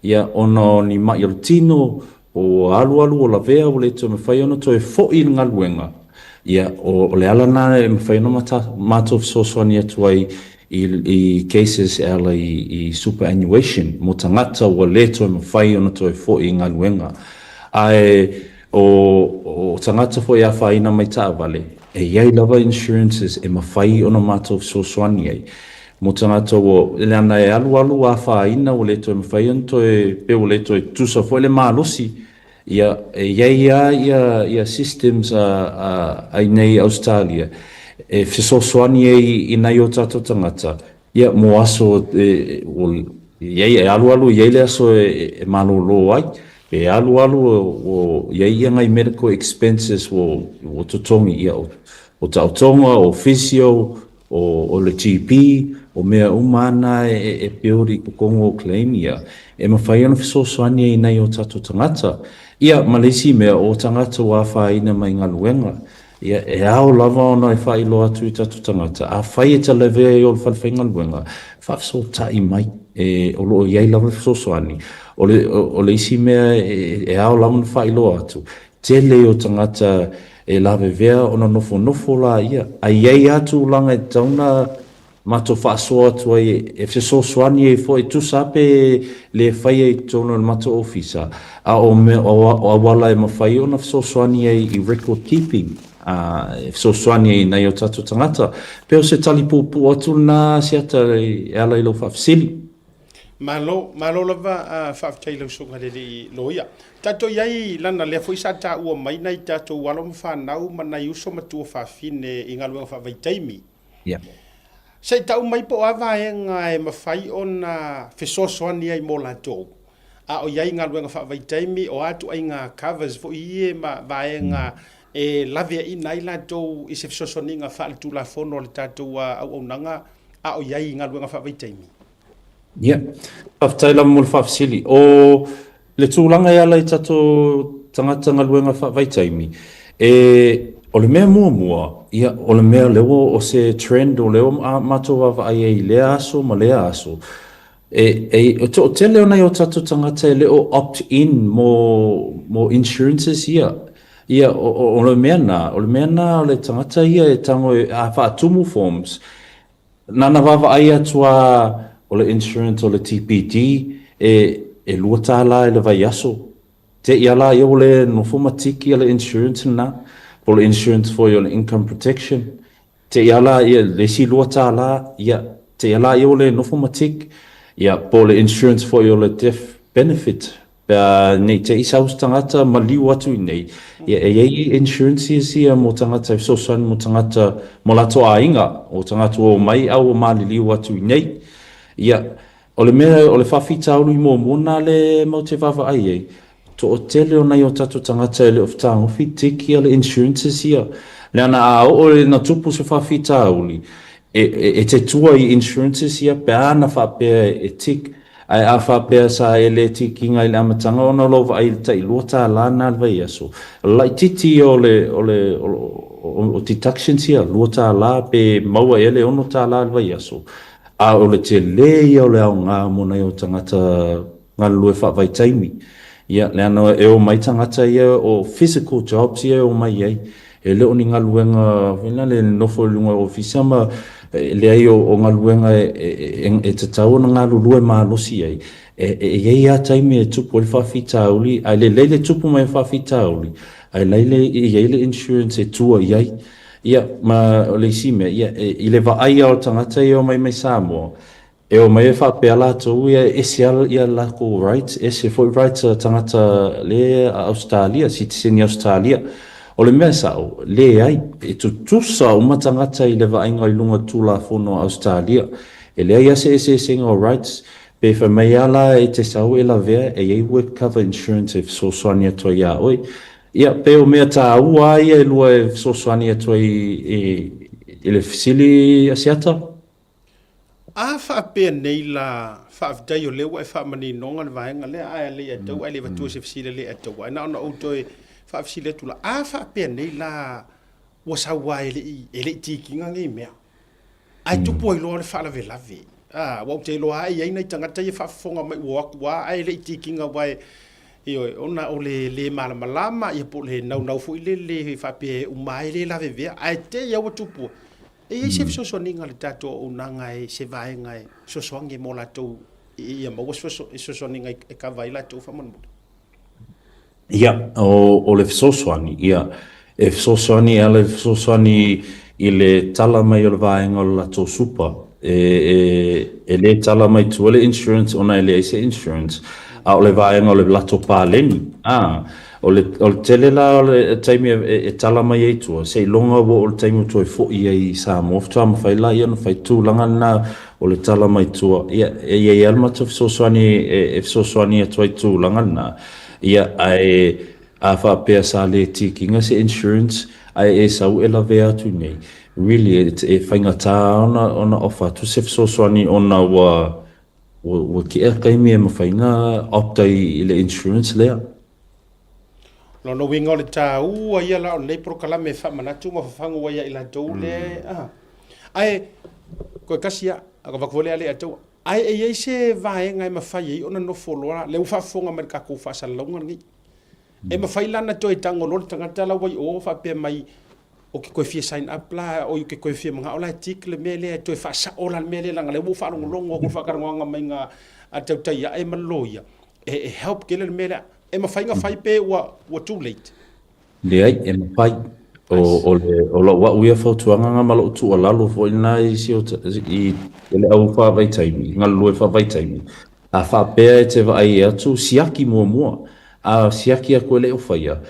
ia, ona o ni ma'i o le tino, Ua alualu ua lavea ua le toe mafai ona toe foi i le galuega, ia, o, o le ala lena e mafai ona matou fesoasoani atu ai i, i cases e ala i, i superannuation mo tagata ua le toe mafai ona toe foi i galuega. Ae o, o tagata foi e afaina mai taavale, e i ai lava insurances e mafai ona matou fesoasoani ai. Mo tagata ua, leaga e alualu ua afaina ua le toe mafai ona toe, pe ua le toe tutusa foi le malosi, ia, e i ai lava ia, ia systems a, a, a i inei i Ausetalia e fesoasoani ai i nai o tatou tagata, ia, mo aso e, ua i ai, e alualu e i ai le aso e, e malolo ai, pe alualu ua i ai ia nai medical expenses ua, ua totogi, ia, o, o taotoga, o physio, O le GP, o mea uma lava na e build i totonu o claim ia, e mafai ona fesoasoani ai i nai o tatou tagata. Ia, ma le isi mea, o tagata ua afaina mai galuega, ia, e ao lava ona e faailoa atu i tatou tagata, afai e te lavea i o le fale faigaluega, faafesootai mai, e, o lo o i ai lava le fesoasoani. O le, o le isi mea e ao lava ona faailoa atu, tele o tagata e lavevea ona nofonofo laia, a i ai lava tulaga e tatau ona matou faasoa atu ai e fesoasoani ai foi, tusa lava pe le faia i totonu o le matou ofisa, a o mea, o auala e mafai ona fesoasoani ai i record keeping, e fesoasoani ai i nai o tatou tagata. Pe o se tali puupuu atu lena Asiata e ala i lau faafesili. Malo, malo lava a faafetai i lau susuga i le alii loia. Tatou i ai lana lea foi sa taua mai nai tatou alo ma fanau ma nai uso ma tuafafine i galuega faavaitaimi. Yeah. Se i tau mai po o a vaega e mafai ona fesoasoani ai mo latou a o i ai galuega faavaitaimi, o a ituaiga covers foi ia ma vaega e laveaiina ai latou i se fesoasoaniga faaletulafono a le tatou auaunaga a o i ai i galuega faavaitaimi? Ia, faafetai lava mo le faafesili. O le tulaga e ala i tatou tagata galuega faavaitaimi, e, o le mea muamua, ia, o le mea lea ua, o se trend o lea ua matou vaavaai ai i lea aso ma lea aso, e, e, e toatele o nai o tatou tagata e le o opt in mo, mo insurances ia. Ia, o, o, o le mea na, o le mea na o le tagata ia e tago e, a faatumu forms, Nana vaavaai atu a o le insurance o le TPD e e $2 i le vaiaso. Te i ala ia ua le nofo ma tiki a le insurance lena, po o le insurance foi o le income protection. Te i ala ia le isi $2, ia te i ala ia ua le nofo ma tick, ia po o le insurance foi o le death benefit Pe a nei te i sau se tagata maliu atu i nei, ia e i ai insurances ia mo tagata e fesoasoani mo tagata mo latou aiga, o tagata ua omai a ua maliliu atu i nei. Ia, o le mea, o le faafitauli muamua lena le matou te vaavaai ai, toatele o nai o tatou tagata e le o fetagofi tick ia le insurances ia. Leaga a oo ina tupu se faafitauli, e, e te tua i insurances ia pe a na faapea e tick, Ae a faapea sa e le tikiga i le amataga ona o lou vaai i le tai $2 na le vaiaso, o le laitiiti ia o le, o le, o deductions ia, $2 pe maua ea le $6 i le vaiaso, a o le tele ia o le aoga mo nai o tagata galulue faavaitaimi. Ia, leaga e omai tagata ia o physical jobs ia e omai ai. E le o ni galuega foi lea e nofo i luga o ofisa ma E leai o, o galuega e, e, e, e tatau ona galulue malosi ai, e, e i ai lava taimi e tupu ai le faafitauli, ae lelei le tupu mai o faafitauli, ae laile e i ai le insurance e tua i ai. Ia, ma o le isi mea, ia, e, i le vaai lava o tagata ia e omai mai Samoa, E omai e faapea latou ia e ese lava ia lakou rights, ese foi rights a tagata le a Ausetalia, sitiseni Ausetalia. O le mea sao, leai, e tutusa uma tagata i le vaaiga i luga o Tulafono a Ausetalia. E leai lava se eseesega o rights. Pe fai mai lava la e te sau e lavea, e i ai work cover insurance e fesoasoani atu ai ia oe. Ia, pe o mea taua lava ia e lua e fesoasoani atu ai i le fesili a Siata? A faapea nei la, faafetai o lea ua e faamaninoga le vaega lea, ae le i atau, ae le i avatua se fesili a le ataua, ae na ona ou toe faafesili atu la, a faapea nei la ua sau lava e le i, e le i tikiga nei mea, ae tupu ai loa le faalavelave, a, aua ou te iloa lava e i ai nai tagata ia e faafofoga mai ua o atu lava ae le i tikiga aua e, ioe, ona o le le malamalama, ia po o le naunau foi lele faapea e uma ai le lavevea, ae te i lava ua tupu ai. E i ai se fesoasoaniga a le tatou auaunaga e se vaega e fesoasoani mo latou ia maua se fesoasoaniga e kava ai latou faamolemole? Ia, o le fesoasoani, ia, e fesoasoani e ala i le fesoasoani i le tala mai o le vaega o le latou super. E, e, e le tala mai tua le insurance ona e leai se insurance, a o le vaega o le latou paleni, a, O le, o le tele la o le taimi e, e tala mai ai tua, seiloga ua oo le taimi ua toe foi ai i Samoa, faatoa mafai lea ona fai tulaga lena o le tala mai tua. Ia, e i ai lava le matou fesoasoani e, e fesoasoani atu ai i tulaga lena. Ia, ae a faapea sa le tikiga se insurance ae e sau e lavea atu nei, really e, e faigata ona, ona offer atu se fesoasoani ona ua, Ua, ua tea taimi e mafai ona opt ai i le insurance lea. Lona uiga o le taua ia la o lenei polokalame e faamanatu ma fafagu ai ia i latou le a. Ae koe kasi a, a ka vaku le ale ataua. Ae e i ai se vaega e mafai ai ona nofo loa le ua faafofoga mai i le tatou faasalalauga lenei. E mafai la ona toe tago loa le tagata la ua i o faapea mai ou te toe fia sign up la, oi ou te toe fia manao la e tick le mea lea e toe faasao la le mea lea leaga o lea ua ou faalogologo atu i le faatalanoaga mai a le tautai ae ma le loia, e help tele le mea lea. E mafai ona fai pe ua ua too late? Leai, e mafai. O, o, le, o lau au ia fautuaga na ma lou tuualalo foi lena i si o, i, i le au faavaitaimi, galulue faavaitaimi. A faapea e te vaai atu, siaki muamua. A siaki atu e le o faia,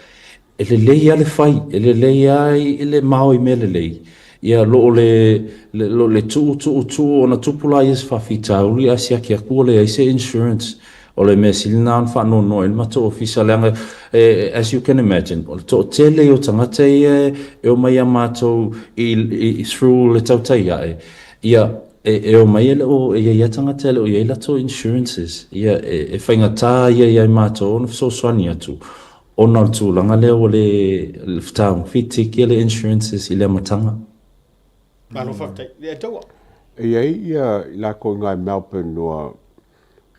E lelei lava le fai, e lelei lava i le mao i mea lelei. Ia lo o le, lo le tuu, tuu, tuu ona tupu laia se faafitauli ae siaki atu ua leai se insurance. O le mea sili lena ona faanoanoa ai le matou ofisa leaga e, as you can imagine, o le toatele o tagata ia e omai ia matou i, i, through le tautai ae, ia, e, e omai e le o, e i ai lava tagata e le o i ai latou insurances. Ia, e, e faigata ia ia i matou ona fesoasoani atu. Ona o le tulaga lea ua le fetagofiti le insurances i le amataga. Malo faafetai. Ia taua. E i ai ia i lakou i ina i Melbourne ua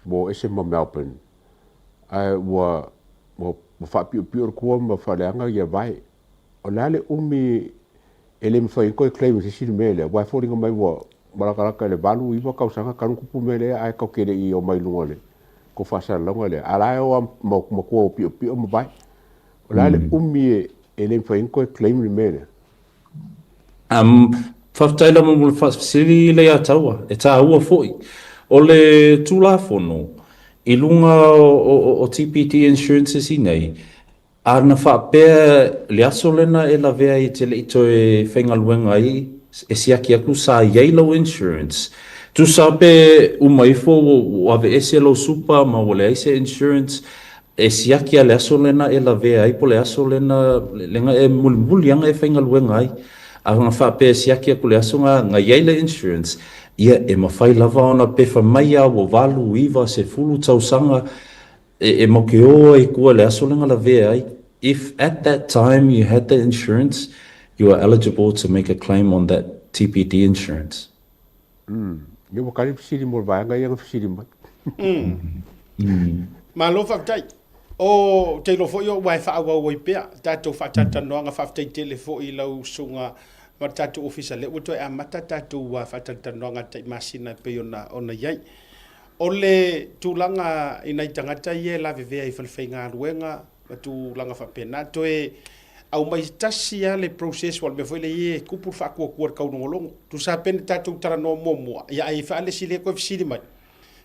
ua o ese ma Melbourne ae ua ua faapiopio le tua ma faaleaga ia vae. O le a le umi e le mafai ai ona toe claim e se isi le mea lea, aua e foliga mai ua latalata i le 8, 9 tausaga talu ona tupu le mea lea ae tatou te le i omai i luga o le tou faasalalauga lea, a o la e o lava ma matua o piopio ma vae. O le a le umi e le mafai ai ona toe claim le mea lea? Faafetai lava mo le faafesili Leiataua, e taua foi. O le Tulafono i luga o TPD Insurances i nei, A na faapea le aso lena e lavea ai e te le i toe faigaluega ai e siaki atu sa i ai lau insurance, tusa pe uma ifo ua aveese lou super ma ua leai se insurance, e siaki lava le aso lena e lavea ai po o le aso lena lena e mulimuli ana e faigaluega ai. A na faapea e siaki atu le aso na na i ai le insurance, ia e mafai lava ona pefa mai lava ua 8, 9, 10 tausaga E, e mau ke ō ai kua le aso lenga lavea ai. If at that time you had the insurance, you are eligible to make a claim on that TPD insurance. Mm. Ia ua kali fesili mo le vaega ia na fesili mai. Mm. Malo faafetai. O te iloa foi o ua e faaauau ai pea tatou faatalatalanoaga. Faafetai tele foi i lau susuga. ma le tatou ofisa lea ua toe amata tatou faatalatalanoaga tai masina e pei ona ona i ai. O le tulaga i nai tagata ia e lavevea i falefaigaluega ma tulaga faapena, toe aumai tasi lava le process aua o le mea foi lea e tupu le faatuatua i le taulogologo. Tusa pe na tatou talanoa muamua, ia ae faalesi lea toe fesili mai,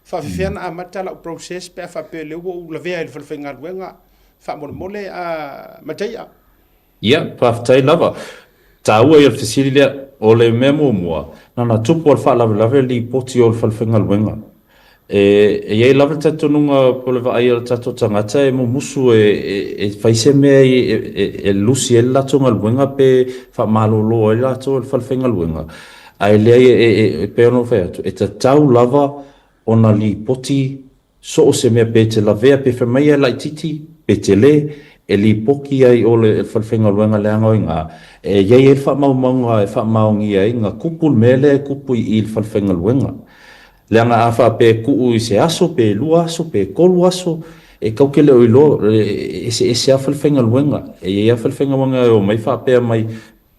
faafefea ona amata lau process pe a faapea o lea ua ou lavea i le falefaigaluega faamolemole a Mataia? Ia, faafetai lava. Taua ia le fesili lea. O le mea muamua, na ona tupu lava le faalavelave lipoti o le falefaigaluega. E i ai lava le talitonuga po o le vaai a le tatou tagata e mumusu e fai se mea e lusi ai le latou galuega pe faamalolo ai latou e le falefaigaluega. Ae leai, e pei ona ou fai atu, e tatau lava ona lipoti So o se mea pe te lavea pe fai mai e laititi pe tele, e lipoki ai o le falefaigaluega leaga o iga, e i ai ai le faamaumauga e faamaonia ai ga kupu le mea lea e kupu i i le falefaigaluega. Leaga a faapea e kuu i se aso pe lua aso pe kolu aso, e kau ke le o iloa, e eseese a falefaigaluega. E i ai a falefaigaluega e omai faapea mai,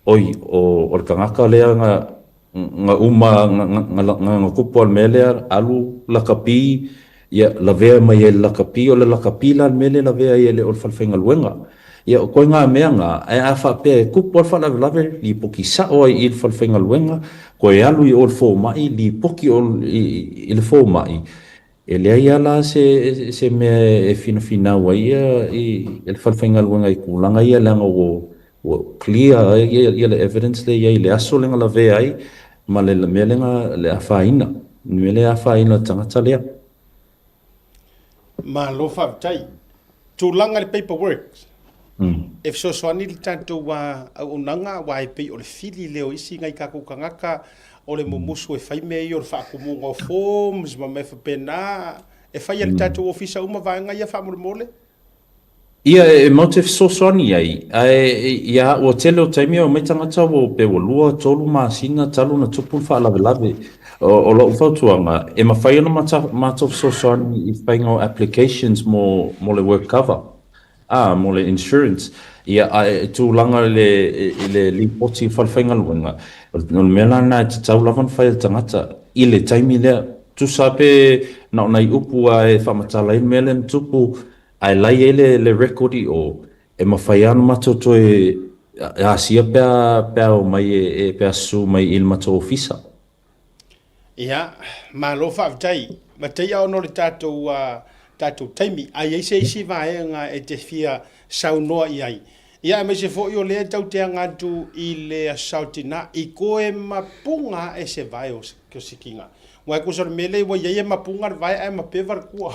Oi, o le tagata lea na, na uma, na, na, na, na tupu lava le mea lea, alu lakapi, ia, lavea mai ai i le lakapi, o le lakapi la le mea lea e lavea ai e le o le falefaigaluega. Ia, o ituaiga mea na, ae a faapea e tupu lava le faalavelave, lipoti sao ai i le falefaigaluega, toe alu i o i le fomai, lipoti i, i le fomai, E leai lava la se, se mea e finafinau ai ia i le falefaigaluega i tulaga ia leaga ua, ua clear ai ia, ia le evidence lea i ai i le aso lea na lavea ai ma le mea lea na, le afaina, le mea lea e afaina le tagata lea. Malo faafetai. Tulaga i le paperwork, e fesoasoani le tatou auaunaga aua e pei o le fili lea o isi nai tatou tagata o le mumusu e fai mea ia o le faatumuga o forms ma mea faapena. E fai e le tatou ofisa uma vaega ia faamolemole? Ia, e matou te fesoasoani ai, ae ia ua tele o taimi e omai tagata ua pe ua lua, tolu masina talu ona tupu le faalavelave. O lau fautuaga, e mafai ona matou fesoasoani i le faiga o applications mo mo le work cover, a, mo le insurance. Ia, ae tulaga i le i le lipoti falefaigaluega, o le mea la lena e tatau lava ona fai e le tagata i le taimi lea. Tusa pe na o nai upu lava e faamatala ai le mea lea na tupu, ae la e i ai le le record i o, e mafai lava ona matou toe asia pe a pe a omai e pe a susu mai i le matou ofisa. Ia, malo faafetai. Mataia ona o le tatou, tatou taimi, a i ai se isi vaega e te fia saunoa i ai. Ia, aemaise foi o lea e tau te aga atu i le Aso Saotina, i koe mapuga ae se vae o sikiga. Aua e tusa o le mea lea ua i ai e mapuga le vae ae mapeva le kua.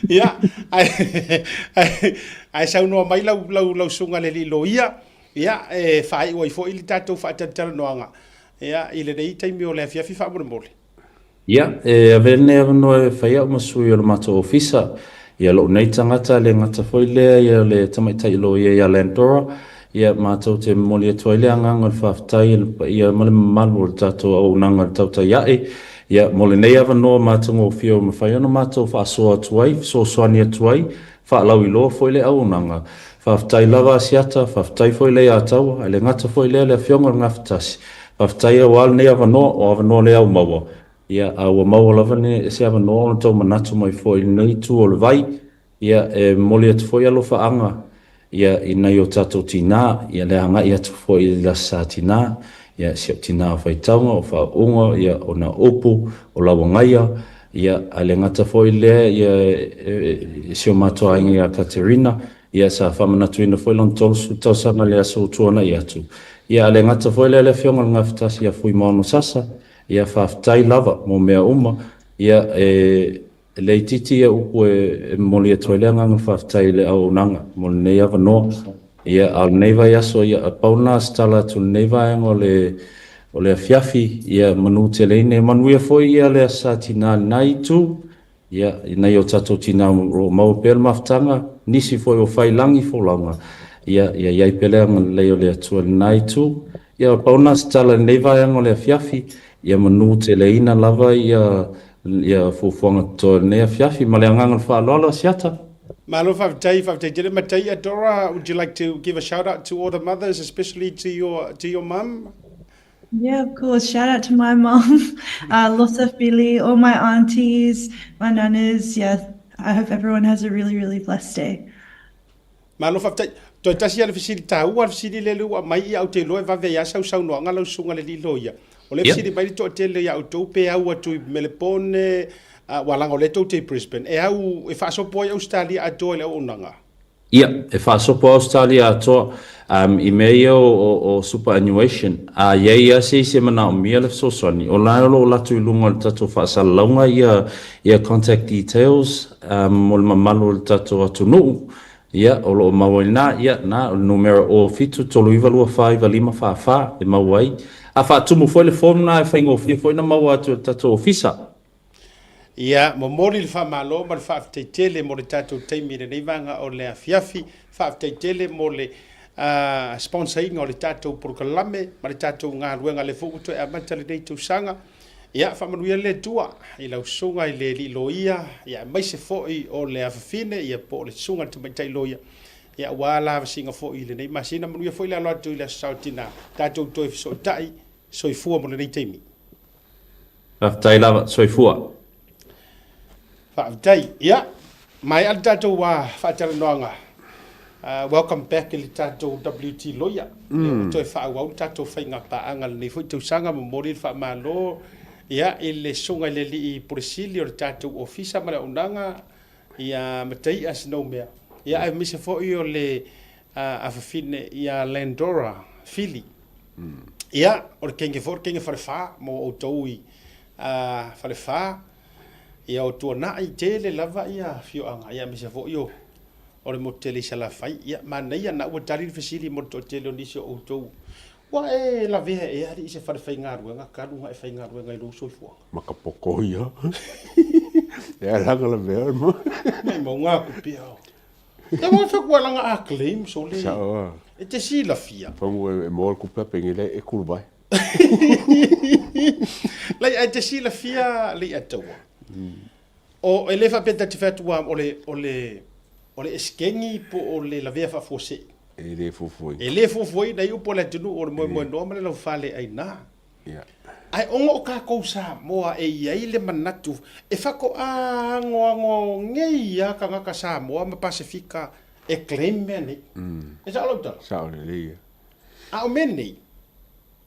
Ia, ae, ae, ae saunoa mai lau, lau, lau susuga i le alii loia, ia, e faaiu ai foi le tatou faatalatalanoaga. Ia, i lenei taimi o le afiafi faamolemole. Ia, e avea lenei avanoa e fai au ma sui o le matou ofisa. Ia, lou nei tagata, e le gata foi lea ia le tamaitai loia ia Landora, ia, matou te momoli atu ai le agaga o le faafetai i le paia ma le mamalu o le tatou auaunaga i le tautai ae, ia, mo lenei avanoa matagofie ua mafai ona matou faasoa atu ai, fesoasoani atu ai, Faalauiloa foi le auaunaga. Faafetai lava Asiata, faafetai foi Leiataua, e le gata foi lea le Afioga i le Gafatasi. Faafetai aua lenei avanoa, o avanoa le au maua. Ia, a ua maua lava ne, se avanoa ona tou manatu mai foi i lenei itu o le vai. Ia, e momoli atu foi alofaaga, ia, i nai o tatou tinā, ia le agai atu foi i le Aso Sa Tinā, ia, si au tinā o faitauga, o faauuga, ia, o na upu, o lauagaia, Ia, a le gata foi lea, ia, e, si o matou aiga ia Katerina, ia, sa faamanatuina foi lona 30 tausaga i le aso ua tuanai atu. Ia, a le gata foi lea le Afioga i le Gafatasi ia Fuimaono Sasa, ia, faafetai lava mo mea uma. Ia, e, e le itiiti ia upu e, e momoli atu ai le agaga faafetai i le auaunaga mo lenei avanoa. Ia, a o lenei vaiaso, ia, pau lena o se tala atu i lenei vaega o le, o le afiafi, ia manu tele ina. Manuia foi ia le Aso Sa Tinā i lena itu, ia, i nai o tatou tinā o lo o maua pea le mafutaga, nisi foi o fai lagi folauga, ia, ia i ai pea le agalelei o le Atua i lena itu. Ia, pau lena o se tala i lenei vaega o le afiafi, ia manu teleina lava ia, ia fuafuaga totoe o lenei afiafi. Ma le agaga o le faaaloalo, Asiata. Malo faafetai, faafetai tele Matai. Adora, would you like to give a shout out to all the mothers, especially to your to your mum? Yeah, of course. Shout out to my mum, Losa Fili, all my aunties, my nanas. Yeah, I hope everyone has a really, really blessed day. Malo faafetai. Toe tasi lava le fesili taua le fesili lea ua aumai ia ou te iloa e vave ai lava sau saunoaga lau susuga i le alii loia. O lea e fesili mai le toatele ia outou pe au atu i Melepone, aua leaga o lea tou te i Brisbane, e au, e faasopo ai Ausetalia atoa i le auaunaga? Ia, e faasopo Ausetalia atoa i mea ia o superannuation. A i ai lava se isi e manaomia le fesoasoani, o la e o lo o latou i luga o le tatou faasalalauga ia contact details mo le mamalu o le tatou atunuu. Ia, o lo o maua i ina, ia, na, o le numera 07 39 24 95 44 e maua ai. A faatumu foi le form lena e faigofie foi ona maua atu e le tatou ofisa. Ia, momoli le faamalo ma le faafetai tele mo le tatou taimi i lenei vaega o le afiafi. Faafetai tele mo le sponsor ina o le tatou polokalame ma le tatou galuega lea foi ua toe amata lenei tausaga. Ia, faamanuia le Atua i lau susuga i le alii loia, ia, aemaise foi o le afafine, ia, po o le susuga i le tamaitai loia, ia, aua lavasiga foi i lenei masina. Manuia foi le alo atu i le Aso Saotina, tatou toe fesootai. Soifua mo lenei taimi. Faafetai lava. Soifua. Faafetai. Ia, maea le tatou faatalanoaga. Welcome back i le tatou WT Lawyer. Lea ua toe faaauau le tatou faiga paaga lenei foi tausaga. Momoli le faamalo ia, i le susuga i le Alii Pule Sili o le tatou Ofisa ma le Auaunaga ia Mataia Snoumea. Ia, aemaise foi o le afafine ia Landora Fili. Ia, o le kenge foi o le kenge falefa mo outou i Falefa. Ia o Tuanai tele lava ia afioaga, ia aemaise foi o o le motu tele i Salafai. Ia manaia na ua tali le fesili mo le toatele o nisi o outou. Ua e lavea ea alii i se fale faigaluega talu ona e faigaluega i lou soifuaga? Makapoko ia. E alaga lavea ma. Mai mauga aku pea. E mo fe kua langa a claim so le. Sao. E te silafia. Fangu e mo le kupe penge le e kuluvai. Lei ai te silafia lei ataua. O e le faapea ta te fai atu o le o le o le esekegi po o le lavea faafuasei. E le fuafuaina. E le fuafuaina ai upu a le atunuu o le moemoenoa ma le laufale aina. Yeah. Ae ona o tatou Samoa e i ai le manatu e faatoa agoago nei lava tagata Samoa ma Pasefika e claim mea nei. E sao lau tala? Sao lelei ia. A o mea nei,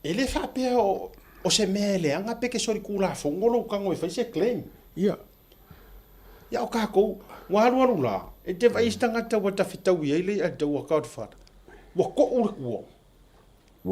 e le faapea o se mea e leaga pe ke solitulafono lou tago e fai se claim. Ia. Ia o tatou, ua alualu la, e te vaai i se tagata ua tafetaui ai le i'a taua Godfather, ua to'u le kua.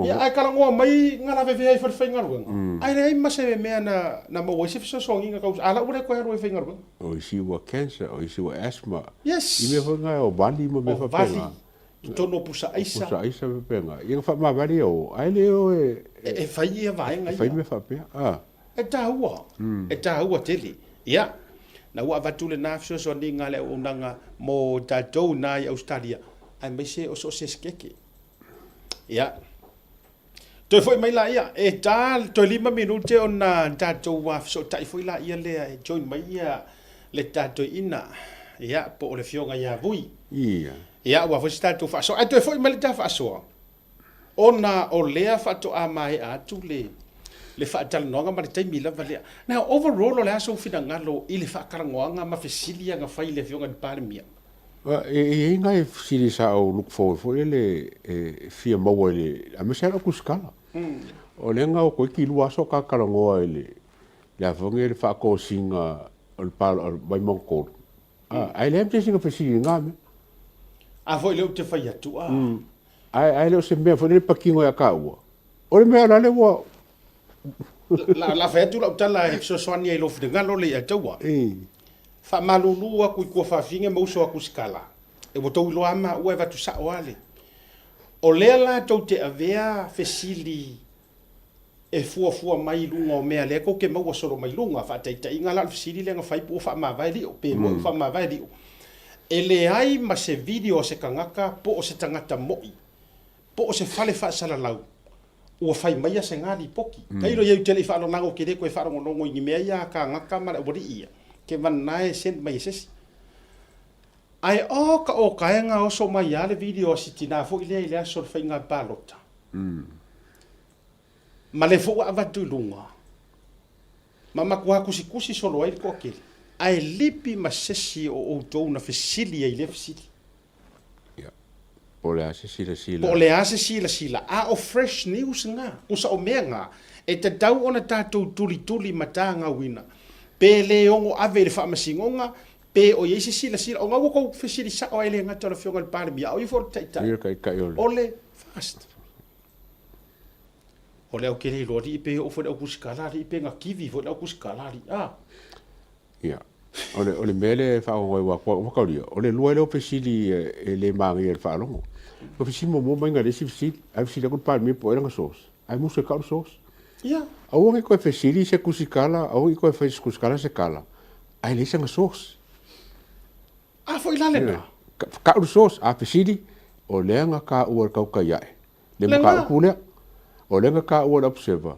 Ia, ae talanoa mai na lavevea ai falefaigaluega, ae leai ma se mea na, na maua ai se fesoasoaniga tau, a la ua le toe alu ai i faigaluega. O isi ua cancer, o isi ua asthma. Yes. I mea foi na o vali ma mea O faapena. vali, totonu o pusa aisa. Pusa aisa ma faapena. Ia na faamavali ia o, ae le o e, E, e fai ia vaega e fai mea faapea. Ah. E taua, e taua tele. Ia, na ua avatu lena fesoasoaniga a le auaunaga mo tatou i na i Ausetalia, aemaise o so o se sikeke. Ia. Toe foi mai laia, e ta toe 5 minute ona tatou fesootai foi laia lea e join mai ia le tatou ina, ia, po o le afioga ia Vui. Ia. Ia, ua foi se tatou faasoa. Ae toe foi mai le ta faasoa, ona o lea faatoa maea atu le le faatalanoaga ma le taimi lava lea. Now, overall, o le a sou finagalo i le faatalanoaga ma fesili ia na fai i le afioga i le Palemia? E i ai nai fesili sa ou look forward foi lele e fia maua i le, aemaise lava lau tusitala. O lea na o toeitiiti 2 aso o ta talanoa i le, le a foi nei le faatosina o le o le Vaimauga 3. Ae leai ma se isi na fesili i lena mea. A foi lea ou te fai atu, a. Ae le o se mea foi lele patino ia taua. O le mea la lea ua La, la fai atu lau tala e fesoasoani ai i lou finagalo le ia taua. Faamalulu aku i tuafafine ma uso aku sikala, e ua tou iloa lava maua e avatu sao lava le. O lea la tou te avea fesili e fuafua mai i luga o mea lea tou te maua solo mai luga, faataitaiga la o le fesili lea na fai po ua faamavae lio, pe moni ua faamavae lio. E leai ma se video a se tagata po o se tagata moi po o se fale faasalalau ua fai maia se ga lipoti. Tailo ia ou te le i faalogologo, ou te le toe faalogologo i ni mea ia a kānaka ma le aualii ia, ke vanana e send mai e se isi. Ae o ka okaega oso mai a le video a si tina foi lea i le aso o le faiga palota. Ma le foi ua avatu i luga. Ma matua tusitusi solo ai le toatele. Ae lipi ma sesi o outou na fesili ai i lea fesili. Ia. Po o le a se silasila. Po o le a se silasila. A o fresh news na. Tusa o mea na, e tatau ona tatou tulituli ma tagauina. Pe le ono ave i le faamasinoga, pe o i ai se silasila. Ona ua tou fesili sao ai e le gata o le Afioga i le Palemia, a o ia foi o le Taitai. Ia, Taitai o le. O le FAST. O le au ke le iloa alii pe oo foi le au kusikala alii pe na kivi foi le au kusikala alii a. Ia. O le, o le mea lea e faagogo ai aua ua taulia, o le lua lea o fesili e le manaia i le faalogo. O fesili muamua mai na le isi fesili, ae fesili atu le Palemia po o ai lana source. Ae musu e kau le source. Ia. Aua ne i toe fesili se kusikala, aua ne i toe fai se kusikala se kala, ae leai sana source. A foi la lena. Kau le source, a fesili, o lea na taua e le tautai ae. Le mataupu lea, o lea na taua e le Observer,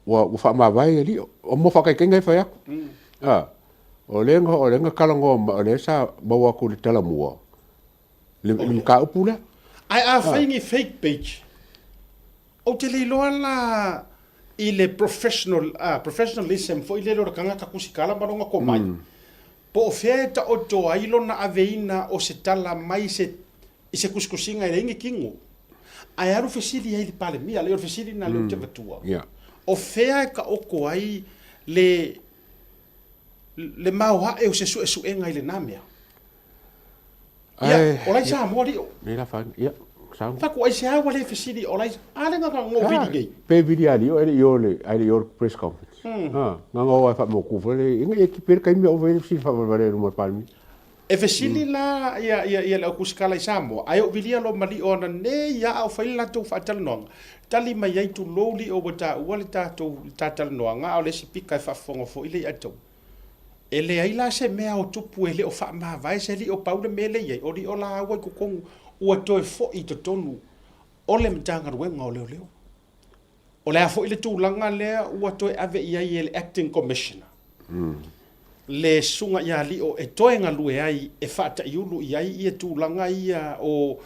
ua, ua faamavae e alii, o mo faataitaiga e fai atu. A, o lea na, o lea na talanoa ma, o lea sa maua atu i le talamua, le, le mataupu lea. Ae afai ni fake page, ou te le iloa la i le professional, ah, professionalism foi lele o le tagata tusitala ma lona tomai, po o fea e taoto ai lona aveina o se tala mai se i se tusitusiga e leai ni tino. Ae alu fesili ai i le Palemia, o le fesili lena lea ou te avatua, o fea e taoto ai le le maoae o se suesuega i lena mea? Ia, o la i Samoa lio. Fatu aisea ua le fesili o la i, a lea na na vili nei? Pe vili a lio, e le i o le, a le i o le press conference. Ha, na na o ai whaamauku foi le, inga ia ki pere kaimi o vele fesili whaamavale luma Palemia. E fesili la ia, ia, ia le au kusikala i Samoa, ae ou vilia lo ma lio ana nei ia a o fai le latou faatalanoaga. Tali mai ai tulou lio ua taua le tatou, le ta talanoaga, a o le isi pika e faafofoga foi le ia tou. E leai la se mea o tupu e le o faamavae se lio, pau le mea lea e i ai, o lio la ua i totonu, ua toe foi i totonu o le Matagaluega o Leoleo. O le a foi le tulaga lea ua toe ave i ai e le Acting Commissioner le susuga ia Lio e toe galue ai e faataiulu i ai ia tulaga ia o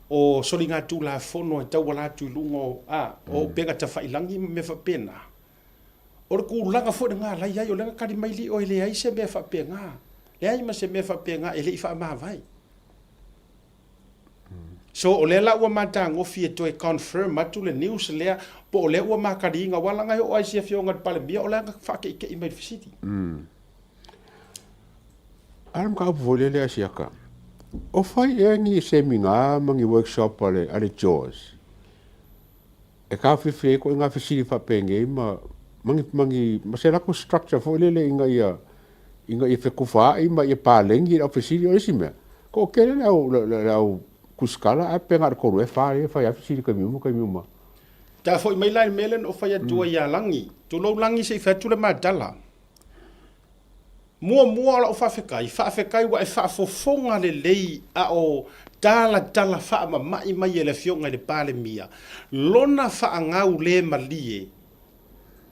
o soligatulafono e tauala atu i luga o a o upega tafailagi ma mea faapena. O le tulaga foi lena la i ai, o lea na tali mai Lio e leai se mea faapena, leai ma se mea faapena e le i faamavae. So o lea la ua matagofie toe confirm atu le news lea po o lea ua mataliina aua leaga e oo lava i si afioga i le Palemia o lea na faakeikei mai i le fesili. A o le mataupu foi lea lea Asiata, o fai ea ni seminar ma ni workshop a le, a le JAWS e taofiofia ai ituaiga fesili faapenei ma, ma ni, ma ni, ma se latou structure foi lele ina ia, ina ia fetufaai ma ia paleni le au fesili. O le isi mea, toatele le au, le, le, le au kusikala ae pe na o le tolu ea fa lea e fai lava fesili i taimi uma taimi uma. Ta foi mai la i le mea lea na ou fai atu ai ia Lagi, tulou Lagi se i fai atu le ma tala. Muamua o lau faafetai, faafetai ua e faafofoga lelei a o talatala faamama'i mai e le Afioga i le Palemia lona faagau le malie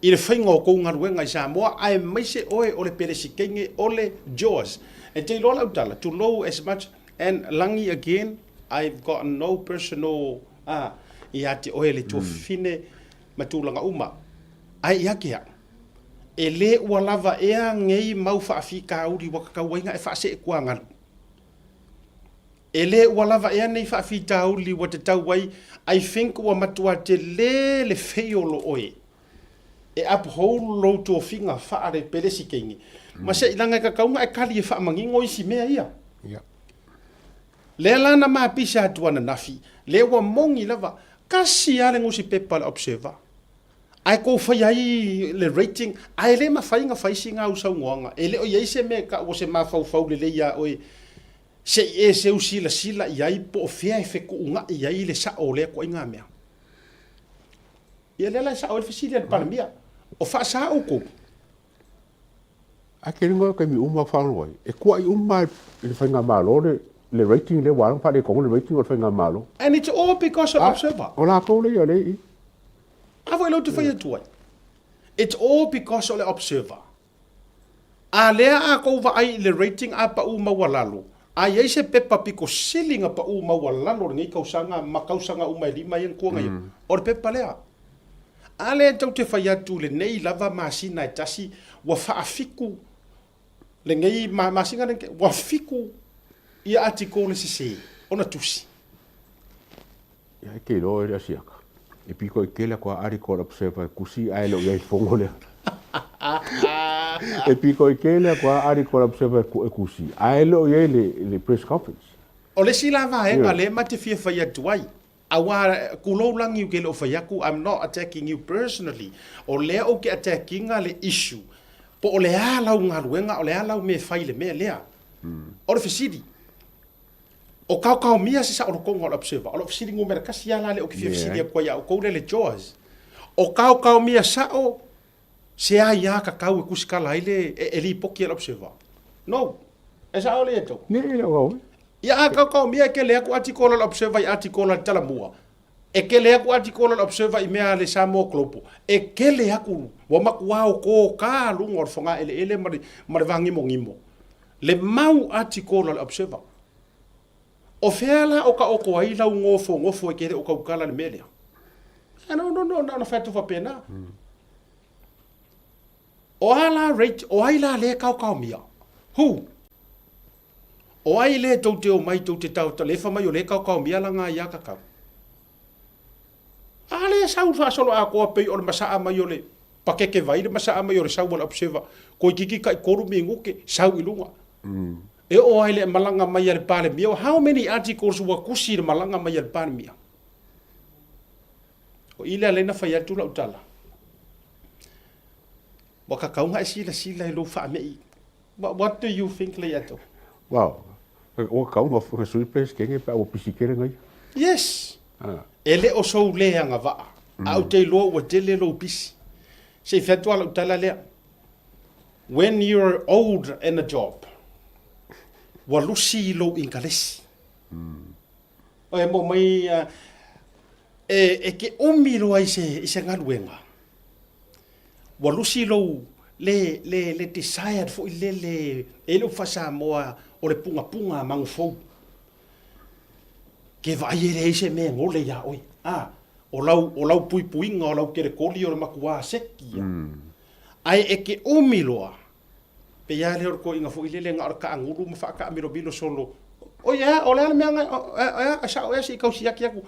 i le faiga o tou galuega i Samoa aemaise oe o le Peresitene o le JOAS. E te iloa lau tala, tulou as much and Lagi again, I've got no personal a ia te oe le tuafafine ma tulaga uma. Ae ia te au, e le ua lava ea nei mau faafitauli ua tatau ai na e faaseekuagalu. E le ua lava ea nei faafitauli ua tatau ai, I think ua matua tele le feio lo oe e uphold lou tofiga faale-Pelesiteine, ma seilaga e tatau na e tali e faamanino isi mea ia. Lea la na mapisa atu ananafi, lea ua moni lava, tasi lava le nusipepa a le Observer, ae tou faia ai le rating, ae le mafai na fai sina au saunoaga, e le o i ai se mea e tau o se mafaufau lelei ia oe se i e seu silasila i ai po o fea e fetuunai ai le sao o lea ituaiga mea. Ia lea la e sao ai le fesili a le Palemia, o faasa outou? Ae tele ngā taimi uma whaango ai. E kuai uma i le Faigamalo le, le rating lea ua ala ona faaletonu le rating o le Faigamalo. And it's all because of Observer. O latou lea ia lea i i. A foi lea ou te fai atu ai. It's all because o le Observer. A lea a tou vaai i le rating a pau maualalo, A i ai se pepa pito sili na paʻū maualalo o lenei tausaga ma tausaga uma e lima ia na tuangaia, o le pepa lea. A lea tou te fai atu lenei lava masina e tasi ua faafitu lenei masina lenei, ua fitu ia atikole sese ona tusi. Ia e te iloa e le asiaka. E piko i tele atu a article a le Observer e tusi ae le o i ai i le fono lea. E piko i tele atu a article a le Observer e tusi ae le o i ai i le press conference. O le isi la vaega lea ma te fia fai atu ai, aua kulou lagi ou ke le o fai atu, I'm not attacking you personally, o lea ou te attack ina le issue, po o le a lau galuega, o le a lau mea e fai i le mea lea. O le fesili, O kaokaomia se saolotoga o le Observer. O lou fesili numera tasi lava la lea ou te fia fesili atu ai ia outou lea le Jaws. O kaokaomia sao se aia tatau e tusitala ai le e lipoti e le Observer? No. E sao lea outou? Ne, e le o au. Ia a kaokaomia e kele atu atikola o le Observer i atikola a le Talamua. E kele atu atikola o le Observer i mea a le Samoa Global. E kele atu ua matua okōka luga o le fogaeleele ma le ma le vāgimogimo. Le mau atikola o le Observer. O fea la o taoto ai lau nofonofo e te le o tautala le mea lea? Ah, no, no, no, na ona fai atu faapena. O a la rate, o ai la le kaokaomia? Who? O ai le tou te omai tou te tau, le fa mai o le kaokaomia la ngā ia kakau. A le sau faasolo atoa pei o le masaa mai o le pakeke vai le masaa mai o le sau a le Observer, toeitiiti tai tolu minute, sau i luga. E oo ai le malaga mai a le Palemia, how many articles ua tusi i le malaga mai a le Palemia? O i lea lea na fai atu lau tala. Ua tatau ona e silasila i lou faamei. What do you think, Leiato? Well, ua tatau ona sui le Peresetene pe a ua pisi tele na ia. Yes. E le o sou le agavaa, a ou te iloa ua tele lou pisi. Se i fai atu lava lau tala lea. When you're old in a job, ua lusi i lou inkalesi. E mo mai, e ke umi loa i se, i se galuega, ua lusi lou, le, le, le desired foi lele, e i ai le upu faa-Samoa, o le pugapuga a magufou. Ke vaai e leai se mea e gole iā oe. A, o lau, o lau puipuiga, o lau kerekoli o le makuā seki ia. Ae e ke umi loa, pei lava lea o le toeaina foi lele na o le taagulu ma faataamilomilo solo, oi e a, o le a le mea na, e a, e sao ea se i tau siaki atu.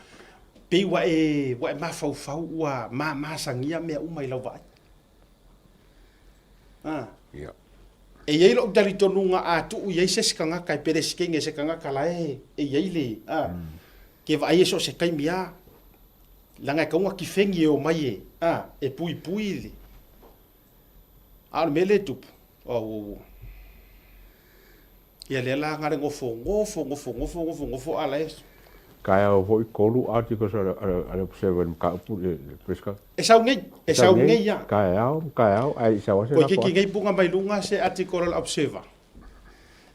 Pei ua e, ua e mafaufau ua mamasagia mea uma i lau vaai. A. Ia. E i ai lou talitonuga a tuu i ai se isi tagata e Peresetene se tagata la e e i ai le, a, ke vaai e so o se taimi a, leaga e tatau ona tifeni e omai e, a, e puipui le, a o le mea lea e tupu, oh, Ia lea la na le nofo nofo nofo nofo nofo nofo a la e. Taeao foi tolu articles a le Observer i le mataupu i le press conference. E sau nei, e sau nei ia. Taeao ma taeao ae le i sau lava se lafo atu. Koe kiki nei puga mai luga se article a le Observer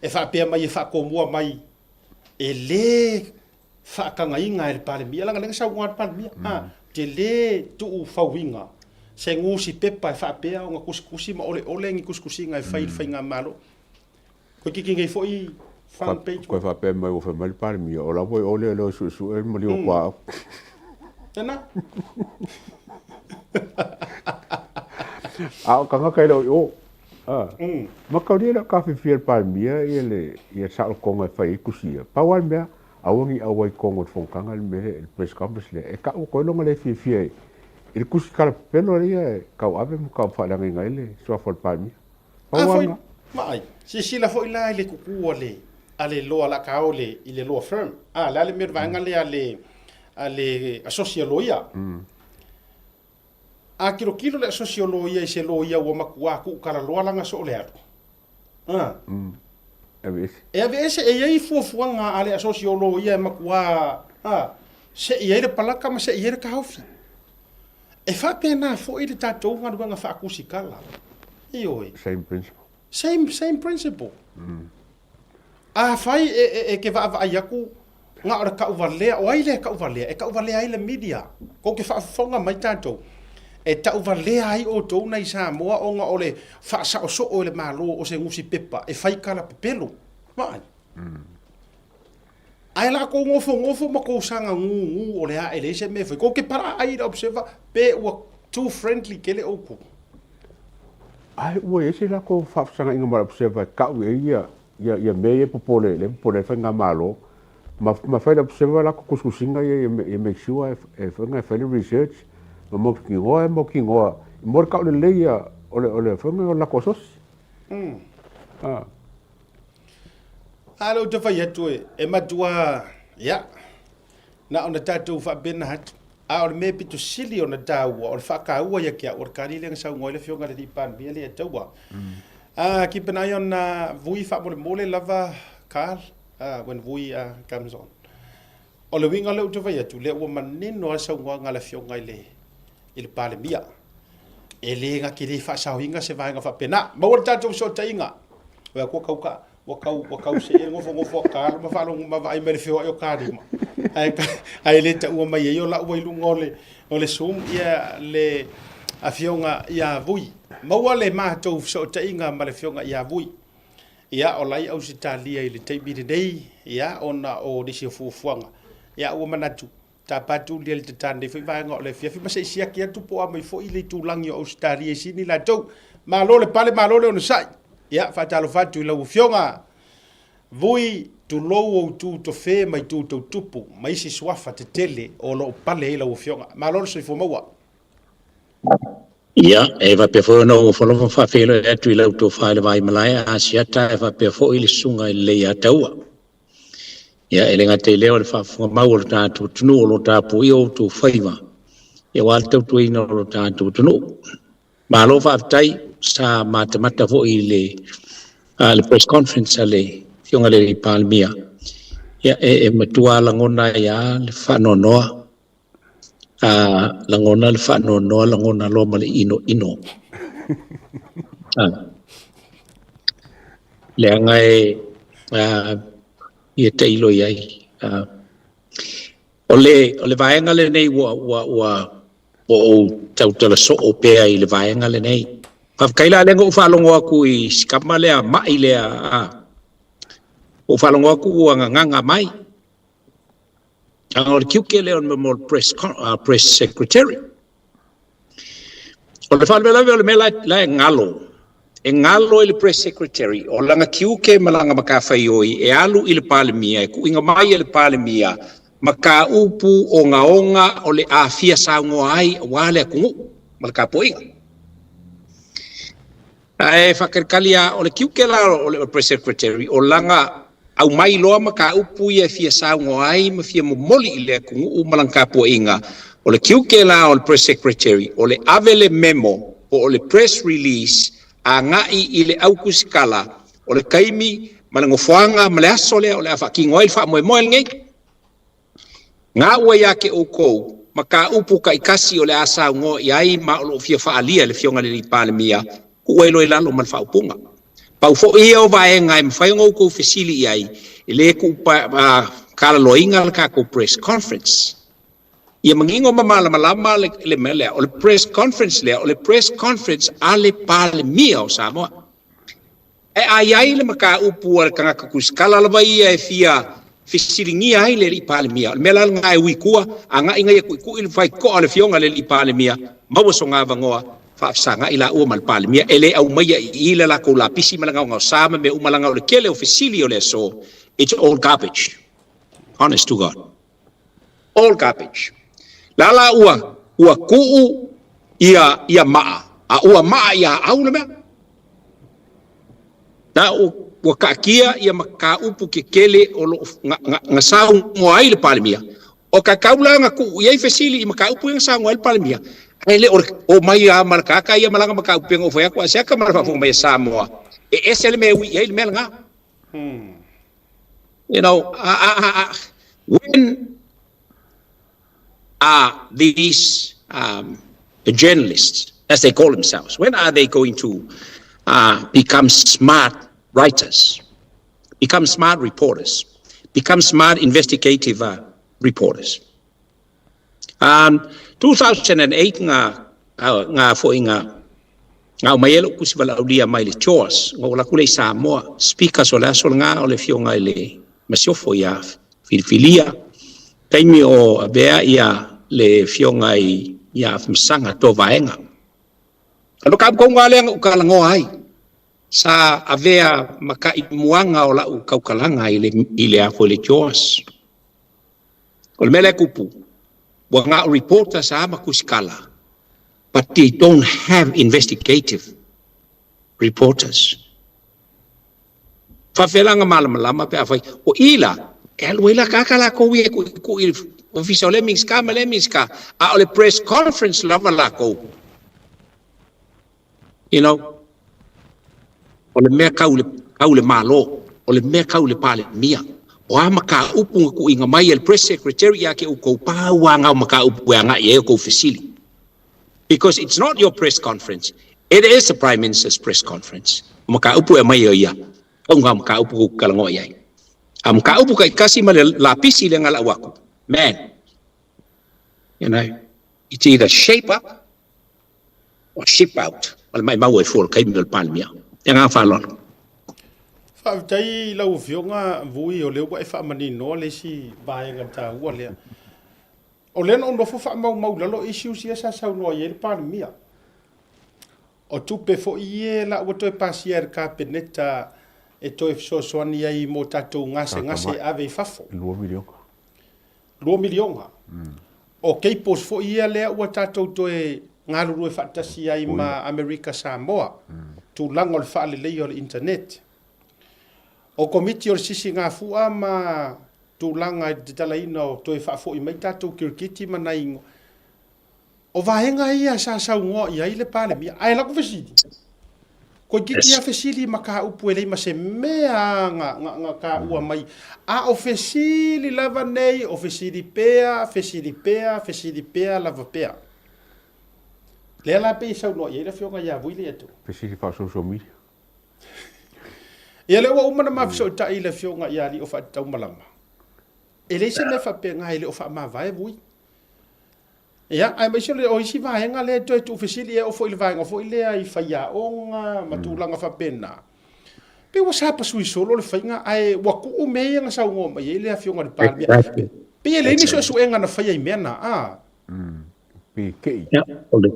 e faapea mai e faatomua mai e le faatagaina e le Palemia, leaga lea na saunoa le Palemia, a, te le tuufauina se nusipepa e faapea ona tusitusi ma oleole ni tusitusiga e fai i le faigamalo. Koe kiki nei foi front page. Koe faapea mai ua fai mai le Palemia, o la foi o lea e suesue le maliu o Kuaau. Tena. A o tagata e le o i o. Mataulia le kafifi a le Palemia ia le ia saolotoga e fai ai tusi ia. Pau lava le mea, aua ne i auai i totonu o le fonotaga le mea lea, le press conference lea, e tau atu ai lona le fiafia i le tusi talapepelo lea e tauave ma tau faaleagaina ai le suafa o le Palemia. Pau lava lena. Vaai, silasila foi la i le kuku a le a le loa laka o le i le law firm. A, le a le mea o le vaega lea a le a le asosi a loia. A tilotilo le asosi o loia i se loia ua matua tuutalaloa lana soo le alu. A. E aveese. E aveese, e i ai fuafuaga a le asosi o loia e matua a, sei ai le palaka ma sei ai le taofi. E faapena foi le tatou galuega faatusitala. Ioe. Same principle. Same, same principle. Afai e, e, e ke vaavaai atu, na o le tauvalea, o ai lea e tauvalea? E tauvalea ai le media. Kou te faafofoga mai tatou. E tauvalea ai outou nai Samoa ona o le faasaosoo e le Malo o se nusipepa e fai tala pepelo. Vaai. Ae la kou gofogofo ma kou saga gūgū o le a e leai se mea e fai. Kou te palaaʻai i le Observer pe ua too friendly tele ʻoukou. Ae ua i ai se latou faafesagaiga ma le Observer e tau i ai ia ia ia mea ia e popole lea e popole ai le faigamalo ma ma fai le Observer latou tusitusiga ia ia make sure e faiga e fai le research ma mautinoa e mautinoa mo le taulelei ia o le o le faiga o le latou asosi. Ah. A lea ou te fai atu e, e matua, ia, na ona tatou faapena atu. A o le mea pito sili ona taua, o le faataua ia te au, o le tali lea na saunoa ai le Afioga i le Alii Palemia lea e taua. Uh, keep an eye on Vui faamolemole lava, Carl, when Vui comes on. O le uiga lea ou te fai atu, lea ua manino lava le saunoaga a le Afioga i le, i le Palemia. E le na te le faasaoina se vaega faapena. Maua le tatou fesootaiga. Ua ua tau ka ua tau ua tau see le nofonofo a Carl ma faalogo ma vaai mai le feoai o Kalima. Ae ae le taua mai ai o lau ai luga o le o le Zoom ia le afioga ia Vui. Maua le matou fesootaiga ma le afioga ia Vui. Ia o la i Ausetalia i le taimi lenei, ia ona o nisi o fuafuaga. Ia ua manatu Tapa atu lia le tata nei foi vaega o le afiafi ma se i siaki atu po o a mai foi le itulagi o Ausetalia i sini latou. Malo le pale, malo le onosai. Ia, faatalofa atu i lau Afioga Vui, tulou ou tu tofe mai tu tou tupu ma isi suafa tetele o lo o pale ai lau Afioga. Malo le soifua maua. Ia, e faapea foi ona ou ofo alofa ma faafeiloai atu i lau tofa i le Vaimalae Asiata e faapea foi le susuga i le Leiataua. Ia, e le gata i lea o le faafofoga mau o le tatou atunuu o lo o tapuaia outou faiva, ia aua le tautuaina o lo tatou atunuu. Malo faafetai, sa matamata foi i le, a, le press conference a le Afioga i le Palemia. Ia, e, e matua lagona ai lava le faanoanoa, a, lagona le faanoanoa, lagona loa ma le inoino. A, leaga e, a, ia tailo i ai. A, o le, o le vaega lenei ua, ua, ua, ua ou tautala soo pea i le vaega lenei. Faafetai la lea na ou faalogo atu i si tama lea ma'i lea, a, ua ou faalogo atu ua gagaga mai. Leaga o le tiute lea o le mea o le press, press secretary. O le faalavelave o le mea la, la e galo, e galo i le press secretary o lana tiute ma lana matafaioi e alu i le Palemia, e tuuina mai e le Palemia mataupu ogaoga o le a fia saunoa ai aua le atunuu ma le tapuaiga. Ae faatalikali lava, o le tiute la o le Press Secretary, o lana aumai loa mataupu ia e fia saunoa ai ma fia momoli i le atunuu ma lana tapuaiga, o le tiute la o le Press Secretary, o le ave le memo po o le press release agai i le au tusitala o le taimi ma le nofoaga ma le aso lea o le a faatino ai le faamoemoe lenei. Gaua ia te outou mataupu taitasi o le a saunoa i ai ma o lo o fia faaalia e le Afioga i le Alii Palemia, tuu ai loa i lalo ma le faaupuga. Pau foi ia o vaega e mafai ona outou fesili i ai, e le tuukalaloina le tatou press conference. Ia manino ma malamalama le mea lea, o le press conference lea, o le press conference a le Palemia o Samoa. Ae a i ai le mataupu a le tagata tusitala lava ia e fia fesiligia ai le Alii Palemia, o le mea la lena e ui i tua, agai ina ia tuitui le faitotoa a le Afioga i le Alii Palemia, maua sona avanoa, faafesagai laua ma le Palemia. E le aumaia i i le latou lapisi ma le gaogaosa ma mea uma leaga o le tele o fesili o le aso, it's all garbage. Honest to God. All garbage. La la ua, ua tuu ia, ia maa, a ua maa ia au le mea. Na ua taatia ia mataupu tetele o lo o na, na, na saunoa ai le Palemia. O ka tau la na tuu i ai fesili i mataupu ia na saunoa ai le Palemia, ae le o le omai lava ma le tagata ia ma lana mataupu pei ona ou fai atu, a se ata ma le faafofoga mai a Samoa, e ese le mea e ui i ai le mea lena. You know, when are these the journalists, as they call themselves, when are they going to become smart writers, become smart reporters, become smart investigative reporters? 2008 nga nga foi nga nga aumai ai lou tusi valaaulia mai le CHOAS, na ou alu atu lea i Samoa, speakers o le aso lena o le afioga i le Masiofo ia filifilia, taimi o avea ia le afioga i ia Afamasaga Tovaega. O le mataupu lea na ou talanoa ai, sa avea ma taimuaga o lau tautalaga i le i le afo i le JOS. O le mea lea e tupu, ua na o reporters lava ma tusikala, but they don't have investigative reporters. Faafelaga malamalama pe afai o i la e alu ai la tagata latou ia e tuitui i le ofisa o lea Minisita ma lea Minisita, a o le press conference lava latou. You know, o le mea tau le, tau le Malo, o le mea tau le Palemia. O a mataupu na tuuina mai e le press secretary ia te outou, pau lava na o mataupu e agai i ai outou fesili. Because it's not your press conference, it is the Prime Minister's press conference. O mataupu e aumai e ia, pau na o mataupu tou te talanoa i ai. A o mataupu taitasi ma le lapisi lea na lau atu, man, you know, it's either shape up or ship out. Ma le maimau ai fua o le taimi o le Palemia. Le agaga faaaloalo. Faafetai i lau Afioga Vui o lea ua e faamaninoa le isi vaega taua lea. O lea na ou nofo faamaumau i lalo issues ia sa saunoa i ai le Palemia. O tupe foi ia la ua toe pasia e le Kapeneta e toe fesoasoani ai mo tatou gasegase e ave i fafo. 2 miliona. 2 miliona. O cables foi ia lea ua tatou toe galulue faatasi ai ma Amerika Samoa, tulaga o le faaleleia o le internet. O komiti o le sisigafua ma tulaga i le tatalaina o toe faafoi mai tatou kirikiti ma nai igoa. O vaega ia sa saunoa i ai le Palemia. Ae lau fesili, toeitiiti lava fesili i mataupu e leai ma se mea na, na, na taua mai. A o fesili lava nei, o fesili pea, fesili pea, fesili pea lava pea. Lea la pei e saunoa i ai le Afioga ia Vui Leiato. Fesili faa-social media. Ia lea ua uma ona ma fesootai i le Afioga ia Alii o Faataumalama. E leai se mea faapena e le o faamavae Vui. Ia, aemaise o le, o isi vaega lea e toe tuufesili e oo foi i le vaega foi lea i faiaoga ma tulaga faapena. Pei ua sapasui solo le faiga ae ua tuu mea ia na saunoa mai ai le Afioga i le Palemia. Pei e leai ni suesuega na faia i mea na, a? Pei kei. Ia, o le,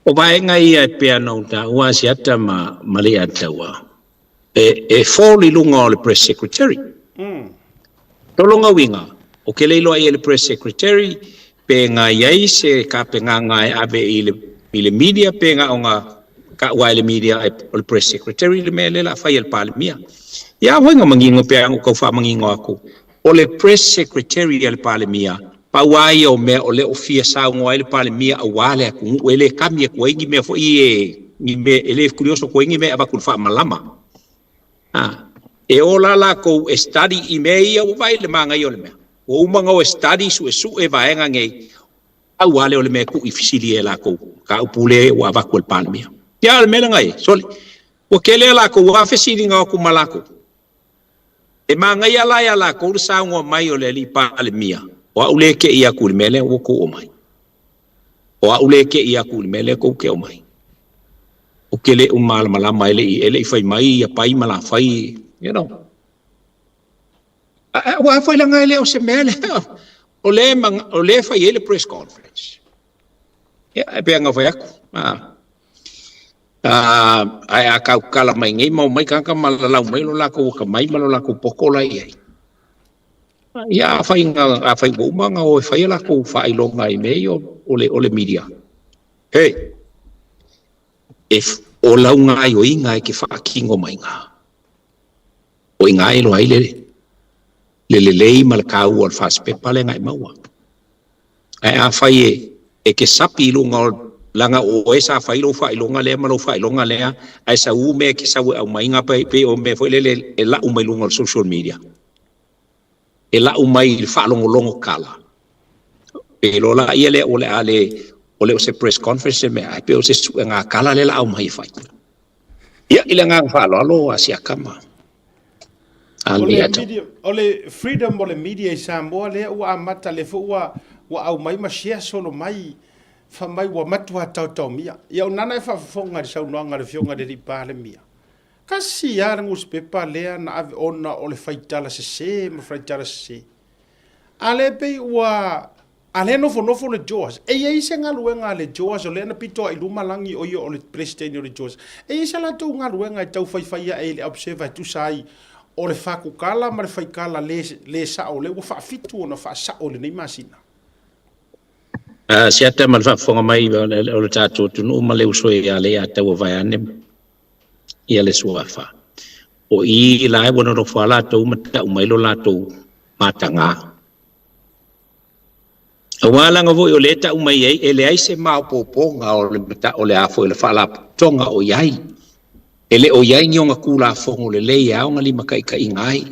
o vaega ia e pei ona ou taua Asiata ma, ma Leiataua, e, e fall i luga o le Press Secretary. Lona uiga, o ke le iloa i ai le Press Secretary pe na i ai se kapenaga e ave i le, i le media pe na o na taua e le media e, o le Press Secretary le mea lea o le a fai e le Palemia. Ia foi na manino pe a na ou tau faamanino atu, o le Press Secretary a le Palemia, pau lava ia o mea o lea o fia saunoa ai le Palemia aua le atunuu, e le kami atu ai ni mea foi e, ni mea, e le curioso atu ai ni mea e avatu i le faamalama. A, e ola lakou e study i mea ia ua vaai i le manaia o le mea. Ua uma ona o e study suesue vaega nei, pau lava lea o le mea e tuu i fesili e lakou, mataupu lea ua avatu e le Palemia. Ia, o le mea lena e, sole, ua tele a lakou lava fesiliga o atu ma lakou. E manaia la ia lakou le saunoa mai o le alii Palemia, o au lea e tei atu i le mea lea ua tou omai. O au lea e tei atu i le mea lea tou te omai. Ou te le o malamalama e le i, e le i fai mai ia pai ma lafai, you know. Aua foi leaga e le o se mea lea, o lea, o lea e fai ai le press conference. Ia, e pei ona fai atu, a, ae a tautala mai nei ma omai tagata ma lalau mai lo latou atamai ma lo latou poto la e i ai. Ia, afai na, afai ua uma ona o e fai a latou faailoga i mea ia o le, o le media. Hey, e, o lau gaoioiga e ke faatino maiga, o i ina e iloa ai le, le lelei ma le taua o le fasipepa lea na e maua. Ae afai e, e te sapi i luga o, leaga o oe sa fai lou faailoga lea ma lou faailoga lea, ae sau mea e te sau e aumai na pei, pei o mea foi lele e lau mai luga o le social media. E lau mai i le faalogologo tala. Pe iloa laia lea o le a le, o le o se press conference se mea, ae pei o se suega tala lea la aumai e fai. Ia, i le agaga faaaloalo a Siaka ma O le media, o le freedom o le media i Samoa lea ua amata lea foi ua ua aumai ma share solo mai fai mai ua matua taotaomia. Ia o nana e faafofoga i le saunoaga a le Afioga i le Alii Palemia. Tasi lava le nusipepa lea na ave ona o le faitala sese ma faitala sese. A lea pei ua a lea nofonofo le Joas. E i ai se galuega a le Joas o lea na pito ai i luma lagi o ia o le Peresetene o le Joas. E i ai se latou galuega e tau faifai ae i le Observer e tusa ai o le fakukala ma le faikala le, le sao lea ua faafitu ona faasao i lenei masina. Siata ma le faafofoga mai o le tatou atunuu ma le uso ia Leiataua vaeane ia le suafa. O i la e ua nonofo lava latou ma tau mai lo latou mataga. Aua leaga foi o lea e tau mai ai e leai se maopoopoga o le o le a foi le faalapotopotoga o i ai. E le o i ai ni ona Tulafono lelei e ao ona limataitaiina ai.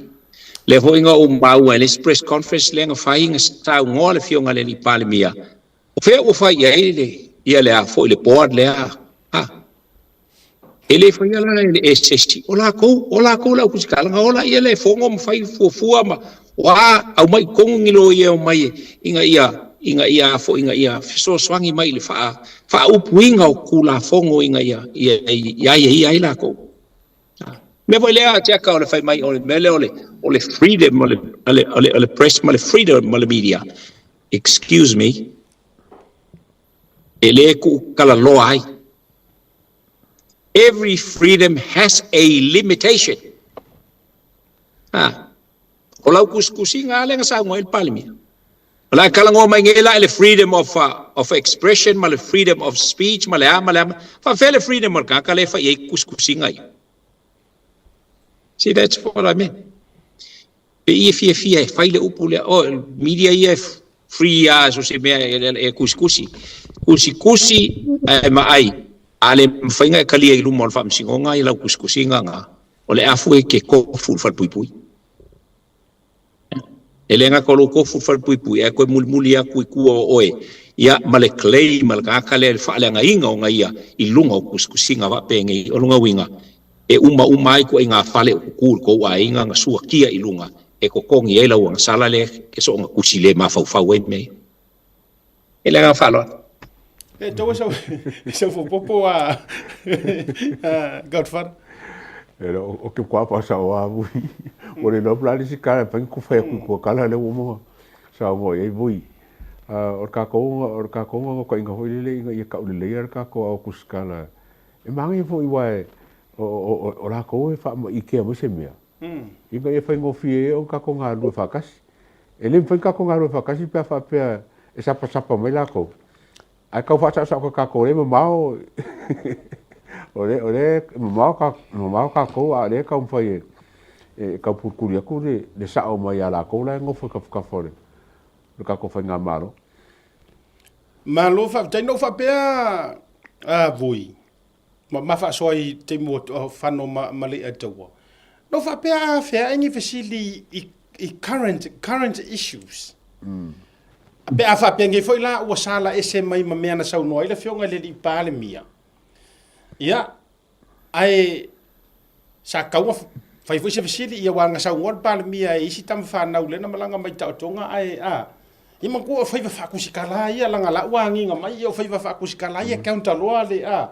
Lea foi na ou maua i le isi press conference lea na fai na saunoa le Afioga i le alii Palemia, o fea ua fai i ai le ia le a foi le board lea a? E le faia la e se isi, o lakou, o lakou le autusitala, na ola ia le fono ma fai fuafua ma o a aumai i totonu ni loia e omai ina ia ina ia a foi ina ia fesoasoani mai i le faa faaupuina o Tulafono ina ia ia ia aiaia ai lakou. Mea foi lea Jack o le fai mai o le mea lea o le o le freedom o le o le o le, o le press ma le freedom o le media. Excuse me. E le tuutalaloa ai. Every freedom has a limitation. Ha. O lau tusitusiga lava lea na saunoa ai le Palemia. O le a talanoa mai nei la i le freedom of, uh, of expression ma le freedom of speech ma le a ma le a. Faafefea le freedom o le tagata lea e fai ai tusitusiga ia? See, that's what I mean. Pe i e fiafia e fai le upu lea, oh, media ia e free lava so se mea e tusitusi. Tusitusi ae vaai, a le mafai ona e talia i luma o le faamasinoga i lau tusitusiga na, o le afu e te tofu i le falepuipui. E le gata o lou tofu i le falepuipui, ae toe mulimuli atu i tua o oe, ia, ma le claim a le tagata lea i le faaleagaina ona ia i luga o tusitusiga faapenei. O lona uiga, e umauma ai ituaiga fale o tutu i le tou aiga na suakia i luga e totogi ai lau agasala lea e soona tusi le mafaufau ai mea ia. I le agaga faaaloalo. E tau e sau, sau faaopoopo a Godfather. E le o ke kwa pa sa o a vui. O le iloa po o le a le isi kala e mafai ona fai atu i tua kala lea ua uma ona saunoa i ai vui. O le tatou o le tatou naunautaiga foi lele ina ia tauleleia le tatou ao tusitala E manaia foi aua o latou e faama'itea mai se mea, ina ia faigofie ai ona tatou galulue faatasi. E le mafai ona tatou galulue faatasi pe a faapea e sapasapa mai latou, ae tau faasaosao atu e tatou o lea e mamao, o lea e mamao tatou a o lea e taumafai e taupulikuli atu le sao mai ia latou la e nofo i tafatafa o le tatou faigamalo. Malo faafetai. Na ou faapea a Vui, ma ma faasoa i taimi ua fano ma ma Leiataua. Na ou faapea a fea'i ni fesili i i current current issues. Pe a faapea nei foi la ua sala ese mai ma mea na saunoa ai le Afioga i le Alii Palemia. Ia, Ae sa tatau ona fai foi se fesili ia aua na saunoa le Palemia e isi tama fanau lea na malaga mai Taotoga ae a ia manatua o faiva faakusikala ia leaga la ua agiga mai ia o faiva faakusikala ia counter loa le a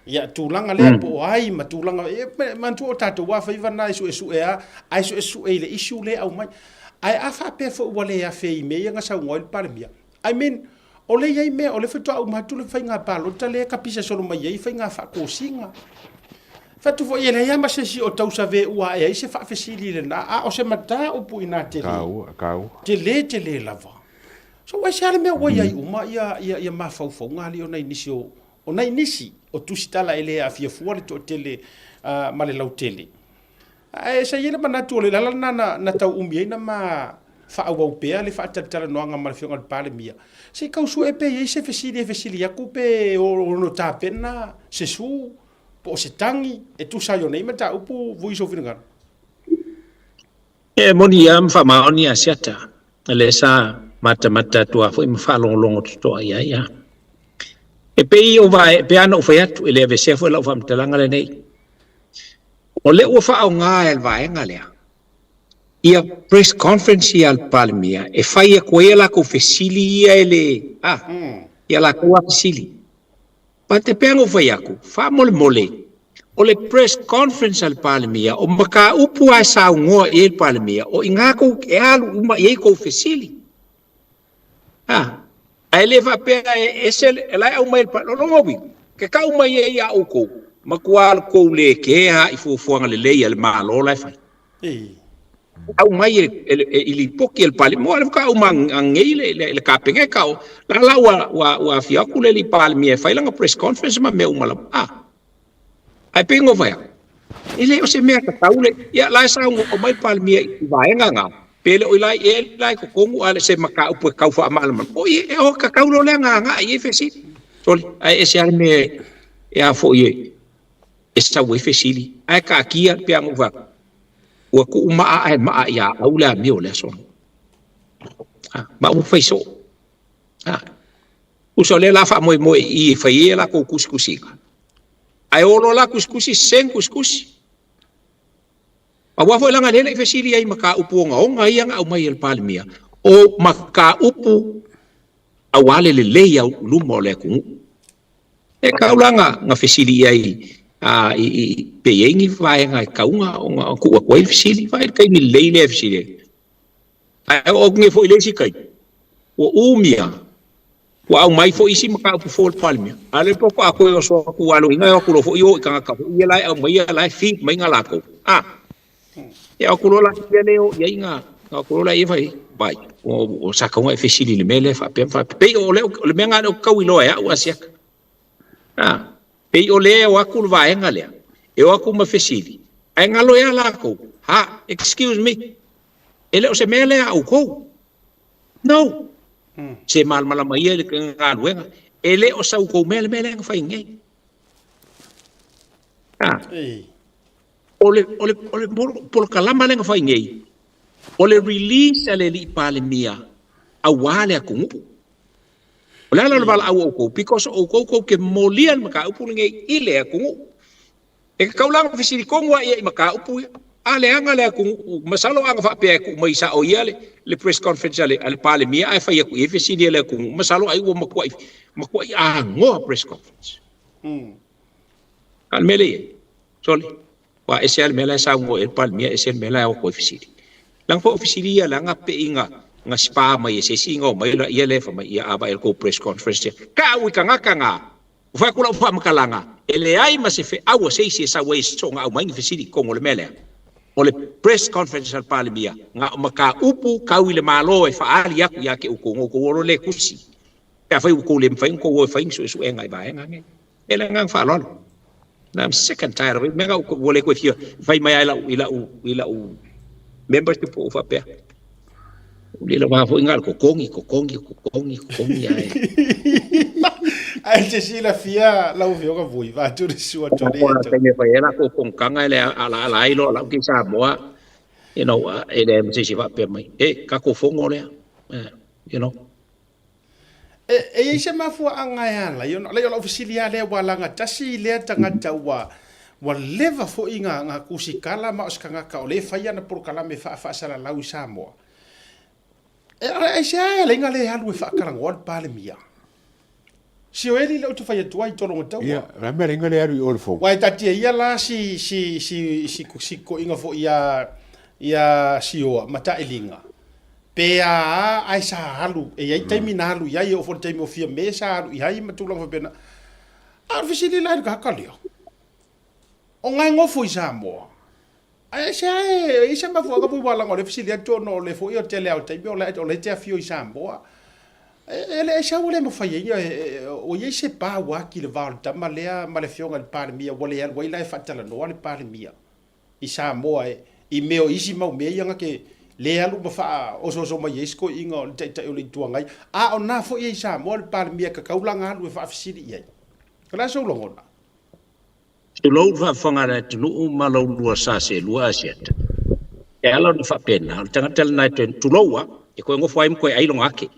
ia tulaga lea po o ai ma tulaga e manatua o tatou a faiva na e suesue a ae suesue i le issue lea e aumai ae a faapea foi ua le afe i mea ia na saunoa ai le Palemia I mean, o lea e i ai mea, o lea faatoa uma atu le faiga palota lea e kapisa solo mai ai faiga faatosina. Fai atu foi e leai lava ma se isi o tausave ua ae ai se faafesili lena, a o se mataupu inā tele. Taua, taua. Tele tele lava. So aisea le mea ua i ai uma ia, ia, ia mafaufauga alii o nai nisi o, o nai nisi o tusitala e le aafia fua le toatele uh, ma le lautele. Ae sa i ai le manatu o le ala lena na, na tau umi ai na ma faaauau pea le faatalatalanoaga ma le Afioga i le Palemia, se i tau sue pe i ai se fesili e fesili atu pe ono tapena se su po o se tagi e tusa ai o nei mataupu vui i sou finagalo. E moni ia ma faamaoni ia Asiata, lea sa matamata atu lava foi ma faalogologo totoa i ai. E pei o vae, pei lava ona ou fai atu, e le aveesea foi lau faamatalaga lenei. O lea ua faaaoga e le vaega lea ia press conference ia a le Palemia e fai atu ai a latou fesili ia e le, a, ia latou lava fesili. But e pei ona ou fai atu, faamolemole, O le press conference a le Palemia, o mataupu lava e saunoa i ai le Palemia, o i ina tou e alu uma i ai tou fesili. A, ae le faapea e ese, o la e aumai e le Palemia. O lona uiga, ke tau mai ai ia outou, matua le tou le kea i fuafuaga lelei a le Malo la e fai. Aumai i lipoti a le Palemia, o le faatoa uma ananei le Kapeneta, o la la ua afio atu le alii Palemia e fai lana press conference ma mea uma lava. A, ae pei ona ou fai atu, e le o se mea tatau le, ia la e saunoa mai le Palemia i vaega na, pe le o i la i la i totonu a o se mataupu e tau faamalamalama. O i, e tatau loa lea ona agai i ai fesili. Sole, ae ese lava le mea e a foi e sau ai fesili, ae taatia pei ona ou fai atu, ua tuu maa ae maa ia au le amio o le aso. Ah, ma ua fai soo. Ah, usa o lea la faamoemoe i i e fai ai a latou tusitusiga. Ae o loa la tusitusi, same tusitusi. Aua foi leaga lea e le i fesili ai i mataupu ogaoga ia na aumai e le Palemia, o mataupu aua le lelei au luma o le atunuu. E tau la na fesili i ai i i pe i ai ni vaega e tatau ona tuu atu ai le fesili. Vaai le taimi lelei lea e fesili ai. Ae oo atu nei foi i le isi taimi, ua umia, ua aumai foi isi mataupu fou a le Palemia, a o lea faatoa toe oso atu aua o lona uiga e o atu loa foi o i tagata foi ia la e aumaia la e feed maiga latou. A, e o atu loa la ia lea e o i ai na o atu loa la ia fai, vai, o sa tatau ona e fesili i le mea lea faapea ma faapea. Pei o le, o le mea lena o lea ou te tau iloa e au Asiata. A, pei o lea e o atu le vaega lea, e o atu ma fesili, ae galo ia latou, ha, excuse me, e le o se mea lea a outou. No. Se malamalama ia i le galuega, e le o sa outou mea le mea lea na fai nei. A, o le, o le, o le polokalama lea na fai nei, o le release a le alii Palemia aua le atunuu. O le ala o le valaau a outou, because o outou tou te molia le mataupu lenei i le atunuu. E tatau la ona fesili tonu lava ia i mataupu ia. A leaga le atunuu, masalo ana faapea e tuu mai sao ia le press conference a le Palemia ae fai atu i ai fesili a le atunuu, masalo ai ua matuai, matuai agoa press conference. A o le mea lea e i ai, sole, ua ese lava le mea la e saunoa i ai le Palemia, ese le mea la e o atu ai fesili. Leaga foi o fesili ia leaga pei na, na spa mai e se isi na omai laia lea fai mai, ia a vaai i le tou press conference ia. Tau i tagata na, ua fai atu lau faamatalaga, e leai ma se feau a se isi e sau ai e soona aumai ni fesili i totonu o le mea lea. O le press conference a le Palemia, na o mataupu tau i le Malo e faaali atu ia te outou, na outou o loa lea e tusi. Pe afai ua outou le mafai ona outou o e fai ni suesuega i vaega nei. E le agaga faaaloalo. I'm sick and tired of it. Mea ua le toe fia fai mai ai lau i lau i lau membership po o faapea. Le lava foi ngā kokongi, kokongi, kokongi, kokongi ai. Ai te silafia lau afioga Vui, vaeatu le sua toli e tau. Taimi e fai ai la kou konkanga e le ala ala ai loa lau ki Samoa, you know, e leai ma se isi faapea mai, e, tatou fono lea, you know. E, e i ai se mafuaaga e ala ai ona, leai o lau fesili lava lea ua lagatasi lea tagata ua, ua leva foi nga, nga kusikala ma o se tagata o lea e fai ana polokalame faafaasalalau i Samoa. E, aisea e ala ai na le alu e faatalanoa le Palemia? Sioeli lea ou te fai atu ai i tologa taua. Ia, la mea lenga le alu i o le fono. Ua e tatia ia la si, si, si, si, si toeaina foi ia, ia Sioa ma Taeliga. Pe a a ae sa alu, e i ai taimi na alu i ai, e oo foi i le taimi o Fiame sa alu i ai ma tulaga faapena. A o le fesili la i le tagata lea, o nga e nofo i Samoa, ae aisea e i ai se mafuaaga foi ua laga o lea e fesili atu ona o le foi o le tele lava o taimi o la e te afio i Samoa. E le aisea ua le mafai ai, ua i ai se pa ua aki i le va o le tama lea ma le afioga i le Palemia ua le alu ai la e faatalanoa le Palemia. i Samoa e, i mea o isi mau mea ia na ke le alu ma faaosooso mai ai si toeaiina o le Taitai o le Itu Agai, a o na foi e i Samoa le Palemia e tatau la na alu e faafesili i ai. O le a sou lagona? Tulou le faafofoga a le atunuu ma lou lua sa selua Asiata. E ala ona faapena, o le tagata lena e toe, tulou a, e toe nofo ai ma toe ai lona ake.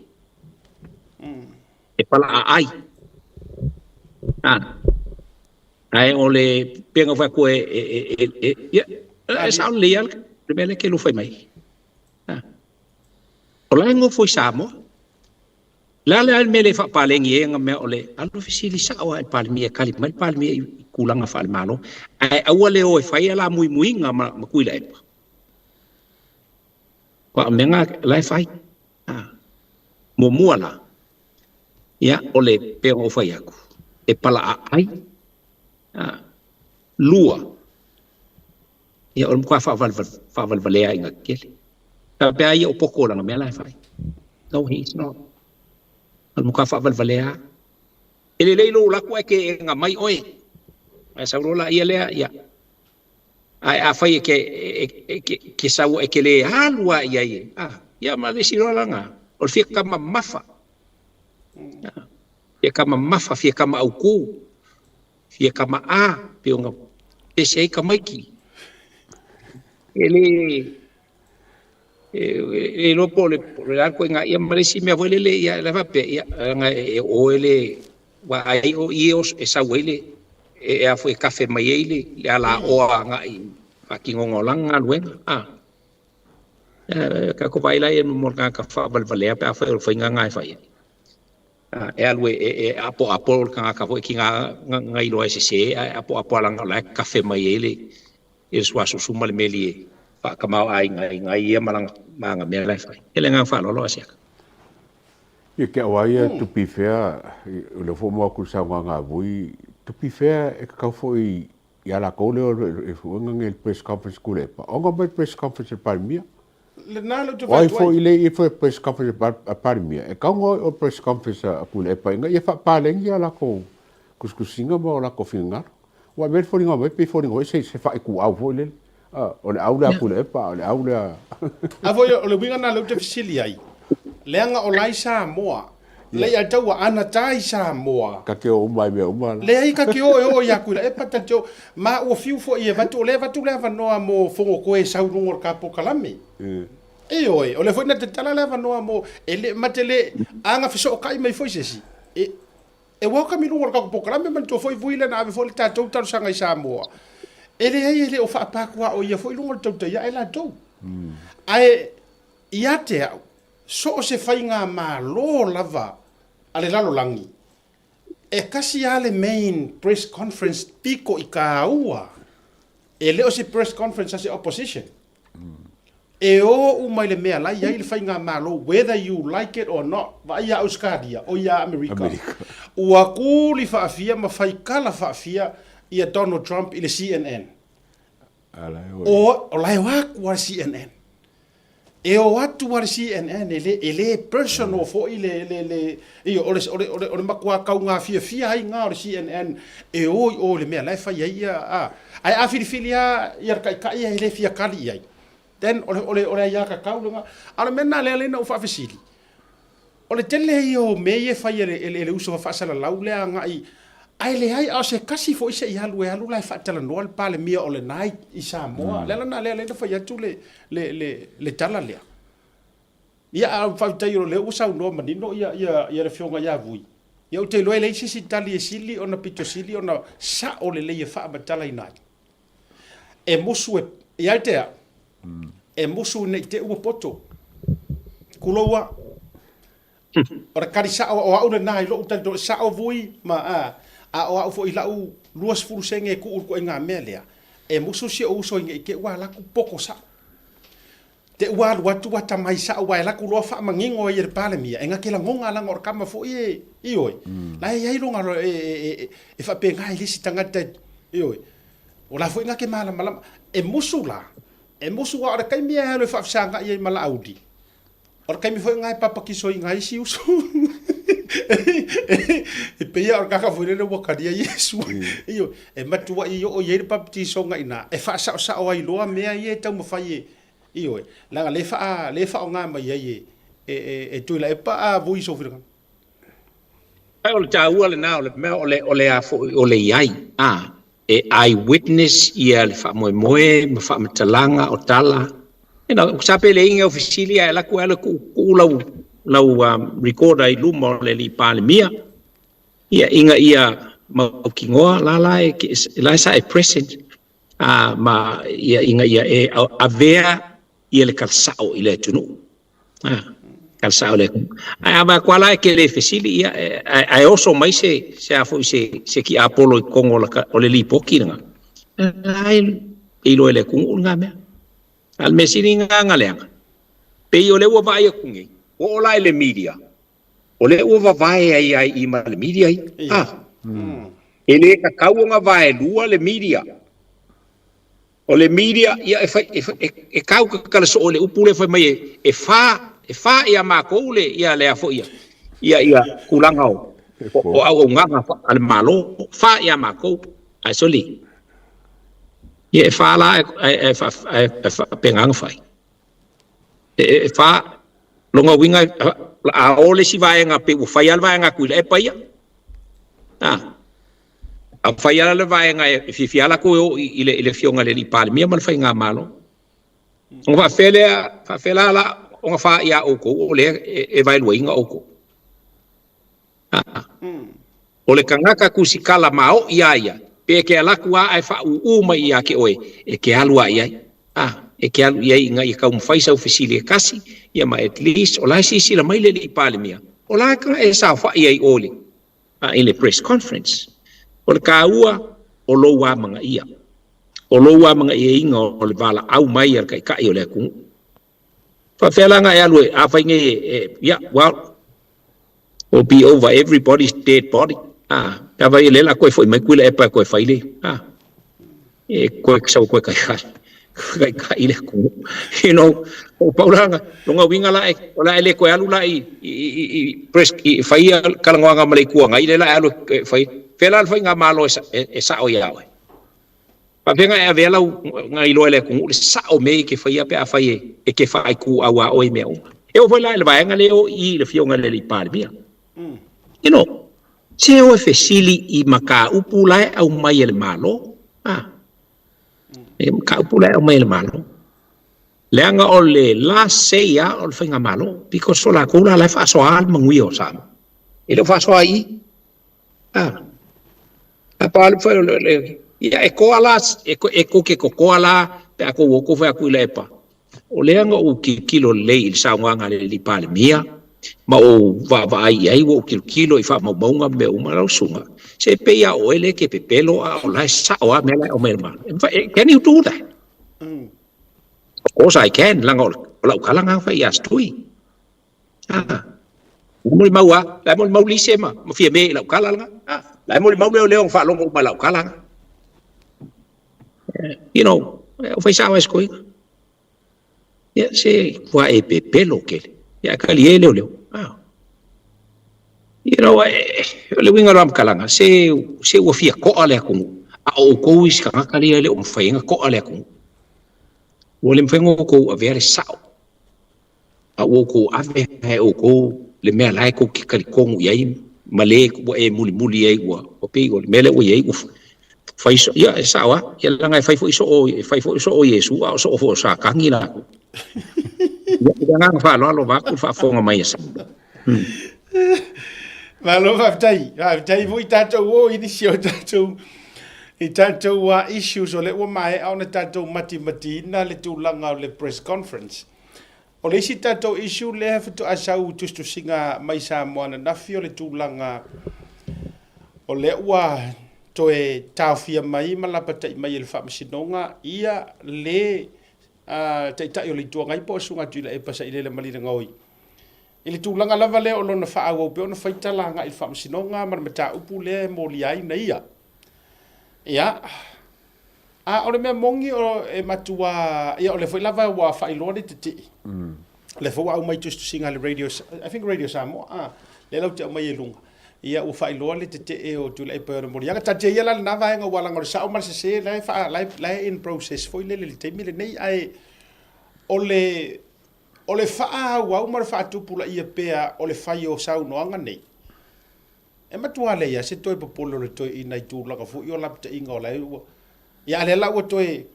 E palaaai. A. Ae o le pei ona fai atu e, e, e, e, ia, e sao lelei lava le mea lea e te lua fai mai. O la e nofo i Samoa. Le a le a le mea le faapalegi ai aga mea o le alu fesili sao lava i le Palemia e tali mai le Palemia i tulaga faale-Malo, ae aua le o e fai a la muimuiga ma ma Tuilaepa. Aua o mea na la e fai. Muamua la, ia o le pei ona ou fai atu, e palaaai. Lua, ia o le matua faavalevalea aiga tetele. Faapea ai ia o poto lana mea la e fai. No, he is not. O le matua faavalevalea lava. E lelei lou alu atu ae teena mai oe. Ae sau loa laia lea, ia. Ae afai e te sau e te le alu lava i ai, ia ma le isi loa lana, o le fia tama mamafa. Fia tama mamafa, fia tama autu. Fia tama a, pei ona pese ai tamaiti. E le e iloa po o le a le ituaiga ia ma le isi mea foi lele, ia la e faapea, ia leaga e oe le aua ai o i e sau ai le e a foi e kafe mai ai le alaoa agai i faatinoga o lana galuega. A tatou vaai la i ai mo le tagata faavalevalea pe afai o le faiga lena e fai ai. E alu e apoapo le tagata foi tiga na iloa e sese ae apoapo lava leaga o la e kafe mai ai le suasusu ma le meli e faatamaoaiga ai nai ia ma lana ma ana mea la e fai. Ia le agaga faaaloalo Asiata. Ia ke au a ia to be fair, o lea foi ua maua atu i le saunoaga a Vui, to be fair e tatau foi ia latou lea e fuega nei le press conference Tuilaepa, ona mai le press conference a le Palemia. Lena le ou te O ai fai atu foi ai. le i foi press conference a Palemia, e tatau ona o press conference a Tuilaepa ina ia faapaleni a latou tusitusiga ma o latou finagalo. Aua e mea le foliga mai pei foliga foi se se faaituau foi lele. A, o le au lea a Tuilaepa, a o le au lea. A foi o le uiga lena lea ou te fesili ai, leaga o la i Samoa, Lei a taua ana ta i Samoa. Ka te o uma i mea uma la. Leai ka te o e o ia Tuilaepa ta te o ma ua fiu foi e avatu o lea avatu le avanoa mo Fogotoe e sau i luga o le ka polokalame. Ioe, o lea foi na tatala le avanoa mo e le ma te le aga fesootai mai foi se isi e e welcome i luga o le tatou polokalame manatua foi vui lea na ave foi le tatou talosaga i Samoa. E leai e le o faapatuaoia foi i luga o le tautai ae latou. Ae ia te au, So o se faigamalo lava a le lalolagi, e kasi lava le main press conference piko i kāua, e le o se press conference a se opposition. E o uma i le mea la i ai le faigamalo whether you like it or not. Vaai ia Ausetalia, oi ia Amerika. Ua kuli faafia ma faikala faafia ia Donald Trump i le CNN. O, o la e o atu a le CNN. E o atu a le CNN, e le, e le personal foi le, le, le, io, o le, o le, o le, o le matua taugafiafia ai nga o le CNN e o i o i le mea la e fai ai ia, a. Ae a filifili lava ia le taitai e le fia kali i ai, then o le, o le, o le aiatatau lena. A o le mea lena lea na ou faafesili, O le tele ia o mea ia e fai e le, e le uso faasalalau lea agai, ae leai, a o se kasi foi se i alu e alu la e faatalanoa le Palemia o lena i, i Samoa. Le ala lena lea na fai atu le, le, le, le tala lea. Ia, a faafetai o lea ua saunoa manino ia, ia, ia le Afioga ia Vui. Ia ou te iloa e leai se isi tali e sili ona pito sili ona sao lelei e faamatalaina ai. E musu e, ia te au, e musu ne i te ua poto. Kulou a. O le kali sao o au lena i lou talitonuga, sao vui ma a, a o au foi i lau 20 sene e tuu i le ituaiga mea lea, e musu si ou uso ne i te ua alu atu poto sao. Te ua alu atu ua tamai sao aua e alu atu loa faamanino ai e le Palemia, e gate lagona leaga o le tama foi e, ioe, la e i ai lona, e, e, e, e faapena i le isi tagata, ioe, o la foi gate malamalama. E musu la, e musu aua o le taimi e alu e faafesagai ai ma Laauli, o le taimi foi lena e papatisoina ai isi uso. E pei lava o le tagata foi lele ua talia Iesu. Ioe, e matuai oo i ai le papatisoga i ina, e faasaosao ai loa mea ia e taumafai e, ioe, leaga lea e faa, lea e faaaoga mai ai e, e, e, e Tuilaepa a vui i sou finagalo. Ae o le taua lena o le mea o le, o le a foi, o le i ai, a, e eye witness ia le faamoemoe ma faamatalaga o tala. You know, sa pe le inga o fesili ae laku ae ku ku lau lau um, recorder i luma o le alii Palemia. Ia inga ia mautinoa la la e la sa e present a ma ia inga ia e avea ia le tala sao i le atunuu. Ah. Tala sa'o le Ae a vaai atu lava la e te le fesili, ia, ae, ae oso mai se, se a foi se, se tiapolo i totonu o la, o le lipoti lena, la e iloa e le atunuu lena mea. A o le mea sili lena na leaga, pei o lea ua vaai atu nei, ua oo la i le media, o lea ua vavae ai lava i i ma le media ia. A, e le tatau ona vaelua le media. O le media, ia e fai, e, e, e tau tatala soo i le upu lea fai mai e, e fa, e fa ia matou le, ia le a foi ia, ia, ia tulaga o, o, o auaunaga a le Malo, fa ia matou, ae soli. Ia e fa la, ae, ae, ae, ae faapena ona fai. E, e, e fa, lona uiga, a o le isi vaega, pei ua fai lava le vaega a Tuilaepa ia. A. A fai lava le vaega e fiafia lava latou e oo i le, i le afioga i le alii Palemia ma le faigamalo. Ona faafefea lea, faafefea la la ona fa ia outou o lea e, e vaeluaina outou. A. O le tagata tusitala maoʻi a ia, pe e te alu atu a ae faaūū mai ia te oe, e te alu a i ai. A, e te alu i ai ina ia taumafai sau fesili e tasi, ia ma at least o la e silasila mai le alii Palemia, o la e saofai ai o i le, a i le press conference. O le taua o lou amanaia, o lou amanaiaina o le valaau mai a le Taitai o le atunuu. Faapefea la ona e alu e, afai nei e, e, yeah, well, will be over everybody's dead body. Ah, pe afai o lea o le a toe foi mai Tuilaepa e toe fai le, ah, e koe sau koe kai kai kai kai le atunuu. You know, o pau la na, lona uiga la e, o le a e le toe alu la i, i, i, i press, i fai ia talanoaga ma le Itu Agai, lea la e alu e fai, fea la le faigamalo e, e, e sa'o iā oe? Faapefea na e avea lau, na iloa e le atunuu le sa'o mea e te faia pe afai e, e te faaituau a oe i mea uma. E oo foi la i le vaega lea o i i le afioga i le alii Palemia. You know, se o e fesili i mataupu la e aumai e le Malo. Ah. E mataupu la e aumai e le Malo. Leaga o le last say a o le faigamalo because o latou la la e faasoa le manuia o Samoa. E le o faasoa i i. Ah. A pa le fai o le ia e koa la e e kou te kokoa la pe a kou o kou fai atu i Tuilaepa. O lea na ou tilotilo lelei i le saunoaga a le alii Palemia ma ou vaavaai i ai, ua ou tilotilo i faamaumauga ma mea uma, lau susuga, se pei lava o oe lea e te pepelo a o la e sao lava mea la e aumai e le Malo. Can you do that? Of course I can, leaga o lau tala lena na fai ia Tui. Ah, la e molimau lava, la e molimau Lise ma, ma Fiame i lau tala lena. Ah, la e molimau leoleo na faalogo uma i lau tala lena. You know, o fai sao ai se toeaina. Ia, se ua e pepelo tele. Ia, ae talie e leoleo. Ah. You know, e, o le uiga o le faamatalaga, se, se ua fia to'a le atunuu, a o outou isi tagata lea e le o mafai ai ona to'a le atunuu. Ua le mafai ona outou avea le sa'o, a ua outou ave e outou le mea la e tou te talitonu i ai ma le ua e mulimuli ai ua ua pei o le mea lea ua i ai ua fai so, ia e sao lava, ia leaga e fai foi soo e fai foi soo Iesu a o soo foi o Satani latou. Ia, i le agaga faaaloalo vaeatu le faafofoga mai a Samoa. Malo faafetai. Faafetai foi tatou o i nisi o tatou i tatou issues o lea ua maea ona tatou matimatiina le tulaga o le press conference. O le isi tatou issue lea faatoa sau i tusitusiga mai Samoa ananafi o le tulaga o lea ua toe taofia mai ma lapatai mai e le Faamasinoga ia le Taitai o le Itu Agai po o Susuga Tuilaepa Sailele Malielegaoi i le tulaga lava lea o lona faaauau pea ona fai tala agai i le Faamasinoga ma le mataupu lea e molia ai na ia. Ia, A o le mea moni o e matua, ia o lea foi lava ua faailoa le tetee. O lea foi ua aumai tusitusiga a le Radio, I think Radio Samoa, a, lea latou te aumai i luga. Ia ua faailoa le tetee o Tuilaepa i ona moliaga. Taatia ia la lena vaega aua leaga o le sao ma le sese la e faa, la e, la e in process foi lele i le taimi lenei. Ae o le, o le faaauau ma le faatupulaia pea o le fai o saunoaga nei, E matua leai lava se toe popole o le toeaina i tulaga foi o lapataiga o la e ua... Ia a lea la ua toe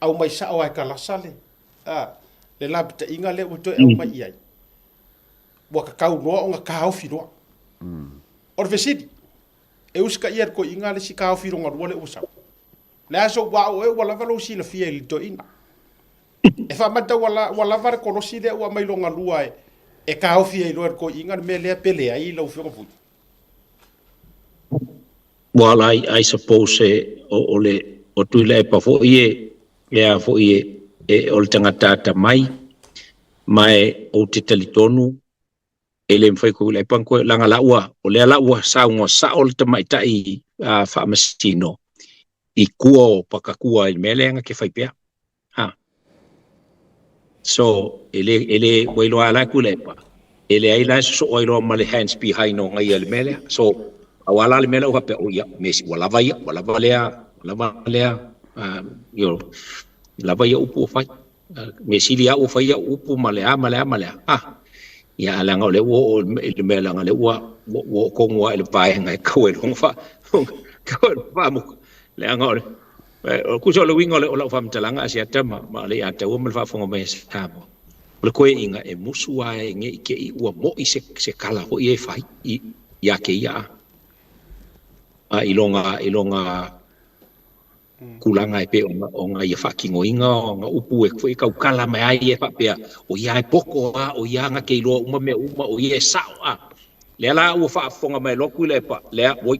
aumai sao lava e kalasa le, a, le lapataiga lea ua toe aumai i ai. Ua tatau loa ona taofi loa. O le fesili, e usitaia e le toeaina le isi taofi lona lua lea ua sau? O le a sou aoao ea ua lava lou silafia i le toeaina? E faamata ua, la, ua lava le kolosi lea ua aumai lona lua e, e taofi ai loa e le toeaina le mea lea pe leai lau Afioga Vui. Well, I, I suppose e, o, o le o Tuilaepa foi e, e a foi e, e o le tagata atamai, ma e ou te talitonu e le mafai koe Tuilaepa ona koe, leaga la ua, o lea la ua saunoa sao le tamaitai uh, faamasino i kua o Pakakua i le mea lea na te fai pea. Ha. So, e le, e le, ua iloa lava la e Tuilaepa, e leai la e sosoo ai loa ma le hands behind o ia i le mea lea. So, aua la le mea lea ua faapea, oh ia, me ua lava ia, ua lava lea, ua lava lea, uh, you know, lava ia upu ua fai. Uh, mea sili lava ua fai ia upu ma le a, ma le a, ma le a. Ah, ia, a leaga o lea ua oo i le mea, leaga o lea ua, ua, ua oo tonu lava i le vaega e tau ai loa ona faa, tau ai loa faamuta. Leaga o le, Tusa o le uiga o lau faamatalaga Asiata ma ma Leiataua ma le faafofoga mai a Samoa, o le koeaiga e musu lava e ne i te i ua mo'i se se kala foi e fai i ia te ia a a i lona i lona tulaga e pei ona ona ia faatinoina ona upu e foi taukala mai ai ia faapea o ia e poto a o ia na te iloa uma mea uma o ia e sao a. Lea la ua faafofoga mai loa Tuilaepa, lea oi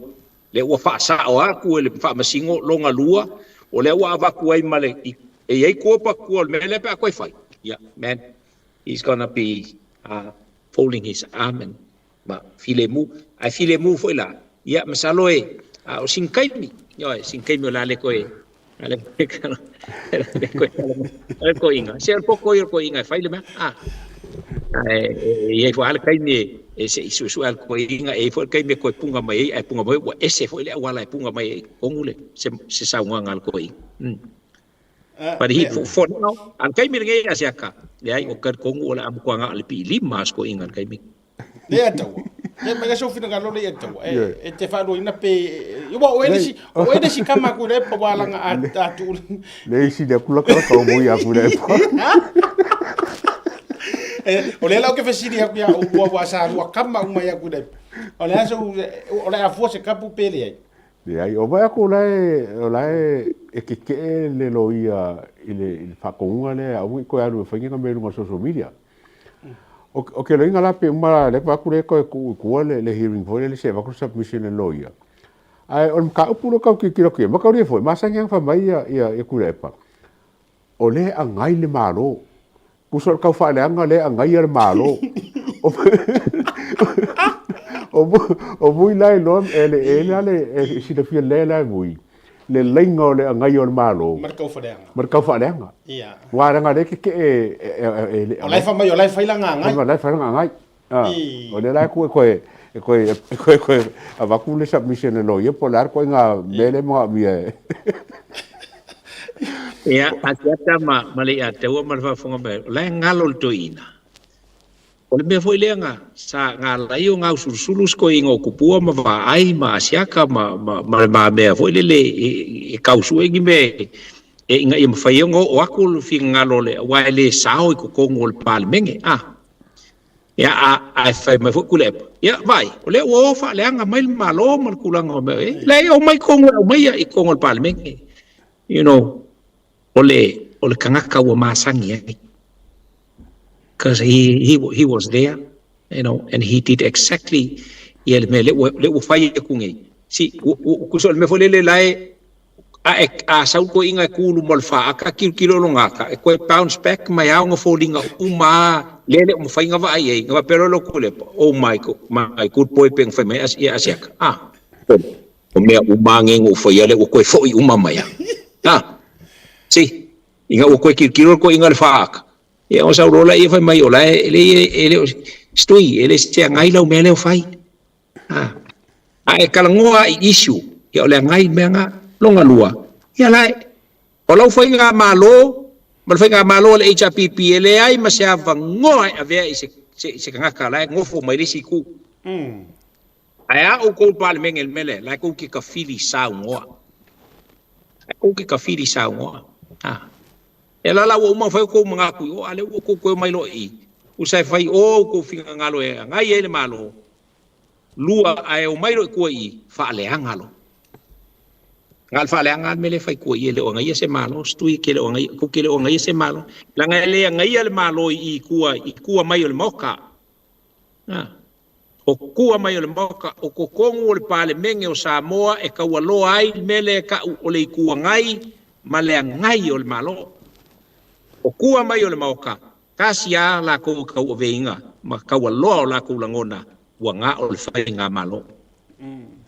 Lea ua faasao atu e le Faamasino lona lua, o lea ua avatu ai ma le, e i ai tua patua o le mea lea pe a toe fai. Yeah, man, he's gonna be uh, folding his arm and ma filemu. Ae filemu foi la, ia, masalo e, a o sina taimi, ioe, sina taimi o le a le toe, a le le toe le toeaina. Se o le poto ia o le toeaina e fai le mea, a. Ae e i ai foi lava le taimi e, e se i suesue lava le toeaina, e i ai foi le taimi e toe punga mai ai, ae punga mai ua ese foi le auala e punga mai ai i totonu le, se, se saunoaga a le toeaina. Mm. But he, for, for now, a le taimi lenei Asiata, leai, ou te talitonu o le a matua na o le piilima a si toeaina i le taimi. Le ataua. Le mai ga sofina ga lole ataua. E e te whaarua ina pe ua o ele si o ele si kama ku le pa wala nga a tu. Le isi le kula kala ka mo ia ku le pa. E o le lau ke fesili aku ia ua ua sa rua kama uma ia ku le. O le aso o le afua se kapu pe le ai. Leai, o vaai aku o la e, o la e, e keke'e le loia i le, i le faatonuga lea, aua ne i toe alu e fai ni ana mea i luga o social media. O, o ke loiga la pe uma lea vaai atu lea toe tuu i tua le, le hearing foi lele se avatu le submission a le loia. Ae o le mataupu lea tau tilotilo atu i ai, mataulia foi, masani lava ona fai mai ia, ia, ia Tuilaepa, o lea e agai le Malo. Tusa o le tau faaleaga lea e agaia le Malo. O, o, o Vui la e iloa, e, le, e, la le, e silafia lelei la e Vui, le laina o le agaia o le Malo. Ma le tau faaleaga. Ma le tau faaleaga. Ia. Aua leaga o lea e keke'e e, e, e, e, O la e fai mai o la e fai lana agai. O la e fai lana agai. Ah, o lea la e ku e koe, e koe, e koe, e koe avatu le submission e loia po o le a le ituaiga mea lea e manaomia e. Ia, Asiata ma, ma Leiataua ma le faafofoga mai, o la e galo le toeaina. O le mea foi lea na, sa, na ala ai ona ausulusulu si toeaina o Tupua ma Vaai ma Asiata ma, ma, ma le mamea foi lele e, e tausue ni mea e, e, ina ia mafai ai ona oo atu le finagalo o le, aua e le sao i totonu o le Palemene, a. Ia, a, ae fai mai foi Tuilaepa, ia, vaai, o lea ua o faaleaga mai le Malo ma le tulaga o mea e, leai, omai totonu e aumaia i totonu o le Palemene. You know, o le, o le tagata ua masani ai. Because he, he, he was there, you know, and he did exactly ia le mea lea ua, lea ua fai atu nei. Si, u, u, tusa o le mea foi lele la e, a, e, a sau toeaiina e tu i luma o le faata, tilotilo lona ata, e toe bounce back mai lava ona foliga uma lava lea e le o mafai ona vaai ai, ona faapea loa lea o Tuilaepa, oh my, my good boy pe na fai mai ia Asiata, ah, o mea uma lava nei na ou faia lea ua toe foi uma mai lava. Ah, see, ina ua toe tilotilo le toeaina i le faata, ia ona sau loa lea fai mai o la e le, e le o, Stui, e le se agai lau mea lea o fai. Ah. A e talanoa i issue, ia o le agai mea na. Lona lua, ia la e, o lau faigamalo ma le faigamalo a le HRPP e leai ma se avanoa e avea i se, se, se tagata la e nofo mai le isi itu. Ae a outou le Palemene i le mea lea, la e tou te tafili saunoa. La e tou te tafili saunoa. Ah. E la la ua uma ona fai outou manatu i o, a lea ua outou toe omai loa i i. Tusa e fai o outou finagalo e agai ai le Malo, Lua, ae omai loa i tua i i, faaleaga loa. Na o le faaleaga lava le mea lea e fai i tua i i, e le o agaia se Malo, Stui ke le o agaia, tou te le o agaia se Malo. Leaga e le agaia le Malo i i tua, i tua mai o le Maota. A. O kua mai o le Maoka, o totonu o le Palemene o Samoa e taualoa ai le mea lea e ta'u o le Itu Agai ma le Agai o le Malo. O kua mai o le Maoka, tasi a lakou e tauaveina ma taualoa o lakou lagona ua na o le faigamalo.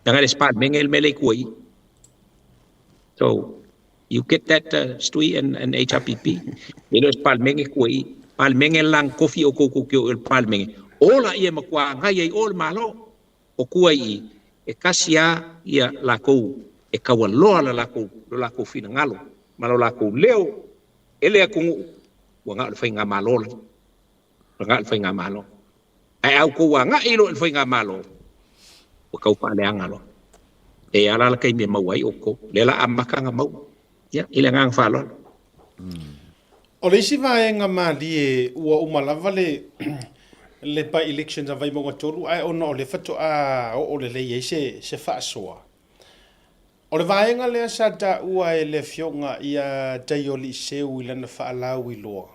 Leaga e le se Palemene le mea lea i tua i i. So, you get that uh, Stui and, and HRPP? E le o se Palemene tua i i. Palemene la na tofi outou tou te o i le Palemene. Ola ia e matua agai ai o le Malo. O tua i i, e tasi a ia lakou e taualoa la lakou, lo lakou finagalo ma lo lakou leo e le atunuu, ua na o le faigamalo la. Ua na o le faigamalo. Ae a outou agai loa i le faigamalo, ua tau faaleaga loa. E a la le taimi e maua ai outou. Lea la amata ona maua. Ia, i le agaga faaaloalo. O le isi vaega malie ua uma lava le le by elections a Vaimauga 3 ae ona o lea faatoa oo lelei ai se se faasoa. O le vaega lea sa taua e le afioga ia Taioliiseu i lana faalauiloa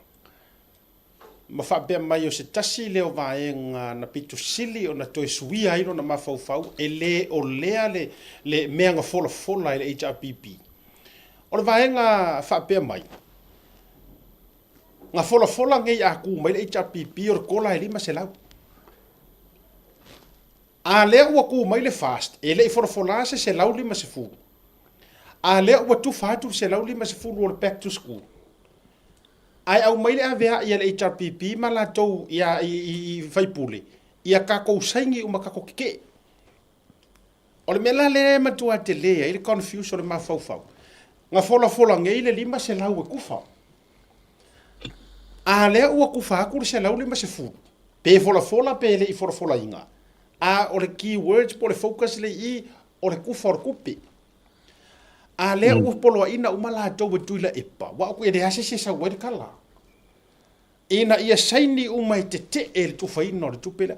ma faapea mai o se tasi lea o vaega na pito sili ona toe suia ai lona mafaufau e le o lea le le mea na folafola e le HRPP. O le vaega faapea mai, na folafola nei a ku mai le HRPP o le kola e 500. A lea ua ku mai le FAST, e le i folafola se 150. A lea ua tufa atu le 150 o le back to school. Ae aumai le avea'i a le HRPP ma latou ia i faipule ia tatou saini uma tatou tetee. O le mea la lea e matua tele ai le confuse o le mafaufau, na folafola nei le 500 e kufa. A lea ua kufa atu le 150, pe folafola pe le i folafolaina, a o le key words po o le focus lea i i, o le kufa o le tupe. A lea ua poloaiina uma latou e Tuilaepa, ua e leai se isi e sau ai le tala. Ina ia saini uma e tetee le tufaina o le tupe lea.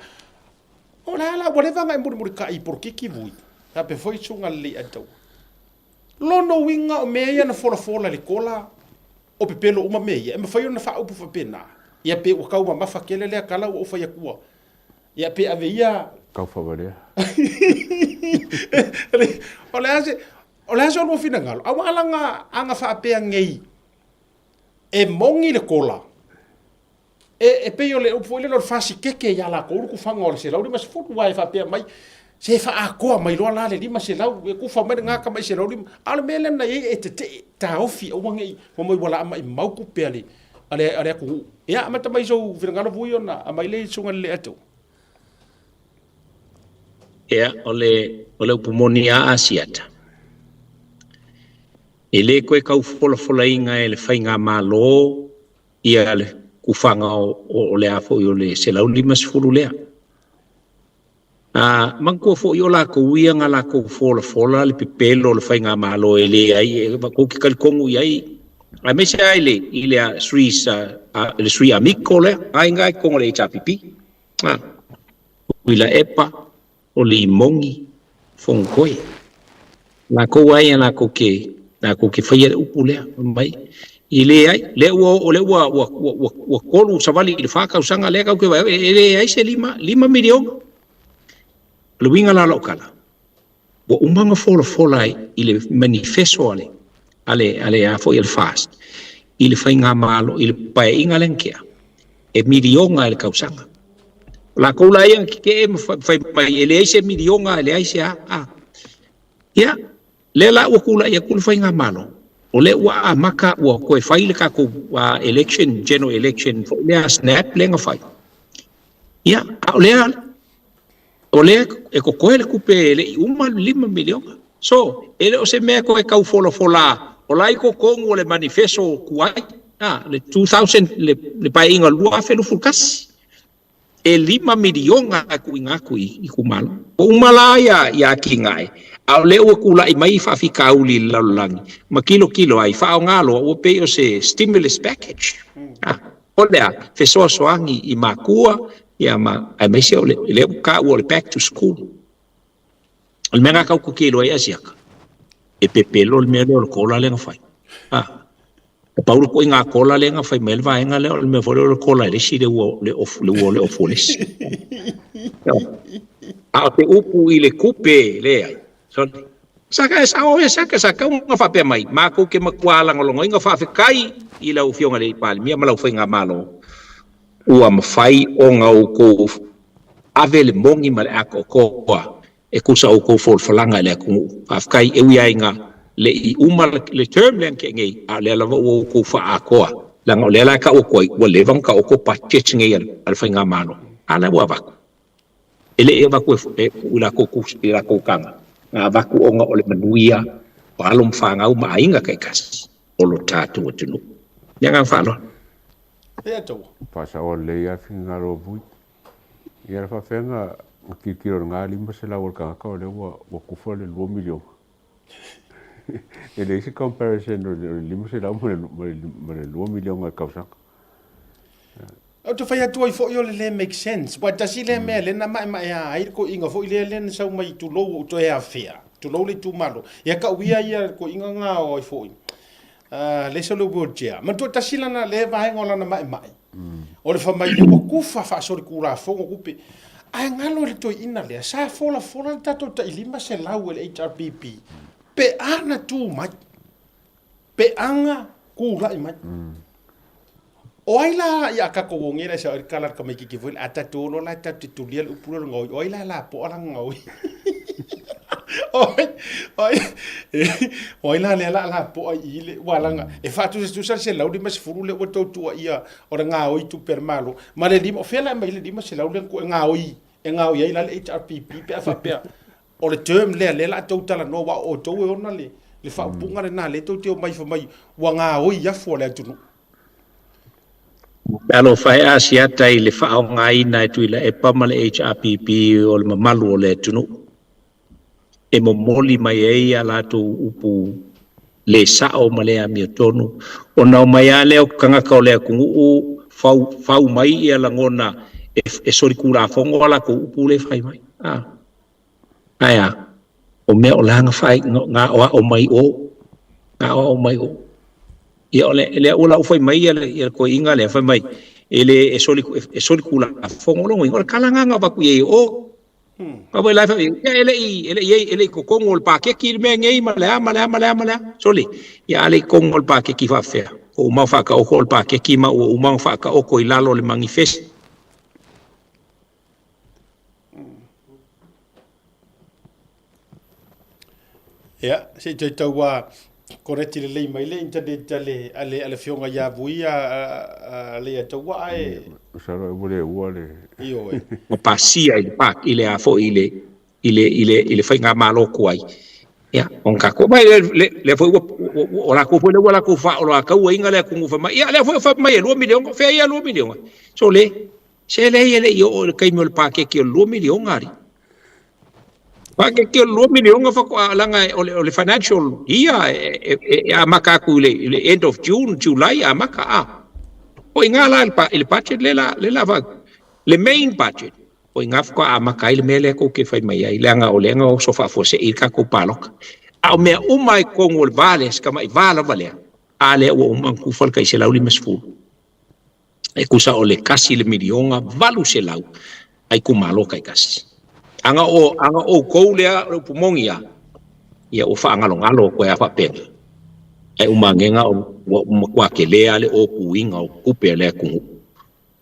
O le a la, ua leva ona e mulimulitai i polokiki vui. Faapea foi susuga lelei Ataua. Lona uiga o mea ia na folafola i le kola, o pepelo uma mea ia, e mafai ona faaupu faapena. Ia pe ua tau mamafa tele lea tala ua ou fai atua. Ia pe ave ia Tau faavalea. O le a se o le a se olua finagalo aua alaga aga faapea nei e moni le kola e, e pei o le upu foi lele o le fasikeke ia latou le tufaga o le 150 aua e faapea mai se faaatoa mai loa la le 500 e tufa mai lena tamai 150 a o le mea lea na i ai e tetee taofi aua ne i fai mai ua laa maimau tupe a le a le, a le atunuu. Ia, amata mai sou finagalo vui ona aumai lea i le susuga i le Leatou. Ia, o le, o le upu moni a Asiata, e le toe tau folafolaina e le faigamalo ia le tufaga o, o le a foi o le 150 lea. A manatua foi o latou ia na latou folafola le pepelo o le faigamalo e leai e tou te talitonu i ai aemaise lava i le i le sui le sui Amico lea na i ina i totonu o le HRPP. A Tuilaepa, o Limoni, Fonotoe. Latou lava ia latou te latou te faia le upu lea fai mai e leai lea ua oo lea ua ua ua ua tolu savali i le fa tausaga lea tatou te vaai e leai se lima lima miliona. O le uiga la o lau tala ua uma ona folafola i le manifeso a le a le a le a foi a le FAST i le faigamalo i le paeaiga lea na tea e miliona i le tausaga. O latou la ia na tetee ma fai mai e leai se miliona e leai se a a. Ia, lea la ua tulai atu le faigamalo, o lea ua amata ua toe fai le tatou election, general election foi lea snap lea na fai. Ia, a o lea, o lea e totoe le tupe e le i uma le $5 miliona. So, e le o se mea toe tau folafola, o la e i totonu o le manifeso tuai, a, le 2000, le, le paeaiga 2021. E $5 miliona e tuuina atu i itumalo. Ua uma la ia ia atinae, a o lea ua tulai mai faafitauli i le lalolagi ma tilotilo ai, faaaoga loa ua pei o se stimulus package. A, o le a? Fesoasoani i matua ia ma aemaise o le lea ua taua o le back to school. O le mea lena tatou te iloa ai Asiata, e pepelo le mea lea o le kola lea na fai. A, E pau le ituaiga kola lea na fai mai ai le vaega lea, o le mea foi lea o le kola e le isi le ua le ofu le ua o le ofu o le isi. A o te upu i le kupe, leai. Sorry. Sa ka sa o sa ka sa ka unga faapea mai, makou ke matua lagolagoina faafetai i lau Afioga i le Palemia ma lau faigamalo, ua mafai ona outou ave le moni ma le atoatoa e tusa outou folafolaga i le atunuu. Faafetai e ui lava ina le i uma le term lea na tea nei, a o lea lava ua outou faaatoa, leaga o lea la e tau atu ai, ua leva ona taoto budgets nei a le faigamalo, a lea ua avatu. E le i avatu e tuu i latou tusi, i latou taga, na avatu ona o le manuia o alo ma fanau ma aiga taitasi o lo tatou atunuu. Le agaga faaaloalo. Faasaoa lelei lava finagalo o Vui. Ia le faafefea na tilotilo i lena 500 o le tagata o lea ua kufa le 2 miliona. E leai se comparison o le 500 ma le 2 miliona i le tausaga. Ou te fai atu ai foi o le le make sense. Ua tasi lea mea lea na maemaea ai le toeaina foi lea lea na sau mai tulou ua ou toe afea, tulou le itumalo. Ia tau ia ia le toeaina na o ai foi. Lea sau le wheelchair. Manatua tasi lana lea vaega o lana maemae. O le fai mai lea ua kufa faasolitulafono tupe. Ae galo i le toeaina lea, sa folafola le tatou tai 500 e le HRPP pe a na tu mai. Peaga tulai mai. O ai la ia tatou o nei la sa kala ka mai kiki foi a tatou lo la tatou te tulia le upu le gaoi. O ai la la po ala gaoi. Oi, oi, o ai la lea la la po ai i le ua langa e faatusa tusa le 150 le ua tou tua ia o le gaoi tupe a le Malo ma le lima o fea la e mai le 500 lea e gaoi e gaoi ai la le HRPP pe a faapea O le term lea, lea la tou talanoa aua o outou e ona le le faaupuga lena lea tou te omai fai mai ua gaoi afu o le atunuu. Talofa e Asiata i le faaaogaina e Tuilaepa ma le HRPP o le mamalu o le atunuu e momoli mai ai a latou upu le sao ma le amiotonu, ona omai lava lea o tagata o le atunuu fau, fau mai ia lagona e, e solitulafono a latou upu lea e fai mai. A. Ae a? O mea o la na fai, na aoao mai o, na aoao mai o. Ia o le, lea ua lau fai mai ia le, ia le toeaina lea, fai mai, e le, e soli, e solitulafono lona uiga, o le tala lena na avatu i ai e o. Aua foi la e fai, ia e le i, e le i, e le i totonu o le paketi le mea nei ma le a, ma le a, ma le a, ma le a. Sole, ia a le i totonu o le paketi faapefea? Ua uma ona faataoto le paketi ma ua uma ona faataoto i lalo o le manifesto. Ia, se i toe tau a koneti lelei mai le internet a le, a le, a le afioga ia Vui a, a, a Leiataua ae... Masalo e ua le ua le... Ioe. Ma pasia i le pa, i le a foi i le, i le, i le, i le faigamalo tuai. Ia, ona tatou, mai le, le, lea foi ua, ua, ua, o latou foi lea ua latou faaoloatauaina le atunuu fai mai, ia lea foi ua fai mai e 2 miliona, o fea ia 2 miliona? Sole, Se leai e le i oo i le taimi o le paketi o le $2 miliona alii. Paketi o le $2 miliona faatoa leaga o le, o le financial year e, e, e, e amata atu i le, i le end of June, July amata a. O i ngā la i le, i le budget le la, le la va, le main budget, o i ngā faatoa amata ai le mea lea tou te fai mai ai, leaga o lea na oso faafuasei i le tatou palota. A o mea uma i totonu o le va lea, si tamai va lava lea, a lea ua uma ona tufa le tai 150. E tusa o le kasi le miliona 800 a itumalo taitasi. Ana o, ana outou lea o le upu moni a, ia ua faagalogalo atu ai a faapena. Ae uma anega ua matua tele a le opuiga o tupe a le atunuu.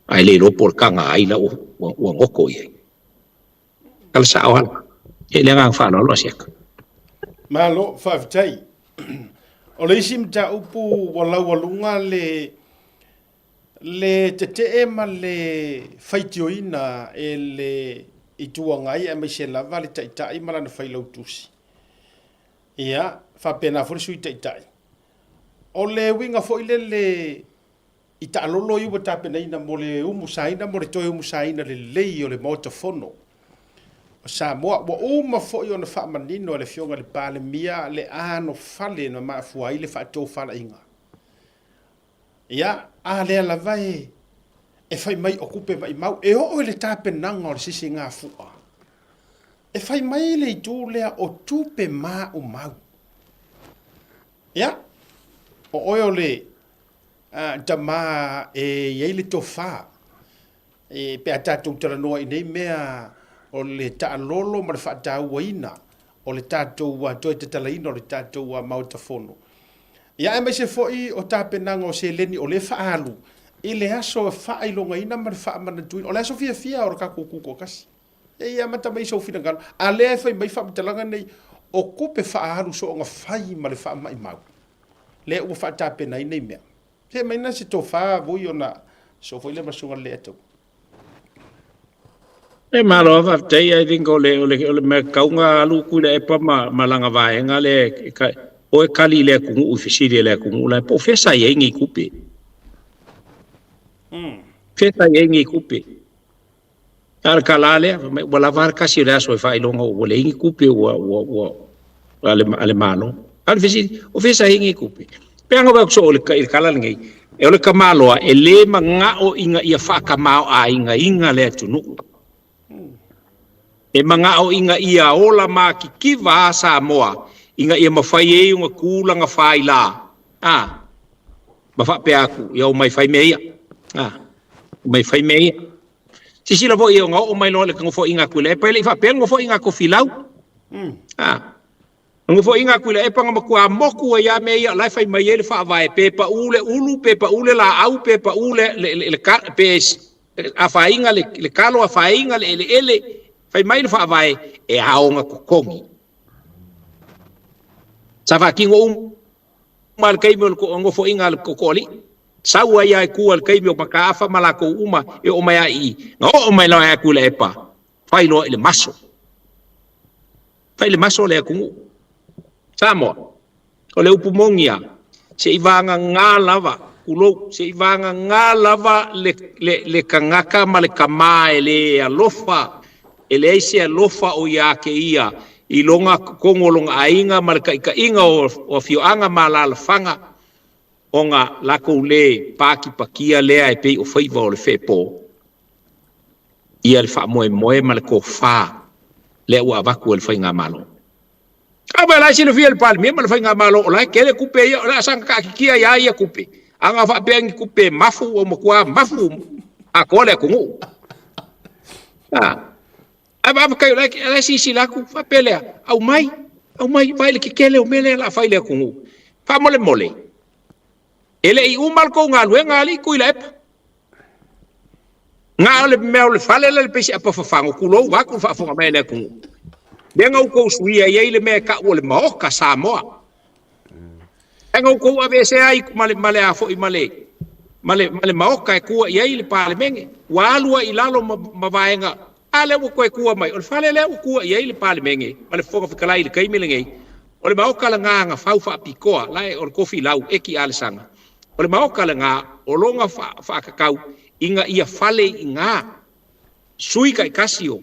Ae le iloa po o le taga ai la ua, ua, ua goto i ai. Tala sao ala. E le agaga faaaloalo Asiata. Malo, faafetai. O le isi mataupu ua laualuga le Le tetee ma le faitioina e le Itu Agai aemaise lava le Taitai ma lana Failautusi. Ia, faapena foi le Sui Taitai. O le uiga foi lele i taalolo ia ua tapenaina mo le umusaina mo le toe umusaina lelei o le Maota Fono o Samoa. Ua uma foi ona faamanino e le Afioga i le Palemia le anofale na mafua ai le faatofalaiga. Ia, a lea lava e, e fai mai o tupe maimau, e oo i le tapenaga o le sisigafua, e fai mai le itu lea o tupe maumau. Ia, o oe o le tama e i ai le tofa. E, pe a tatou talanoa i nei mea o le taalolo ma le faatauaina o le tatou toe tatalaina o le tatou Maota Fono. Ia aemaise foi o tapenaga o seleni o lea e faaalu i le aso e faailogaina ma le faamanatuina, o le aso fiafia o le tatou Tutoatasi. E ia amata mai sou finagalo, a lea e fai mai faamatalaga nei, o tupe faaalu soona fai ma le faamaimau, lea ua faatapena ai nei mea. Se mai na se tofa vui ona so foi lea ma susuga le atu. E malo faafetai, I think o le o le o le mea tatau ona alu Tuilaepa ma ma lana vaega lea e ka o e kali i le atunuu i fesili a le atunuu la po o fea sa i ai nei tupe. Fea sa i ai nei tupe. A o le tala lea, fai mai ua lava le tasi o le aso e faailoga ua leai ni tupe ua ua ua a le a le Malo. A o le fesili, o fea sa i ai nei tupe? Pe ana vaai atu soo i le tala lenei, e o le tamaloa e le manao ina ia faatamaoaigaina le atunuu. E manao ina ia ola matitiva a Samoa ina ia mafai ai ona tulaga faila, a, ma faapea atu, ia omai fai mea ia. A, omai fai mea ia. Sisila foi ona oo mai loa le nofoaiga a Tuilaepa, e le i faapea le nofoaiga a Tofilau. A, o nofoaiga a Tuilaepa na matua motu ai lava mea ia o la e fai mai ai le faavae, pe pau le ulu, pe pau le laau, pe pau le, le, le, le, pe afaina le, le kalo, afaina le eleele, fai mai le faavae, e ao ona totogi. Sa faatino uma le taimi o le nofoaiga a le Totoalii. Sau ai lava i tua i le taimi o Mataafa ma latou uma e oo mai lava i i. Na oo mai loa ia Tuilaepa, fai loa i le maso. Fai le maso le atunuu. Samoa, o le upu moni lava, se i vagana lava, tulou, se i vagana lava le, le, le tagata ma le tama e le alofa, e leai se alofa o ia te ia i lona totonu o lona aiga ma le taitaiga o, o afioaga ma alaalafaga, ona lakou le patipatia lea e pei o faiva o le feepo ia le faamoemoe ma le tofa lea ua avatu e le Faigamalo. A o la e silafia e le Palemia ma le Faigamalo o la e tele tupe ia, o le a saga taatitia ia ia tupe, a na faapea ni tupe mafu ua matua mafu atoa le atunuu. A, ae faafetai o la e silasila atu, faapea lea, aumai, aumai, vaai le tetele o mea lea o le a fai i le atunuu. Faamolemole, e le i uma le tou galuega alii Tuilaepa. Na o le mea o le fale lea le peiseapa fafago, tulou vaeatu le faafofoga mai a le atunuu. Lea na outou suia i ai le mea e tau o le Maota Samoa. Ae na outou aveesea ai ma le, ma le a foi ma le, ma le, ma le Maota e tua i ai le Palemene. Ua alu ai i lalo ma, ma vaega, a lea ua toe tua mai, o le fale lea ua tua i ai le Palemene ma le Fofoga Fetalai i le taimi lenei, o le Maota lena na fau faapitoa, la e, o le Tofilau, Eki Alesana. O le Maota lena o lona faatatau ina ia fale i ina sui taitasi o,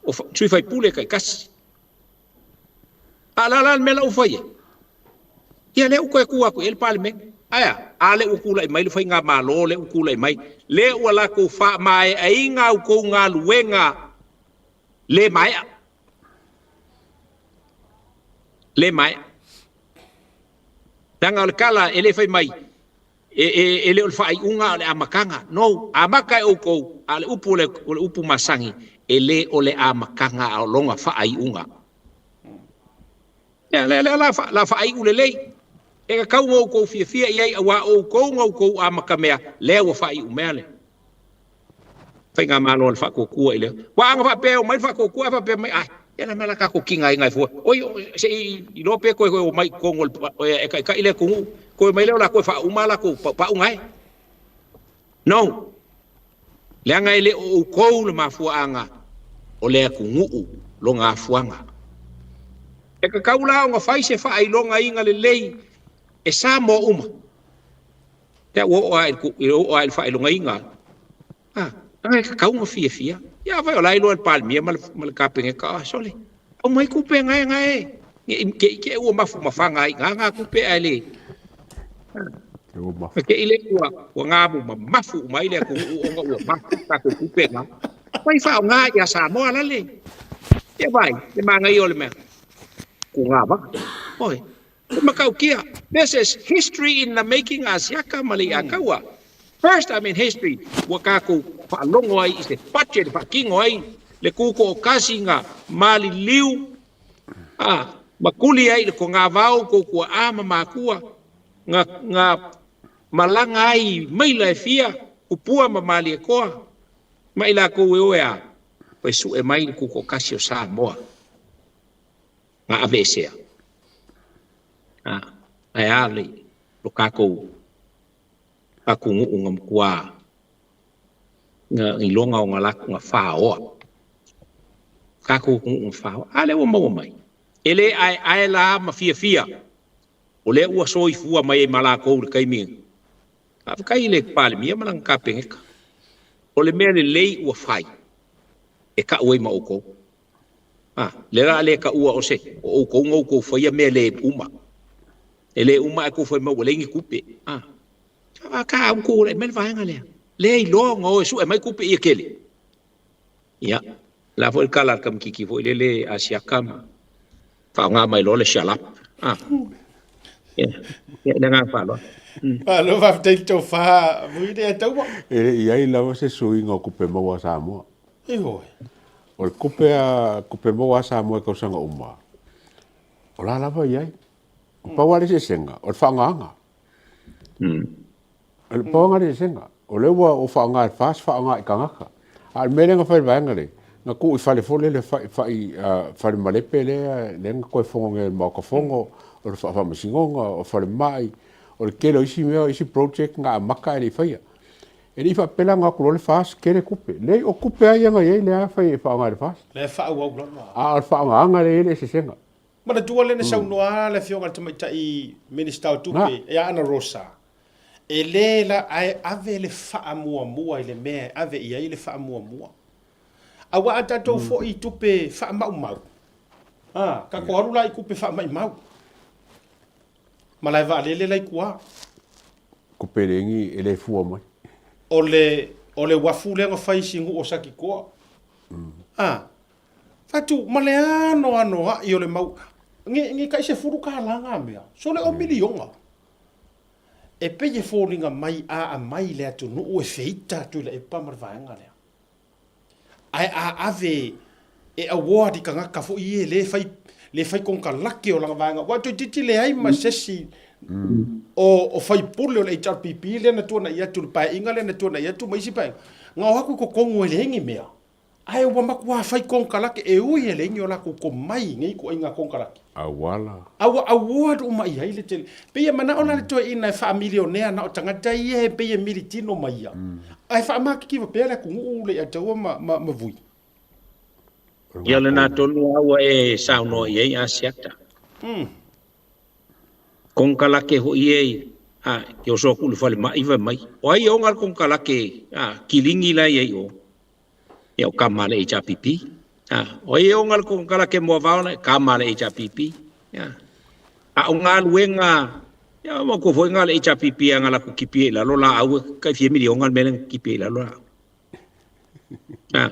o sui faipule taitasi. A la la le mea la ua fai ai? Ia lea ua toe tu atu i ai le Palemene. Ae a? A lea ua tulai mai le faigamalo lea ua tulai mai, lea ua latou faamaeaina a outou galuega le maea. Le maea. Leaga o le tala e le fai mai, e, e, e le o le faaiuga a o le amataga. No, amata e outou, a o le upu o le, o le upu masani, e le o le amataga a o lona faaiuga. Ia, lea, lea la, la faaiu lelei. E tatau ona outou fiafia i ai, auā o outou na outou amatamea, lea ua faaiu mea le Faigamalo a le Faatuatua i le. Ua ana faapea e omai le Faatuatua ae faapea mai, ai, ia le mea la tatou tigaina ai fua. Oi, se i iloa pe toe omai i totonu o le, e taitai le atunuu, toe omai lea o latou e faauma a latou paupauga e. No. Leaga e le o outou le mafuaaga o le atunuu lona afuaga. E tatau la ona fai se faailogaina lelei e Samoa uma. Ia ua oo lava i le, oo lava i le faailogaina. A, e tatau ona fiafia. Ia afai o la e iloa e le Palemia ma le, ma le Kapeneta, ah, sole, aumai tupe gae gae, ne i te i te ua mafumafaga ai i ina na tupe ae le, a, te i lea ua, ua gamu mamafu uma ai le atunuu ona ua mafu tatou tupe na. Fai faaaoga ia Samoa lale. Ia vaai, le manaia o le mea, kugava. Oi. E matautia, this is history in the making a Siaka ma Lei'akaua. First time in history ua tatou. faalogo ai i se budget e faatino ai le tutoatasiga maliliu a ma tuli ai i le togavao tou tuaa ma matua na na malaga ai i maila e fia Tupua ma Malietoa ma i latou e o e a toe sue mai le tutoatasi o Samoa na aveesea. A ae a le lo tatou atunuu na matua na iloga ona latou na faoa. Tatou atunuu na faoa. A lea ua maua mai. E le aeae la ma fiafia o lea ua soifua mai ai ma latou i le taimi. Faafetai i le Palemia ma lana Kapeneta. O le mea lelei ua fai e tau ai ma outou. A, lea la a le taua o se, o outou na outou faia mea le uma. E le uma ae tou fai mai ua leai ni tupe. A, a ka au tou tulai mai le vaega lea. Lea iloa ona o e sue mai tupe ia tele. Ia, la foi le tala a le kamititi foi lele Asiata ma faaaoga mai loa le shalap. A, ia, ia, le agaga faaaloalo. Malo faafetai le tofa Vui le Ataua. E le i ai lava se suiga o tupe maua a Samoa. Ioe. O le tupe a tupe maua a Samoa i tausaga uma, o la lava i ai. O pau lava le eseesega, o le faaaogaga. O le pau lava le eseesega. O lea ua ou faaaoga i le FAST, faaaoga i tagata. A o le mea lea na fai i le vaega lea, na tuu i fale foi lele fai, fai, fale malepe lea, lea na toe fono nei i le Maota Fono, o le Faamasinoga, o falemai, o le tele o isi mea, o isi project na amata ae le i faia. E le i faapea la na o atu loa le FAST tele tupe. Leai, o tupe lava ia na i ai lea fai e faaaoga e le FAST. Lea e faaauau lava. A o le faaaogaga lea e i ai le eseesega. Manatua lea na saunoa le Afioga i le Tamaitai Minisita o Tupe ia Ana Rosa, e le la ae ave le faamuamua i le mea e ave i ai le faamuamua. Aua a tatou foi i tupe faamaumau, a, tatou alu la i tupe faamaimau. Malae vaalele la i tua. Tupe le igi e le fua mai. O le, o le uafu lea na fai i Sinu'u o Satitoa. A, fatu, ma le anoanoa'i o le mau, ne, ne tai $10 ngā mea, sole o miliona. E pei e foliga mai a aumai le atunuu e feita a Tuilaepa ma le vaega lea. Ae a ave e award i tagata foi ia le fai le fai konekarate o lana vaega aua toeitiiti leai ma sesi o faipule o le HRPP lea na tuanai atu i le paeaiga lea na tuanai atu ma isi paeaiga na o atu i totonu e leai ni mea ae ua matua fai konekarate e ui e leai ni o latou tomai i nei ituaiga konekarate. Auala. A ua award uma i ai le tele. Pei e manao la le toeaina e faamilionea na o tagata ia e pei e militino ma ia. Ae faamakiki pea le atunuu le Ataua ma, ma, ma Vui. Ia o lena tonu lava ua e saunoa i ai Asiata. Konekarate hoʻi e a ke oso aku i le falemai fai mai. O ai e ona le konekarate a kilini la e i ai i o? Ia o kama a le HRPP. A, o ai e ona le konekarate moavao la, kama a le HRPP. Ia. A o galuega, ia matou foi na le HRPP a na latou tipi ai i lalo laau e tai fia miliona le mea lea na tipi ai i lalo laau. A,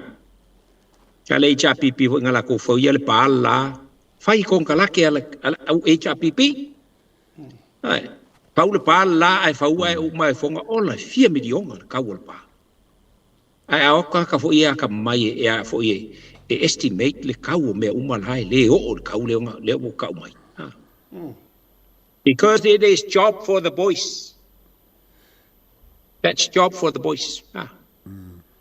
a le HRPP foi na latou fauia le pala la, fai konekarate a le, a le au HRPP. Ai, pau le pala la ae fau ae uma e foga ola e fia miliona le kau o le pala. Ae a o tagata foi ia atamamai e a foi e e estimate le kau o mea uma la e le oo i le kau lea lea ua tau mai. Ha. Because it is job for the boys. That's job for the boys. Ha.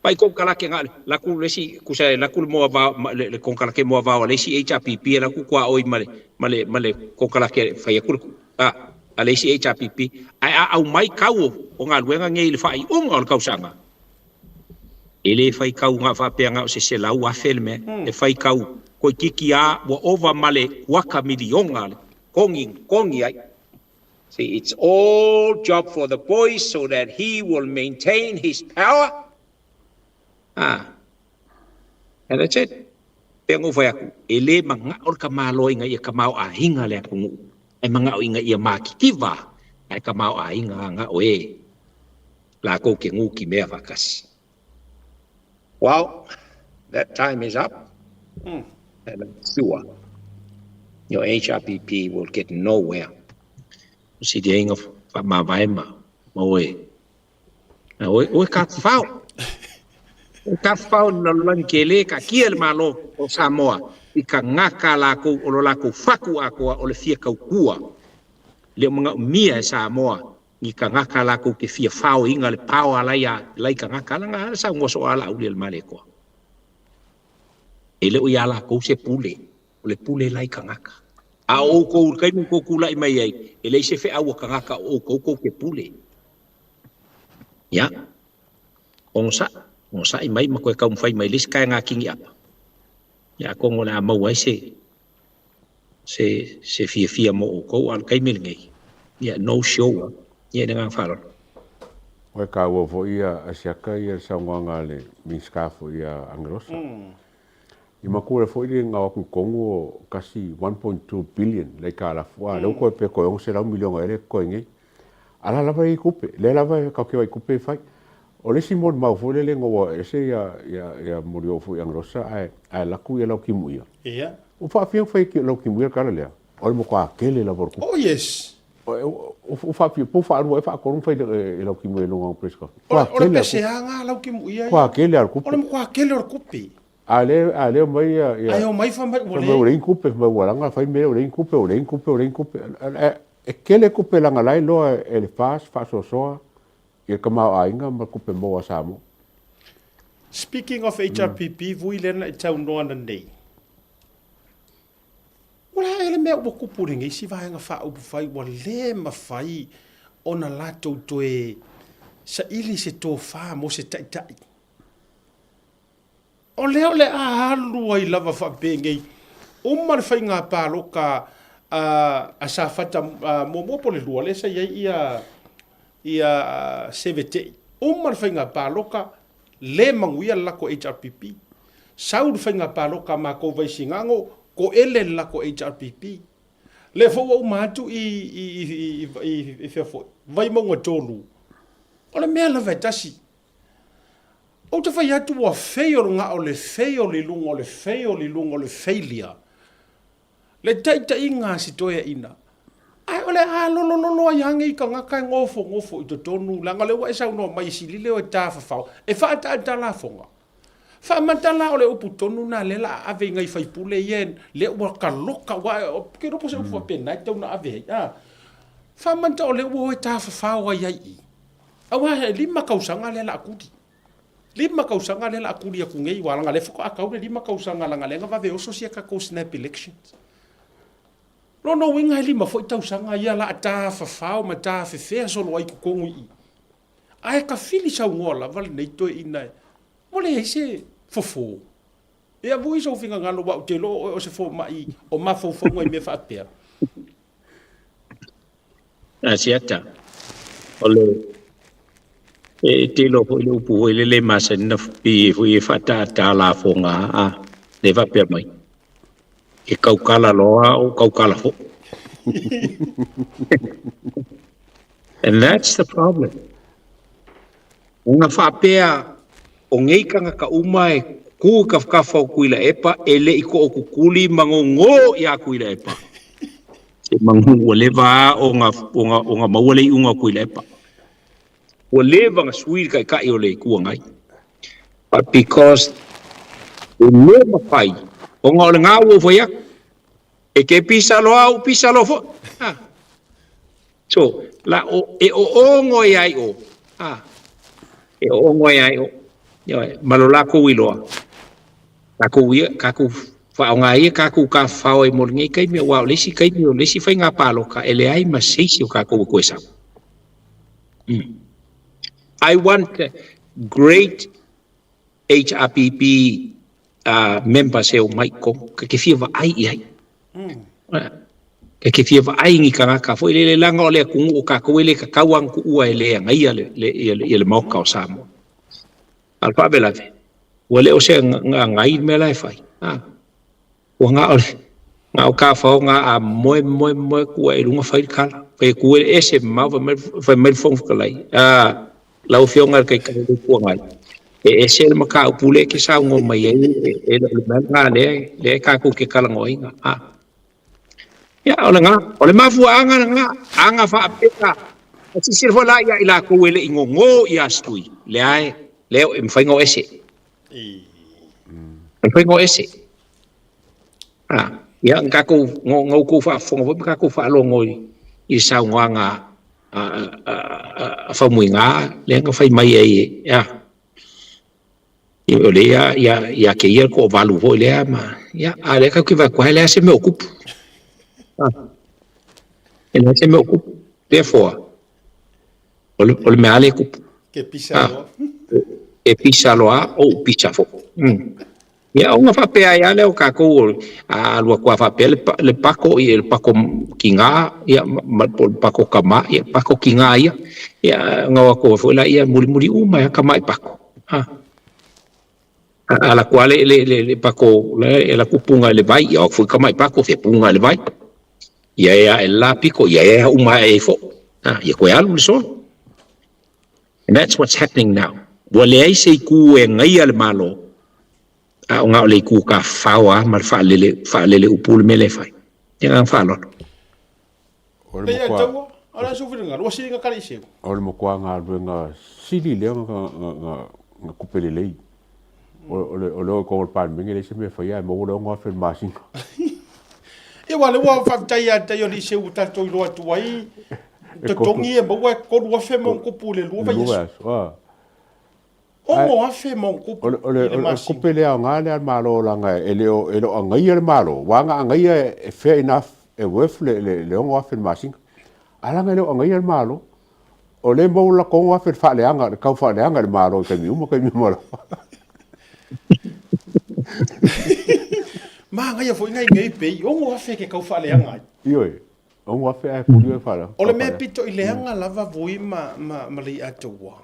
Pai konekarate nga laku le isi kusa e laku le moa vao le, le konekarate moa vao a le isi HRPP e laku kua oi ma le ma le ma le konekarate fai aku le a a le isi HRPP ae a aumai kau o, o galuega nei i le faaiuga o le kausaga E le faitau na faapea na o se 100,000 le mea, e faitau toeitiiti a ua ova ma le kuata miliona le togi na togi ai. See, it's all job for the boys so that he will maintain his power. Ah, and that's it. Pei ona ou fai atu, e le manao le tamaloa ina ia tamaoaiga le atunuu, ae manao ina ia matitiva ae tamaoaiga na o e latou te nutimea faatasi. Well, that time is up, and I'm sure your HRPP will get nowhere. O siliaiga faamavae ma, ma oe. Oe, oe ka fao. E tafafao i le lalolagi tele, taatia le Malo o Samoa i tagata a lakou o lo lakou fatu atoa o le fia tautua. E le o manaomia e Samoa ni tagata latou te fia faoina le pao a lai a lai tagata laga a saunoa soo a Laauli e le Malietoa. E le o ia lakou se pule, o le pule la i tagata. A o outou i le taimi ua outou tulai mai ai, e leai se feau a tagata o outou tou te pule. Ia, onosai, onosai mai ma toe taumafai mai i le isi taega kini'apa, ia atonu o le a maua ai se, se, se fiafia mo outou, a o le taimi lenei, ia, no show lava. Ia, i le agaga faaaloalo. Ua taua foi ia Asiata ia le saunoaga a le Minisita foi ia Angelosa. I matua foi le gao atu i totonu o kasi 1.2 billion le aitalafu, a lea ua toe pe toe 600 miliona ea lea e totoe nei. A la lava e i ai tupe, lea lava e tatou te vaai i tupe e fai. O le isi molimau foi lele ina ua ese ia, ia, ia molioo foi i Angelosa ae, ae alu atu ia Lautimuia. Ia. Ua faafia ona fai e Lautimuia le tala lea? O le matua tele lava o le tupe. Oh yes. Ua faafia, po ua faalua ea faatolu ona fai e Lautimuia i luga o press conference. O le peseaga a Lautimuia ia. Matua tele lava o le tupe. O le matua tele o le tupe. A lea, a lea omai ia, ia. Ae omai fai mai ua leai. Fai mai ua leai ni tupe, fai mai ua laga fai mea ua leai ni tupe, ua leai ni tupe, ua leai ni tupe. E tele tupe leaga la e iloa e le FAST faasoasoa i le tamaoaiga ma tupe maua a Samoa. Speaking of HRPP, vui lea na e saunoa nanei. Ua le a le mea ua tupu i lenei isi vaega faaupufai ua le mafai ona latou toe saili se tofa mo se taitai. O lea o le a alu ai lava faapenei, uma le faiga palota a Safata muamua po o le lua lea sa i ai ia ia Sevetei. Uma le faiga palota, le manuia le latou HRPP. Sau le faiga palota a matou Vaisigano, toele le latou HRPP. Lea foi ua uma atu i i i i fea foi, Vaimauga 3, o le mea lava e tasi. Ou te fai atu ua fail na o le fail i luga o le fail i luga o le failure le taitaiga a si toeaina. Ae o le a lolololo ai lava nei tagata e nofonofo i totonu leaga o lea ua e saunoa mai e sili leo e tafafao e faataata lafoga. Faamata la o le upu tonu lena lea la a ave i nai faipule ia lea ua kaloka aua ou te iloa po o se upu faapena e tatau ona ave ai a. Faamata o lea ua o e tafafao ai ai i i. Aua e lima tausaga lea la a tuli. Lima tausaga lea la a tuli atu nei, aua leaga lea faatoa tau le lima tausaga leaga lea na vave oso sia tatou snap elections. Lona uiga e lima foi tausaga ia la a tafafao ma tafefea solo ai i totonu i i. Ae tafili saunoa lava lenei toeaina ua leai se fofo. Ia vui sou finagalo aua ou te iloa o oe o se fomai o mafaufauga i mea faapea. Asiata, o le e te iloa foi le upu foi lele e masani na pei foi e faataataa lafoga a le faapea mai e kaukala loa o kaukala foi. And that's the problem. Ona faapea o nei tagata uma e kū i kafakafa o Tuilaepa e le i toʻokukuli ma gogō iā Tuilaepa. Se manu ua leva a ona, ona, ona maua le iuga o Tuilaepa. Ua leva ona sui le taitai o le Itu Agai. But because e le mafai ona o lena ua ou fai atu, e te pisa loa au pisa loa foi. Ah. So, la o, e oogo ai ai o, a, e oogo ai ai o, ioe, ma lo lakou iloa, kakou ia, kakou faaaoga ia kakou tafafao ai mo lenei taimi, aua o le isi taimi, o le isi faiga paloka, e leai ma se isi o kakou e toe sau. I want great HRPP members e omai i totonu, ta te fia vaai i ai. Ta te fia vaai i ni tagata foi lele, leaga o le atunuu o tatou e le tatau lava ona tuua e le agaia le, le, ia le, ia le Maota o Samoa. A o le faalavelave, ua le o se agai le mea la e fai. Ua na o le, na o tafaoga a moe moe moe atu ai i luga fai le tala. Fai atu e ese mamao fai mai, fai mai le Fofoga Fetalai, a, lau Afioga i le Taitai o le Itu Agai, e ese le mataupu lea e te saunoa mai ai, e le o le mea lena lea, lea tatou te talanoaina. A. Ia, o lena, o le mafuaaga lena, aga faapea, a silasila foi la ia i latou e le i gogo ia Stui, leai, lea e mafai ona o ese. O le faiga o ese. A, ia, na tatou, na outou faafofoga foi ma tatou faalogo i le saunoaga a, a, a, a Faumuina lea na fai mai ai e, a, o lea ia, ia te ia le toavalu foi lea ma, ia, a lea tatou te vaai atu lava e leai se mea o tupu. A, e leai se mea o tupu. Therefore, o le, o le mea lava lea e tupu. Ke pisa loa. E pisa loa, ou pisa foi. Ia, ona faapea ai lava lea o tatou, a alu atu lava faapea le, le pako, ia, le pako tiga, ia, ma, po o le pako tama, ia, pako tiga ia. Ia, ona o atu ai foi laia mulimuli uma lava tama i pako. A, a alu atu lava le, le, le, le pako, le, e alu atu puna i le vai, ia o atu foi tama i pako, fia puna i le vai. Ia e ae le la pito, ia e uma ae ai foi. A, ia toe alu le solo. And that's what's happening now. Ua leai se itu e agaia le Malo, a o na o le itu tafafao lava ma le faalele, faalele upu le mea lea e fai. Ia agaga faaaloalo. O le Pei a matua, taua, o le a sou finagalo, ua sili na kala i seu. O le matua galuega sili lea na, na, na, na tupe lelei. O, o le, o le o i totonu o le Palemene e leai se mea e faia ae maua le $6,000 i le masina. Ia aua o lea ua faafetai ia te Alii Seu ua tatou iloa atu ai totogi e maua e 3,000 ma ona tupu i le lua vaiaso. $6,000 ma ona tupu i le masina. O le tupe le aoga lea a le Malo leaga e le o e le o agaia le Malo, aua ana agaia e fair enough e worth le $6,000 i le masina. Ae leaga e le o agaia le Malo. O lea e maua le latou $6,000 i le faaleaga, le tau faaleaga i le Malo i taimi uma taimi uma lava. Manaia foi nai mea i pei, $6,000 ke tau faaleaga ai. Ioe, $6,000 ae pulio e faaleaga. O le mea pito i leaga lava Vui ma, ma, ma Leiataua,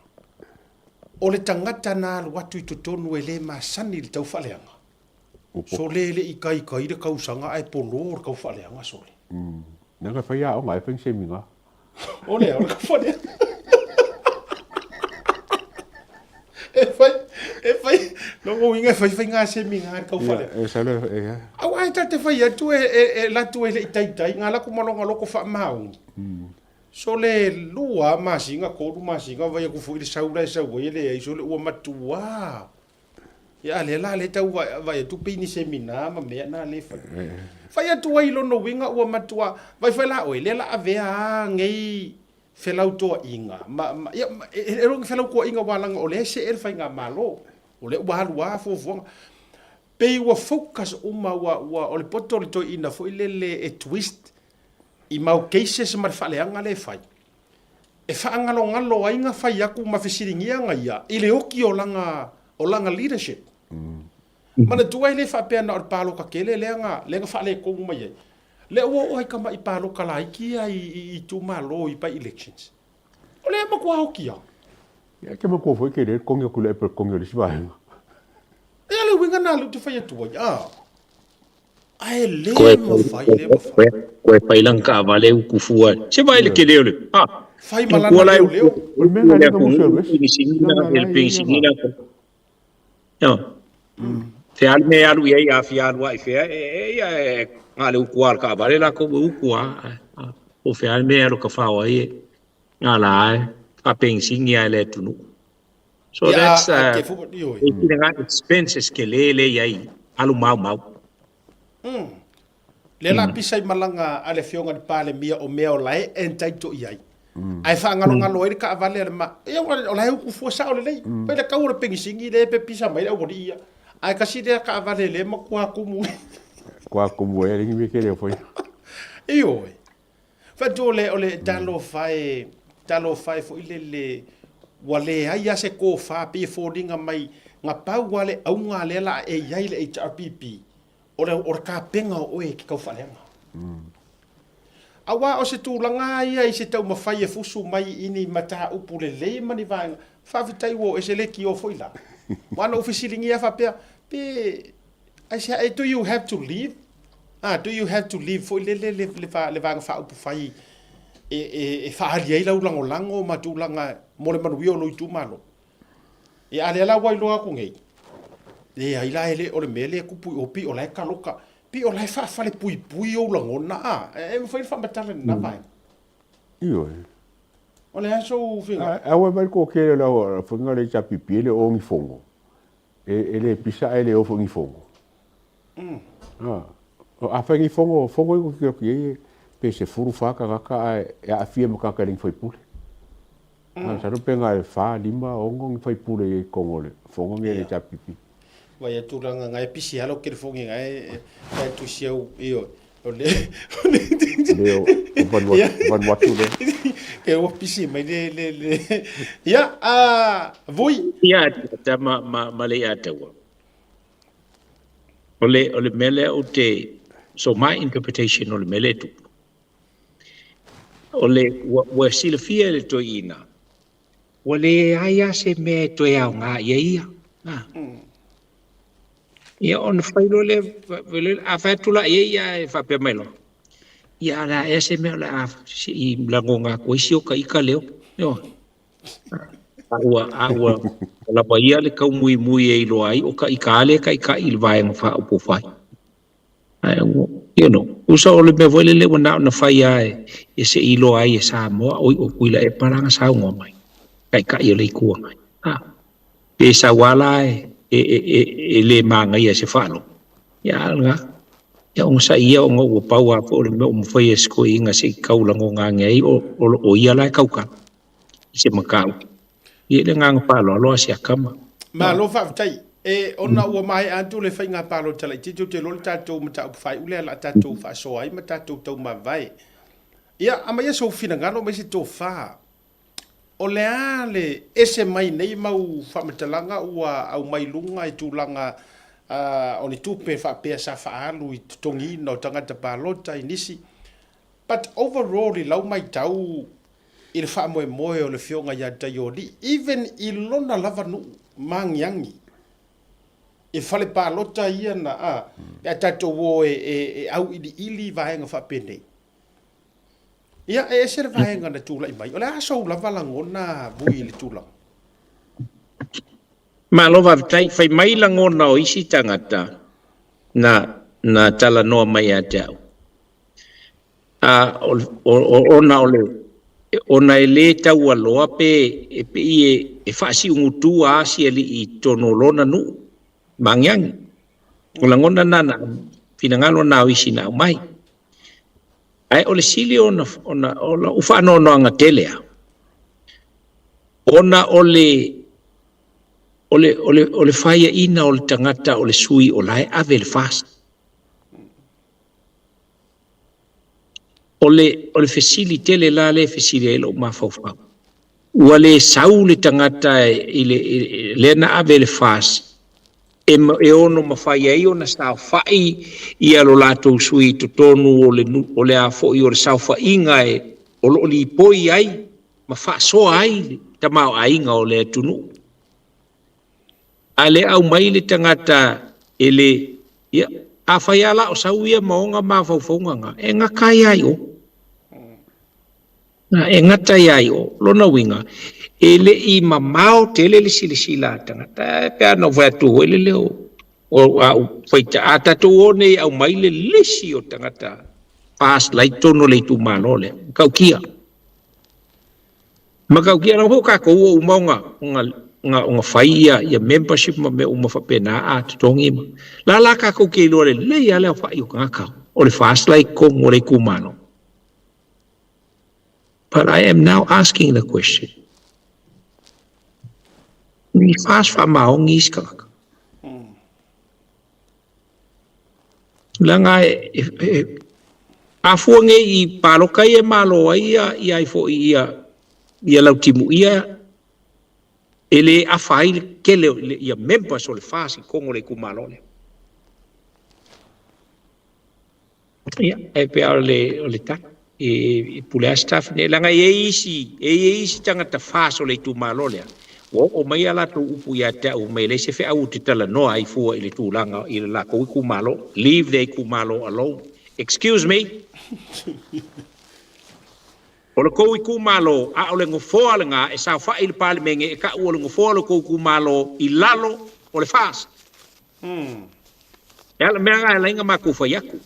o le tagata na alu atu i totonu e le masani i le tau faaleaga. Sole e le i kaikai le kausaga ae polo le tau faaleaga sole. Leaga e fai aoga ai, fai ni seminar. O le, o le kafone. E fai, e fai, no mo inga fai fai ngā seminar kau whare. E salo, e ia. Au ai ta te fai atu e, e, e latu e le i taitai, ngā laku malonga loko wha maungi. So le lua masinga, kolu masinga, vai aku fui le saula e sau ai e le ai, so le ua matua. Ia, a lea la lea tau vaai atu pei ni semina ma mea na lea fai. Fai atu ai lona uiga ua matua vai fai la oe lea la avea a nei felautoaʻiga ma, ma ia e, e, e felautoaʻiga ua laga o lea e see le faigamalo. O lea ua alu a fuafuaga. Pei ua focus uma ua, ua o le poto o le toeaina foi lele e twist i mau cases ma le faaleaga lea e fai. E faagalogalo ai na fai atu ma fesiligia na ia i le oki o lana, o lana leadership. Manatua e le faapea na o le paloka tele lea na, lea na faaletonu mai ai. Lea ua oo ai tamaʻi paloka laiti ia i, i itumalo i by elections. O lea e matua oki lava. Ia, e te matua foi ke le totogi atu i le ape o le totogi o le isi vaega. Ia le uiga na lea ou te fai atu ai, a. Ae le mafai, le mafai. Koe fai lana taavale utu fua. Se vaai le tele o le, a. Fai ma lana leoleo. O le mea lena lea na musu e wesi. Le penisini la. Io. Fea le mea e alu i ai, a fia alu ai fea, e, e, ia, e, nga le utu a le taavale lakou e utu a. Po fea le mea e alu kafao ai e, nga la e, faapenisini a e le atunuu. So Ia, that's a, ke fu, ioe. e kina ngā expenses ke le le i ai alu mau mau. Lea la pisa i malaga a le Afioga i le Palemia o mea o la e entitle i ai. Ae faagalogalo ai le taavale a le ma, ia o la e utu fua sao lelei. Pai le kau o le penisini lea pe pisa mai le aualii ia. Ae kasi lea taavale lea matua tumu. Kua kumu e ringi me ke leo foi. Ioe. Fatu o le, o le talofa e, talofa e foi lele, ua leai lava se tofa pei e foliga mai na pau lava le auga lea la e i ai le HRPP, o le, o le tapena o oe e ke tau faaleaga. Aua o se tulaga lava ia i se taumafai e fusu mai i ni mataupu lelei ma ni vaega, faafetai ua oo ese leitio foi la. Aua na ou fesiligia faapea, pe Aisea, do you have to leave? Ah, do you have to leave foi lele le, le, le, le Vaega Faaupufai e, e, e faaali ai lau lagolago ma tulaga mo le manuia o lou itumalo. Ia, a lea la ua iloa atu nei, leai la e le o le mea lea e tupu i o, pei o la e taloka, pei o la e faafalepuipui ou lagona, a, e mafai ona faamatala i lena vaega. Ioe. O le a sou finagalo? A ua vaai le toatele o le au fuiga le HRPP e le o ni fono. E, e le pisa ae le o foi ni fogo. Ah, afai ni fogo, fogo i ko ki ai pe 14 tagata ae e aafia ma tagata e le ni faipule. Mm. Masalo pe na e 4, 5, 6 ni faipule i totonu o le fono nei a le HRPP. Vai a tulaga ngai pisi alo ke le fongi ngai e tusi au io o le le o Vanuatu, Vanuatu le. Ke ua pisi mai le le le ia a vui. Ia ta ma ma ma le ia taua. O le o le mea lea ou te so my interpretation o le mea lea e tupu. O le ua ua silafia e le toeaina ua leai lava se mea e toe aoga i ai ia. Ia ona fai loa lea, a fai atu la i ai ae faapea mai loa, ia a o le a ea se mea o le a se i lagona atu ai si o ta ita leo. Ioe. A ua, a ua lava ia le taumuimui e iloa ai o ta ita lava lea e taitai i le Vaega Faaupufai. Ae ua, you know, tusa o le mea foi lele ua na ona fai lava e se i iloa ai e Samoa, oi o Tuilaepa la na saunoa mai, Taitai o le Itu Agai. A, pe sau lava la e, e, e, e, e le manaia i se faalogo, ia a o lena. Ia onosai ia ona ua pau lava foi o le mea ua mafai e si toeaina se i tau lagona ane ai o, o, o ia la e tautala i se mataupu. Ia i le agaga faaaloalo a si a tama. Malo faafetai. E, ona ua maea atu le faiga palota laitiiti, ou te iloa le tatou mataupu faaiu lea o le a tatou faasoa ai ma tatou taumavae. Ia, aumaia sou finagalo, aumai se tofa. O le a le ese mai nei mau faamatalaga ua aumai luga i tulaga o ni tupe faapea sa faaalu i totogiina o tagata palota i nisi. But overall i lau maitau i le faamoemoe o le Afioga ia Taiolii, even i lona lava nuu maagiagi, i fale palota ia na a, pe a tatou o e, e, e auiliili vaega faapenei. Ia, e ese le vaega na tulai mai. O le a sou lava lagona Vui i le tulaga? Malo faafetai. Fai mai lagona o isi tagata na, na talanoa mai ia te au. A, o, o, ona o le, ona e le taualoa pe e pei e, e faasiugutu a si alii i totonu o lona nuu ma agiagi. O lagona na na finagalo na o isi na aumai. Ae o le sili ona, ona, o lou faanoanoaga tele a, ona o le, o le, o le, o le faiaina o le tagata o le sui o la e ave le FAST. O le, o le fesili tele la lea e fesili ai lou mafaufau, ua le sau le tagata i le, i, lea na ave le FAS e, e ono mafai ai ona saofai ia lo latou sui i totonu o le, o le a foi o le saofaiga e, o lo o lipoi ai ma faasoa ai le tamaoaiga o le atunuu. A le aumai le tagata e le, ia, afai lava la o sau ia ma ona mafaufauga na, e gata ai lava i o. Na, e gata ai lava i o. Lona uiga, e le i mamao tele le silasila a tagata, e pe a na ou fai atu foi le leo, o a ou faita, a tatou o nei e aumai le lisi o tagata FAST la i totonu o le itumalo lea, matautia. Matautia leaga foi o tatou ua uma ona, ona, ona, ona fai ia, ia membership ma mea uma faapena a totogi ma. La la tatou te iloa lelei lava le aofai o tagata o le FAST la i totonu o le itumalo. But I am now asking the question, ni FAST faamaoni isi tagata? Leaga e, e, e, a fua nei i paloka ia e malo ai ia, ia ai foi ia, ia Lautimuia e le afa ai le tele o ia members o le FAST i totonu o le itumalo lea. Ia, e pei o le, o le tala. E, e pule lava staff nei. Leaga e i ai isi, e i ai isi tagata FAST o le itumalo lea, ua oo mai a latou upu ia te au, mai e leai se feau ou te talanoa ai fua i le tulaga i le latou itumalo. Leave their itumalo alone. Excuse me? O le tou itumalo, a o le nofoa lena e saofai i le Palemene e tau o le nofoa o le tou itumalo i lalo o le FAST. E ala mea na e ala ai ona matou fai atu.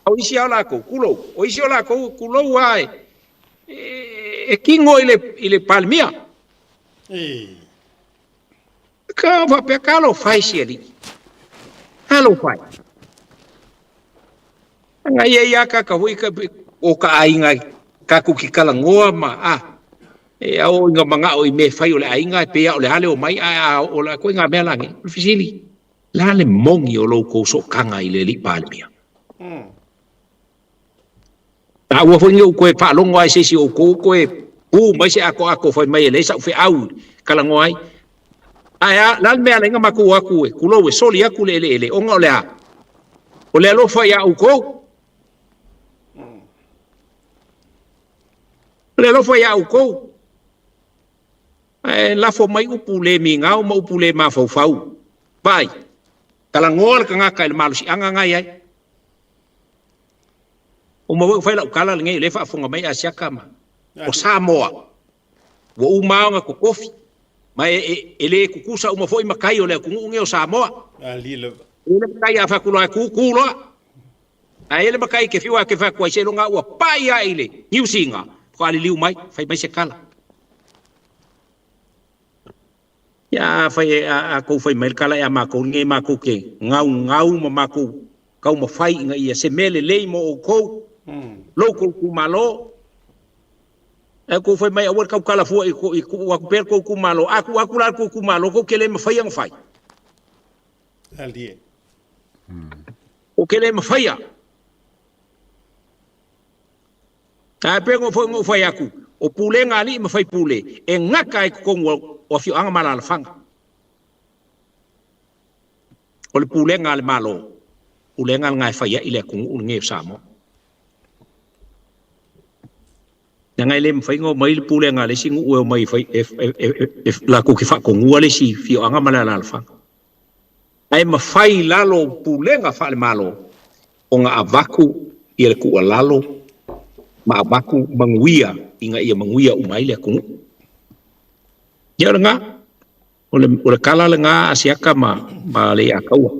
O isi lava o latou, tulou, o isi o latou, tulou lava e, e, e kino i le, i le Palemia. Ia, o faapea, talofa e si alii. Talofa e. Aga ia ia kaka foi ka o ka aiga tatou te talanoa ma a e ao ina manao i mea e fai o le aiga e pei lava o le a le omai ae a oo la koe ngā mea la nei. O le fesili, le a le moni o lo outou sootaga i le alii Palemia? Taua foi nei ou toe faalogo lava i se isi o outou toe pu mai se atoato fai mai e leai sau feau e talanoa ai. Ae a, o le a le mea e ala ai ona matou o atu e tulou e soli atu le eleele ona o le a? O le alofa ia outou. O le alofa ia outou. Ae lafo mai upu le migao ma upu le mafaufau. Vaai, talanoa le tagata i le malosiaga na i ai. Uma foi ona fai lau tala lenei o lea e faafofoga mai Asiata ma o Samoa ua uma lava ona totofi ma e, e, e le tutusa uma foi matai o le atunuu lenei o Samoa. Alii lava. E le matai a fai atu loa e tu, tu loa. Ae e le matai e te fiu lava e te fai atu ai seiloga ua pai lava i le Niu Sina faatoa liliu mai fai mai se tala. Ia afai e a tou fai mai le tala ia matou lenei matou te gaugau ma matou taumafai ina ia se mea lelei mo outou, lo outou itumalo. Ae outou fai mai aua le tautala fua i i tuu atu pea le tou itumalo. A tuu atu la le tou itumalo tou te le mafaia ona fai. Alie. Tou te le mafaia. Ae pei foi ona ou fai atu, o pulega a alii ma faipule e gata ai i totonu o afioaga ma alaalafaga. O le pulega a le Malo, pulega lena e fai ai le atunuu lenei o Samoa. Leaga e le mafai ona omai le pulega a le isi nuu e omai e fai, e, e, e, e, latou te faatonua le isi afioaga ma le alaalafaga. Ae mafai i lalo o pulega faale-Malo ona avatu ia le tuualalo ma avatu manuia ina ia manuia uma ai le atunuu. Ia o lena, o le, o le tala lena a Asiata ma, ma Leiataua.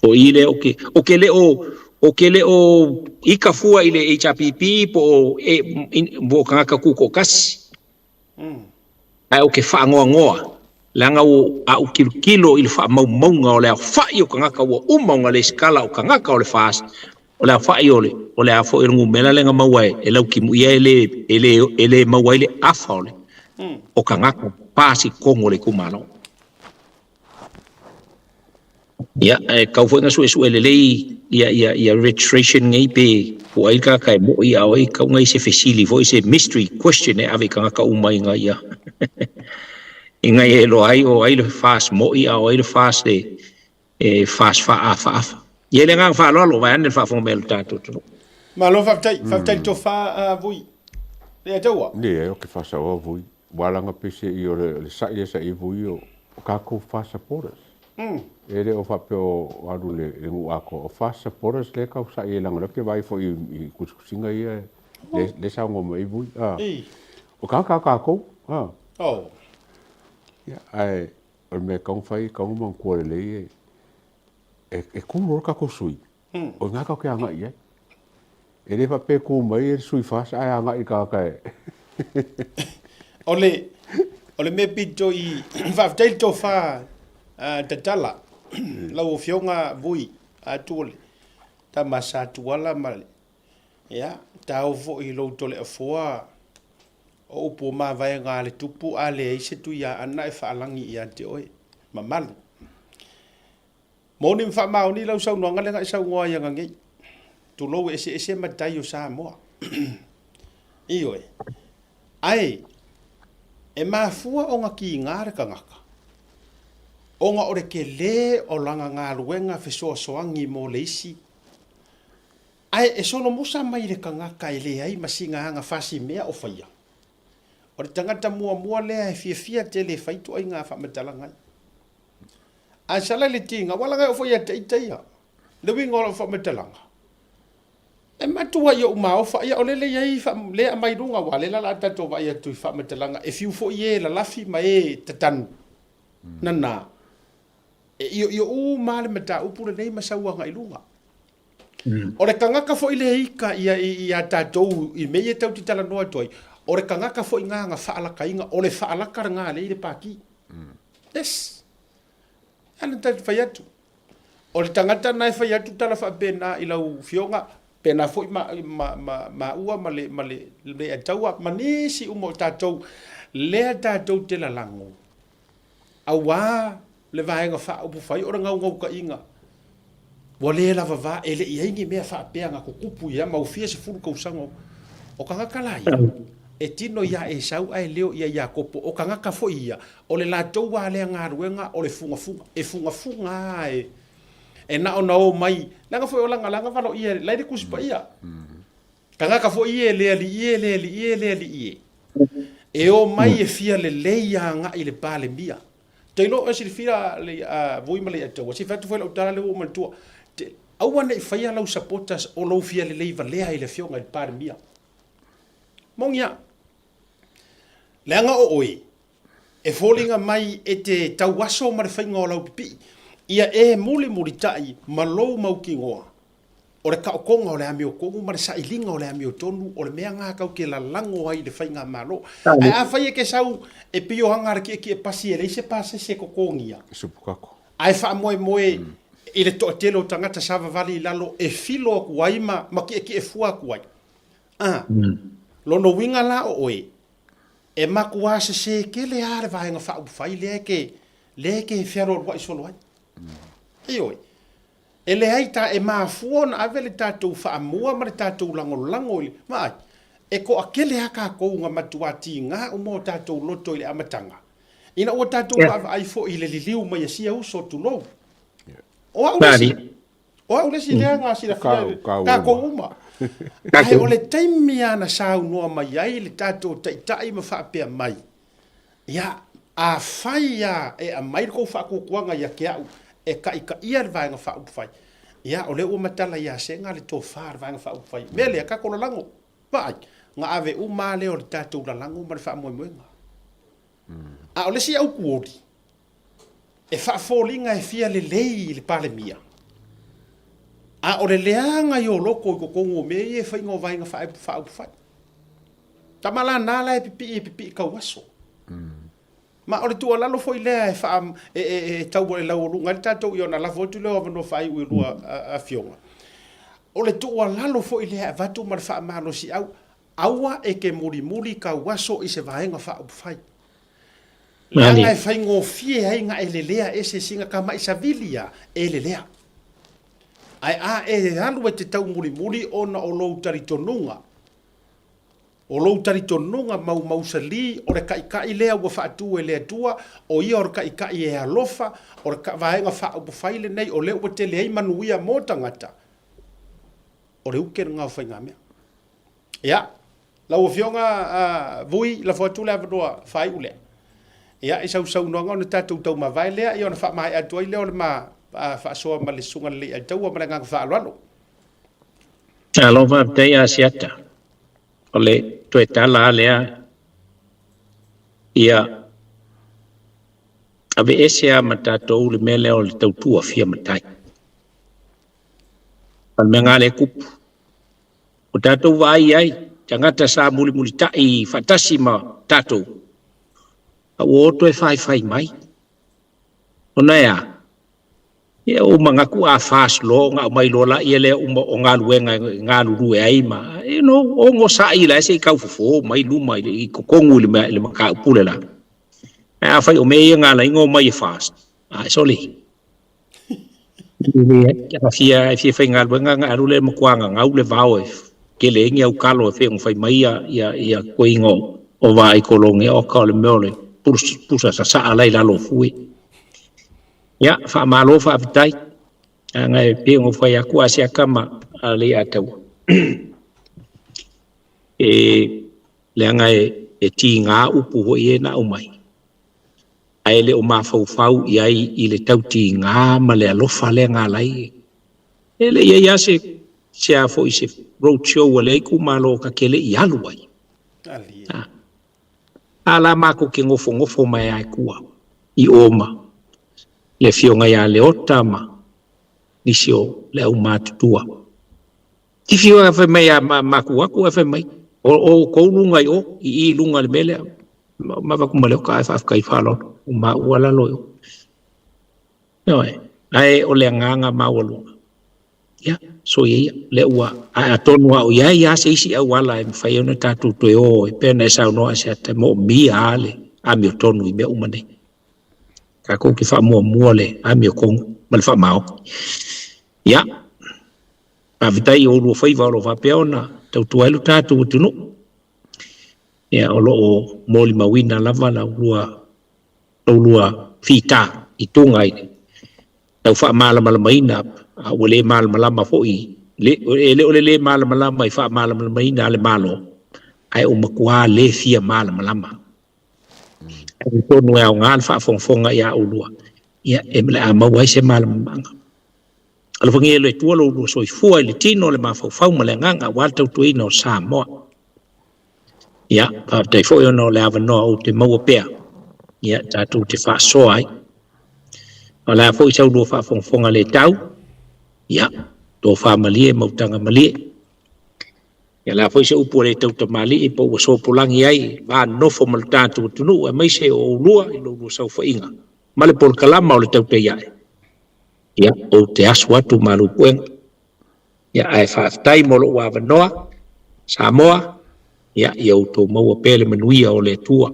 O i lea o ke, o ke le o, o ke le o ika fua i le HRPP po o, e, in, po o tagata tutoatasi. Ae ou te faanoanoa, leaga ua ou tilotilo i le faamaumauga o le aofai o tagata ua uma ona lesitala o tagata o le FAST, o le aofai o le, o le a foi o le numera lea na maua e, e Lautimuia e le, e le, e le maua ai le afa o le, o tagata FAST i totonu o le itumalo. Ia, e tatau foi ona suesue lelei ia, ia, ia registration nei pe po o ai le tagata e mo'i a o ai e tatau ona i ai se fesili foi, se mystery question e ave i tagata uma ina ia ina ia iloa ai o ai le FAST mo'i a o ai le FAST e, e FAST faaafaafa. Ia i le agaga faaaloalo, vaeane le faafofoga mai a lo tatou atunuu. Malo faafetai, faafetai le tofa a Vui. Leiataua. Leai, o ke faasaoa Vui. Ua laga pese i o le sa'i lea sa'i vui o kakou FAST supporters. E le o faapea o alu le nuu atoa. O FAST supporters lea kau sa'i e laga lea ou te vaai foi i tusitusiga ia lea saunoa mai ai vui. O tagata a kakou. Ia ae o le mea e tatau ona fai e tatau ona manatua lelei e tu loa le tatou sui O i ina tatou te agai i ai. E le faapea e tu mai le sui FAST ae agai i le tagata e... O le, o le mea pito i, faafetai le tofa tatala, lau Afioga Vui Atuole, tama sa Tuala ma le, ia, tau foi i lou Toleafoa, o upu o mavaega a le tupu, a leai se Tuiaana e faalagi ia te oe, mamalu. Moni ma faamaoni lau saunoaga lea na e saunoa ai ananei. Tulou e eseese matai o Samoa. Ioe. Ae, e mafua ona kiga le tagata, ona o le tele o lana galuega fesoasoani mo le isi, ae e solomusa mai le tagata e leai ma sina aga fasimea o faia. O le tagata muamua lea e fiafia tele e fai ituaiga faamatalaga ia. Ae sala le tiga, ua laga e oo foi ia te ita ia. Le uiga o lau faamatalaga, e matua i ou maofa, ia o lele e i ai lea e aumai i luga, aua o lea la o le a tatou vaai atu i faamatalaga e fiu foi e lalafi ma e tatanu nana, e ioio uma lava le mataupu lenei ma sau agai i luga. O le tagata foi lea e ika ia ia tatou i mea ia tatou te talanoa atu ai, o le tagata foi lena na faalakaina, o le faalaka lena lea i le Pati. Yes. Ana tatou fai atu. O le tagata na e fai atu tala faapena i lau fioga, pena foi ma, ma, ma, maua ma le, ma le, le ataua, ma nisi uma o tatou, lea tatou te lalago. Auā le vaega faaupufai o le gaugaukaʻiga ua le lava va, e le i ai ni mea faapea na tutupu ia mau fia sefulu tausaga o, o tagata la ia, e tino iā Esau ae leo ia Iakopo, o tagata foi ia, o le latou a lea galuega o le fugafuga, e fugafuga a e, e na ona o mai, leaga foi o lagalaga valoia la i le Tusi Paia. Tagata foi ia e le alii e, le alii e, le alii e. E o mai e fia lelei agai i le Palemia. Te iloa oe silafia le a Vui ma Leiataua, se i fai atu foi lau tala lea ua ou manatua, te, aua ne i faia lau supporters o lou fia lelei valea i le afioga i le Palemia. Moni a. Leaga o oe, e foliga mai e te tauaso ma le faiga o lau pipii, ia e mulimulitai ma lou mautinoa O le taotoga o le amiotonu ma le sailiga o le amiotonu o le mea na tatou te lalago ai i le faigamalo. Ae afai e te sau e pei o aga a le tietie pasi e leai se pasese e totogia, ae faamoemoe i le toatele o tagata savavali i lalo e filo atu ai ma ma tietie fua atu ai. A, lona uiga la o oe, e matua sese tele lava le vaega faaupufai lea e te lea e te fealualuai solo ai. Ioe. E leai ta, e mafua ona ave le tatou faamua ma le tatou lagolago i le, vaai, e toatele lava tatou na matua tiga uma o tatou loto i le amataga, ina ua tatou vaavaai foi i le liliu mai a sia uso, tulou. O au le isi, o au le isi lea na silafia i tatou uma. Ae o le taimi lava na saunoa mai ai le tatou Taitai ma faapea mai, Ia, afai lava e aumai le tou faatuatuaga ia te au e taitaia le Vaega Faaupufai, ia, o lea ua matala ia Sega le tofa a le Vaega Faaupufai. O le mea lea, tatou lalago, vaai, na ave uma lava lea o le tatou lalago ma le faamoemoega. A o le isi autuoli, e faafoliga e fia lelei i le Palemia, a o le leaga i o loto i totonu o mea ia e faiga o Vaega Faaupufai. Tama la na la e pipii e pipii tauaso. Ma o le tuualalo foi lea e faa e, e, e tau e laualuga ai le tatou ia ona lafo atu lea o avanoa faaiu i lua afioga. O le tuualalo foi lea e avatu ma le faamalosiau, aua e te mulimuli tauaso i se vaega faaupufai. Leaga e faigofie ai na e lelea ese sina tamai savili a e lelea. Ae a e alu e te taumulimuli ona o lou talitonuga, O lou talitonuga maumausalī, o le Taitai lea ua faatu e le Atua, o ia o le Taitai e alofa, o le vaega faaupufai lenei, o lea ua tele ai manuia mo tagata, o le uke lena o faigamea. Ia, lau Afioga Vui, lafo atu le avanoa faaiu lea. Ia, i sau saunoaga ona tatou taumavae lea, ia ona faamaea atu ai lea o le ma faasoa ma le Susuga Leiataua ma le agaga faaaloalo. Malo faafetai Asiata. O le toe tala lava lea, ia aveese lava ma tatou le mea lea o le tautua fia matai. O le mea lena lea e tupu. Ua tatou vaai ai, tagata sa mulimulitai faatasi ma tatou, a ua o toe faifai mai. Ona e a? Ia ua ou manatu a fast loa ona aumai loa laia lea uma o galuega e galulue ai ma, you know, onosai la se i tau fofo mai luma i totonu i le mea i le mataupu le la. Ae afai o mea ia na ala ai ona omai e fast, a sole. A fia e fia faigaluega ona alu lea e matua gagau le vao e tele ai ni au talo e pei ona fai mai ia ia ia koiga o vaai kolone oka o le mea o le pusa sasaa la i lalo o fue. Ia, faamalo faafetai. Leaga e pei ona ou fai atu a siaka ma a Leiataua. E leaga e, e tiga upu foi ia na aumai, ae le o mafaufau i ai i le tautiga ma le alofa lea na ala ai. E le i i ai lava se, se a foi se road show a lea itumalo ta te le i alu ai. A la matou te nofonofo mai lava i tua i o ma le afioga ia Leota ma nisi o le aumatutua. Tifi oe fai mai a maku atu ae fai mai, o outou luga i o, i i luga i le mea lea. Ma avatu ma le oka ae faafetai faaaloalo ua maua lalo i o. Ioe, ae o le agaga maualuga, ia, soia ia, lea ua, ae atonu a o i ai lava se isi auala e mafai ai ona tatou toe o e pei ona e saunoa Asiata, e moomia lava le amiotonu i mea uma nei. Tatou te faamuamua le amiotonu ma le faamaoni. Ia, faafetai i oulua faiva o lo o faapea ona tautua ai lo tatou atunuu. Ia, o lo o molimauina lava la ulua, la ulua fita i tuga i le tau faamalamalamaina, a ua le malamalama foi, le, e le o le le malamalama i faamalamalamaina a le Malo, ae ua matua le fia malamalama. Atonu e aoga le faafogafoga ia oulua, ia, e o le a maua ai se malamalamaaga. Alofagia e le Atua lo oulua soifua i le tino, le mafaufau ma le agaga aua le tautuaina o Samoa. Ia, faafetai foi ona o le avanoa ou te maua pea, ia, tatou te faasoa ai. O le a foi sa ulua faafogafoga le tau, ia, tofa malie ma utaga malie. Ia, o le a foi se upu a le tautamalii po ua sopolagi ai va nofo ma lo tatou atunuu aemaise o oulua i lo ulua saofaiga ma le polokalama o le tautai ae. Ia, ou te asu atu malu puega. Ia, ae faafetai mo lou avanoa, Samoa, ia, ia outou maua pea le manuia o le Atua.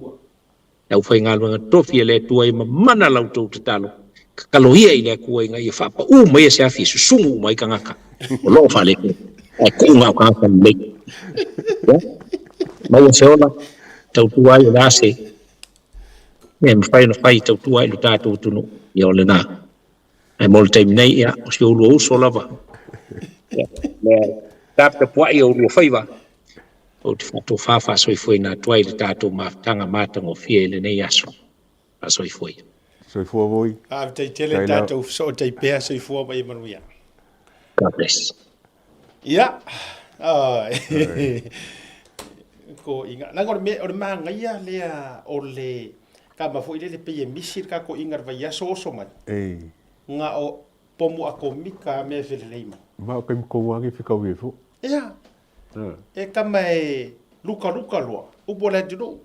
Le aufaigaluega tofi a le Atua ia mamana la outou tatalo, tatalo ia i le Atua ina ia faapaū mai se afi e susugu uma ai tagata o lo o faaletonu, ae tuu na o tagata lelei. Ia, maua se ola, tautua ai o le a se mea e mafai ona fai e tautua ai lo tatou atunuu, ia o lena. Ae mo le taimi nei, ia, o si oulua uso lava. Ia, lea taputapuai oulua faiva, ou te faatofa faasoifuaina atu ai le tatou mafutaga matagofie i lenei aso. Faasoifua ia. Soifua voi. Faafetai tele tatou fesootai pea soifua ma ia manuia. God bless. Ia. Ko inga. Leaga o le mea, o le manaia lea o le kama foi lele pei e misi le kako inga le vaiaso oso mai. Ei. Nga o pomu akomika a mea felelei mai. Ma o kaimi kou agi whikau e fo. Ia. E kama e luka luka loa. Upu o le atunuu.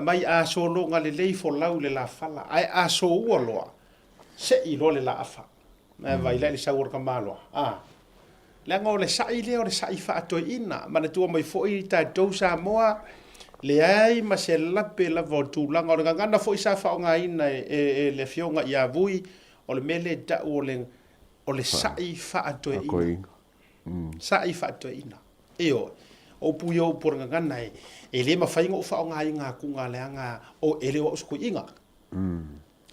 Mai a sologa lelei folau i le lafala. Ae a soua loa, sei loa le laafa. Ae vaai la i le sau o le tamaloa. A. Leaga o le sa'i lea o le sa'i faatoeaina. Manatua mai foi tatou Samoa, leai ma se lape lava o le tulaga. O le gagana foi sa faaaogaina e, e, e le Afioga ia Vui, o le mea lea e ta'u o le, o le sa'i faatoeaina. Sa'i faatoeaina. Ioe. O upu ia o upu o le gagana e, e le mafai ona ou faaaogaina atuga leaga o, e le o au se toeaina.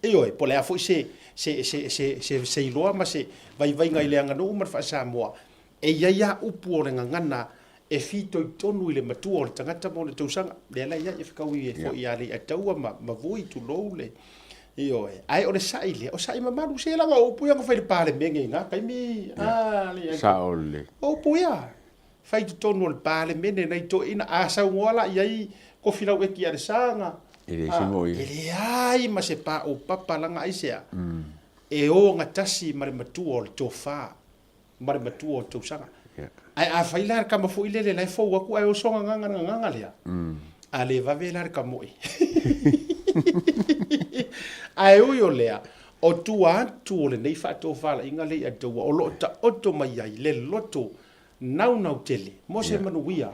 Ioe, po o le a foi se, se, se, se, se, se iloa ma se vaivaiga i le aganuu ma le faa-Samoa, e i ai lava upu o le gagana e fitoitonu i le matua o le tagata ma ona tausaga. Lea la e i ai, e fetaui ai foi ia Leiataua ma, ma Vui, tulou le, ioe. Ae o le sa'i lea, o sa'i mamalu, se lava o upu ia na fai i le Palemene i na taimi, a, Leiataua. Sao lelei. O upu ia, fai i totonu o le Palemene nai toeaiina, a saunoa la i ai Kofi Laueki Alesana, E leai se moe. E leai ma se paopapa laga aisea, e ogatasi ma le matua o le tofa ma le matua o le tausaga. Ae a fai la le tama foi lele la e fou atu ae oso gagaga le gagaga lea, a le vave la le tamoe. Ae ui o lea, o tua atu o lenei faatofalaiga lea i Adoua o lo o taoto mai ai le loto naunau tele mo se manuia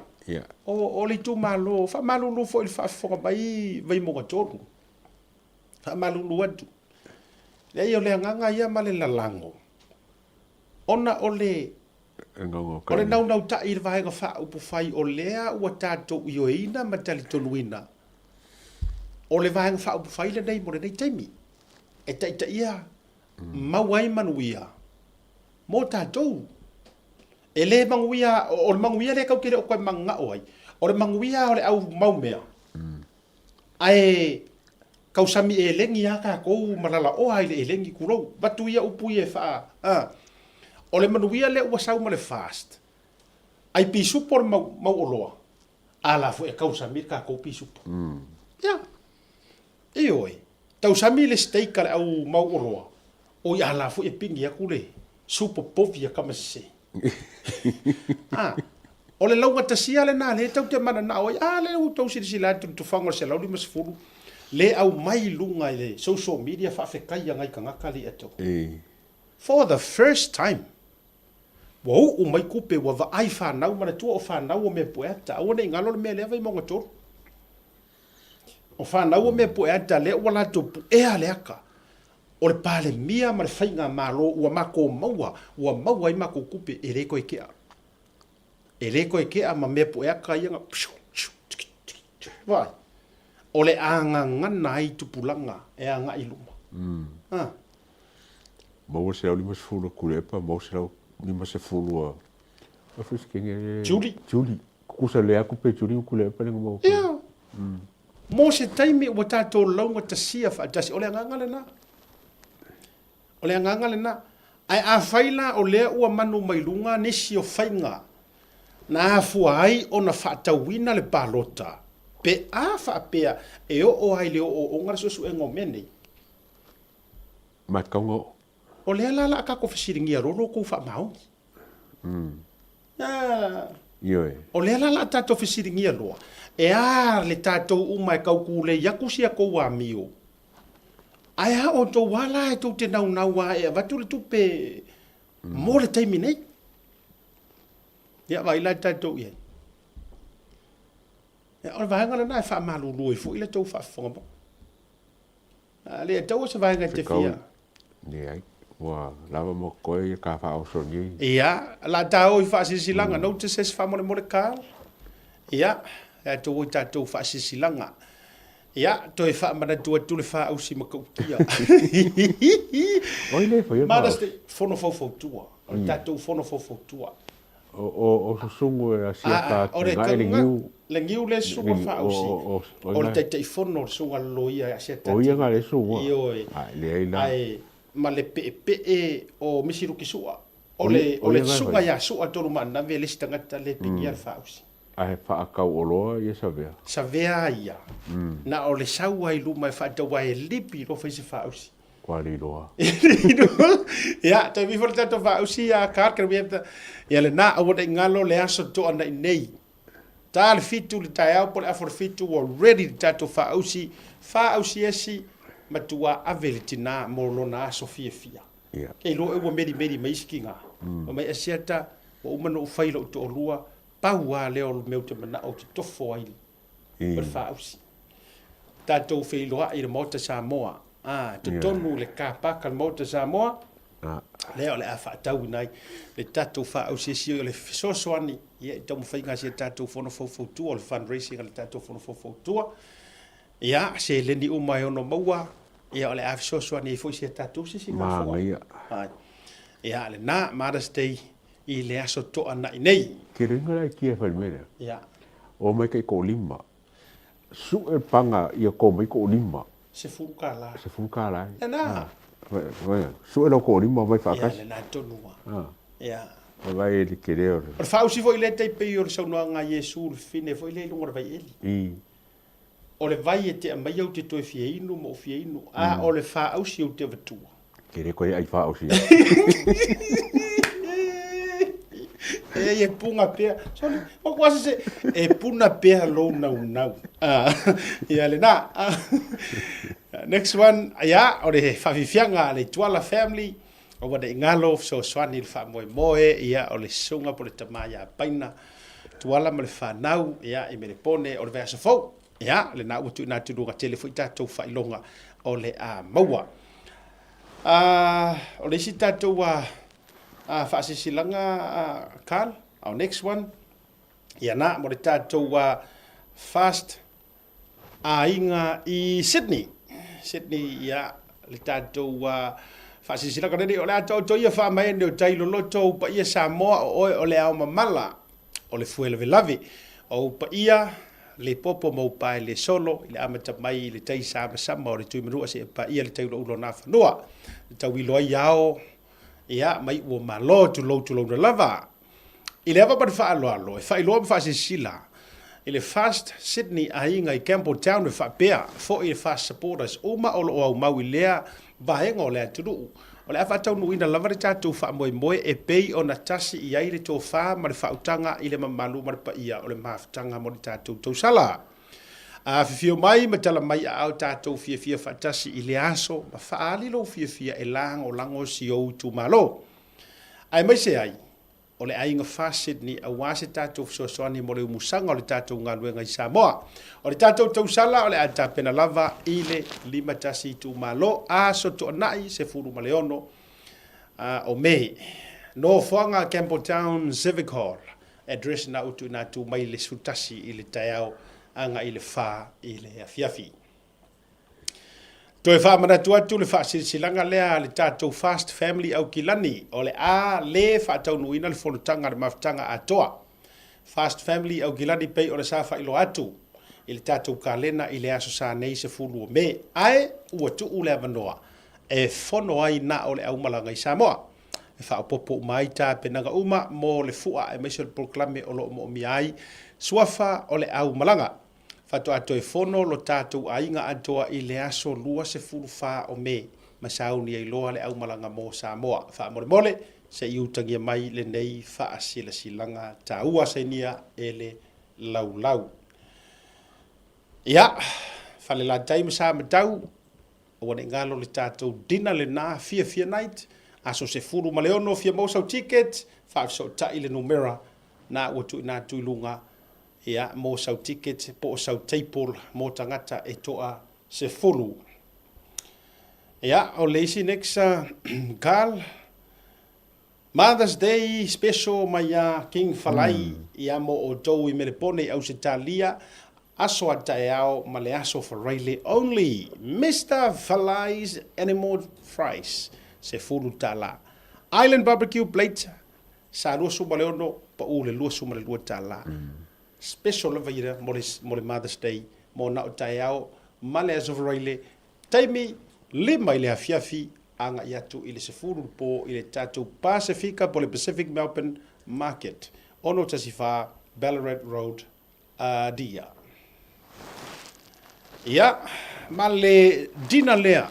o le itumalo. Faamalulu foi i le faafofoga mai Vaimauga 3. Faamalulu atu. Leai, o le agaga ia ma le lalago, ona o le o le naunautai i le Vaega Faaupufai o lea ua tatou ioeina ma talitonuina o le Vaega Faaupufai lenei mo lenei taimi e taitaia maua ai manuia mo tatou. E le manuia, o le manuia lea tatou te le o toe mananao ai, o le manuia o le au mau mea, ae tausami eleni lava tatou ma lalaoa ai le eleni, tulou, avatu ia upu ia e faa, a. O le manuia lea ua sau ma le fast, ai pisupo le mau, mau oloa, a la foi e tausami le tatou pisupo. Ia. Ioe. Tausami le steak a le au mau oloa, oi a la foi e pigi atu le supo povi a kama sese. A. O le laugatasia lena lea tou te mananao ai, a lea ua outou silasila atu i le tufaga o le 150 le aumai i luga i le social media faafetai a nai tagata lea tou. For the first time, ua uu mai tupe, ua vaai fanau, manatua o fanau o mea pueata, aua ne i galo le mea lea Vaimauga 3. O fanau o mea pueata lea ua latou puea le ata o le Palemia ma le Faigamalo ua matou maua, ua maua ai matou tupe, e le toe tea. E le toe tea ma mea pueata ia na Vaai, o le a gagana ai tupulaga e agai i luma. Ah. Maua 150 a Tuilaepa, maua 150 a a foi se kenge le Julie. Julie. Kusa le aku pe Julie Tuilaepa le maua. Ia. Mo se taimi ua tatou laugatasia faatasi, o le agaga lena. O le agaga lena. Ae afai la o lea ua manu mai luga nisi o faiga na afua ai ona faatauina le palota, pe a faapea e oo ai i le ooooga le suesuega o mea nei. Matauga oo. O lea la la a tatou fesiligia loa lo outou faamaoni. Ioe. O lea la la a tatou fesiligia loa, e a le tatou uma e tau tulei atu si a tou amio, ae a outou a la e tou te naunau a e avatu le tupe mo le taimi nei. Ia vaai la tatou i ai. Ia, o le vaega lena e faamalulu ai foi le tou faafofoga mai. A le taua se vaega e te fia. Leai, ua lava mo koe ia ka faaoso nei. Ia, la ta o i faasilasilaga, notices faamolemole Carl. Ia, e tou i tatou faasilasilaga. Ia, toe faamanatu atu le faausi matautia. Oi le fai o Mother's Day, fono faufautua. O le tatou fono faufautua. O susugu e asiata atu i le niu. Le niu le susuga faausi. O le Taitaifono o le susuga a le loia e asiata atu. O ia na le susuga. Ioe. Leai la. Ae ma le peepee o Misi Lukisua. O le o le susuga ia Sua Tolumaanave le isi tagata le pigia le faausi. Ae faakauoloa ia Savea. Savea ia. Na o le sau ai luma e faatau ae lipi loa fai se faausi. Kua liloa. Ia, toe ifo le tatou faausi ia Carl, can we have the... Ia lena, aua ne i galo le aso toanai nei. Ta le 7 le taeao po o le afa o le 7 ua ready le tatou faausi, faausi esi, matua ave le tina mo lona aso fiafia. Ia. Kei loa ua melimeli mai isi tiga. Fai mai Asiata, ua uma ona ou fai i lou toalua, pau lava lea o le mea ou te manao ou te tofo ai o le faausi. Tatou feiloai i le Maota Samoa. A, totonu i le car park a le Maota Samoa, lea o le a faatauina ai le tatou faausi esi o le fesoasoani ia i taumafaiga a si a tatou fono faufautua, o le fundraising a le tatou fono faufautua. Ia, seleni uma e ono maua, ia o le a fesoasoani ai foi si a tatou sisigafua. Manaia. Ia, lena, Mother's Day i le aso toanai nei. Tele inga la kia fai mea lea. Ia. O mai kai ko lima. Sue le panga ia ko mai ko lima. $10. $10. Lena. Sue lau ko lima mai whaakasi. Ia, lena tonu a. Ia. O vai e le kere o le. O le whaausi foi le tai pei o le saunoaga a Iesu le fine foi le i luga o le vai eli. O le vai e te aumaia ou te toe fia inu ma ou fia inu, a o le faausi ou te avatua. Ke le koe ai faausi ai. E e puna pea. Sorry, o quase se e puna pea lou naunau. Ah, ia lena. Ah. Next one, ia, o le faafiafiaga a le Tuala family, aua ne i galo fesoasoani i le faamoemoe, ia, o le susuga po o le tama ia Paina Tuala ma le fanau, ia, i Melepone, o le vaiaso fou. Ia, lena ua tuuina atu i luga tele foi tatou faailoga o le a maua. O le isi tatou faasilasilaga, Carl, our next one, ia na, mo le tatou fast aiga i Sydney. Sydney, ia, le tatou faasilasilaga lenei, o le a taoto ia faamaene o tai loloto ou paia Samoa, o oe o le ao mamala, o le fue lavelave, o ou paia le popo ma ou pae le solo, i le amata mai i le tai samasama o le Tuimanua seia paia le tai ulaula o Nafanua, le tauilo ai ao, ia, mai ua malo, tulou tulouna lava. I le ava ma le faaaloalo, e faailoa ma faasilasila. I le Fast Sydney aiga i Campbelltown e faapea foi le Fast Supporters uma o lo o aumau i lea vaega o le atunuu. O le a faataunuuina lava le tatou faamoemoe e pei ona tasi i ai le tofa ma le faautaga i le mamalu ma le paia o le mafutaga mo le tatou tausala. Afifio mai ma tala mai aao tatou fiafia faatasi i lea aso ma faaali lou fiafia e lagolago si ou itumalo. Aemaise ai, o le aiga FAST Sydney aua se tatou fesoasoani mo le umusaga o le tatou galuega i Samoa. O le tatou tausala o le a tapena lava i le 51 itumalo, Aso Toonai 16 o Me. Nofoaga Campbelltown Civic Hall, address na utu ina atu mai le 11 i le taeao agai i le 4 i le afiafi. Toe faamanatu atu le faasilasilaga lea a le tatou Fast Family Aukilani, o le a le faataunuuina le fonotaga a le mafutaga atoa. Fast Family Aukilani pei ona sa faailoa atu i le tatou kalena i le aso sa nei 10 o Me, ae ua tuu le avanoa e fono ai na o le aumalaga i Samoa. E faaopoopo uma ai tapenaga uma mo le fua aemaise o le polokalame o lo o moomia ai suafa o le aumalaga. Faatoa toe fono lo tatou aiga atoa i le aso 24 o Me ma sauni ai loa le aumalaga mo Samoa. Faamolemole, se i utagia mai lenei faasilasilaga taua sainia e le laulau. Ia, Falelatai ma Samatau, aua ne i galo le tatou dinner lena Fiafia Night, aso 16, fia maua sau ticket, faafesootai le numera na ua tuuina atu i luga Ia, mo sau ticket po o sau table mo tagata e toa 10. Ia, o le isi next Carl, Mother's Day special mai ia King Falai, ia mo outou i Melepone i Ausetalia, aso a taeao ma le aso Faraile only. Mister Falai's Animal Fries, $10. Island Barbecue Plate, Sa 26 pau le $22. Special lava ia mo le, mo le Mother's Day mo na o taeao ma le Aso Faraile, taimi 5 i le afiafi agai atu i le 10 le po i le tatou Pasefika po le Pacific Melbourne Market, 614 Ballarat Road, Adia. Ia, ma le dinner lea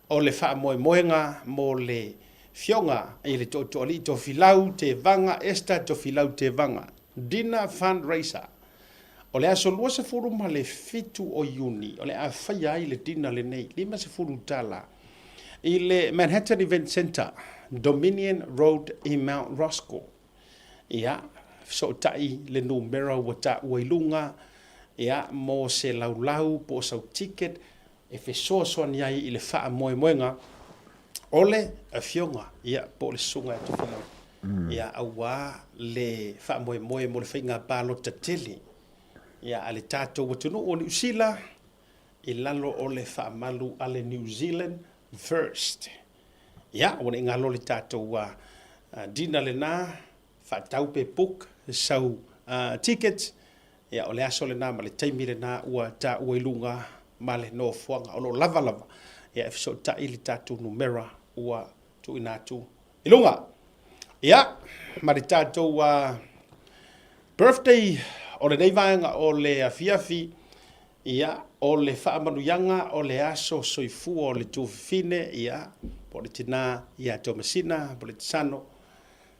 o le faamoemoega mo le Fioga i le Tootooalii Tofilau Tevaga Esther Tofilau Tevaga Dinner Fundraiser. O le aso 27 o Iuni o le a faia ai le dinner lenei, $50 i le Manhattan Event Centre, Dominion Road i Mount Roskill. Ia, fesootai le numera ua taua i luga, ia, mo se laulau po o sau ticket e fesoasoani ai i le faamoemoega o le afioga, ia, po o le susuga ia Tofilau, ia, aua le faamoemoe mo le faiga palota tele, ia, a le tatou atunuu o Niu Sila i lalo o le faamalu a le New Zealand First. Ia, ua ne i galo le tatou dinner lena, faatau pe book sau ticket, ia o le aso lena ma le taimi lena ua taua i luga ma le nofoaga. O lo o lava lava, ia e fesootai le tatou numera ua tuuina atu i luga. Ia, ma le tatou birthday o lenei vaega o le afiafi, Ia, o le faamanuiaga o le aso soifua o le tuafafine, ia, po o le tina ia Tomasina Poletisano,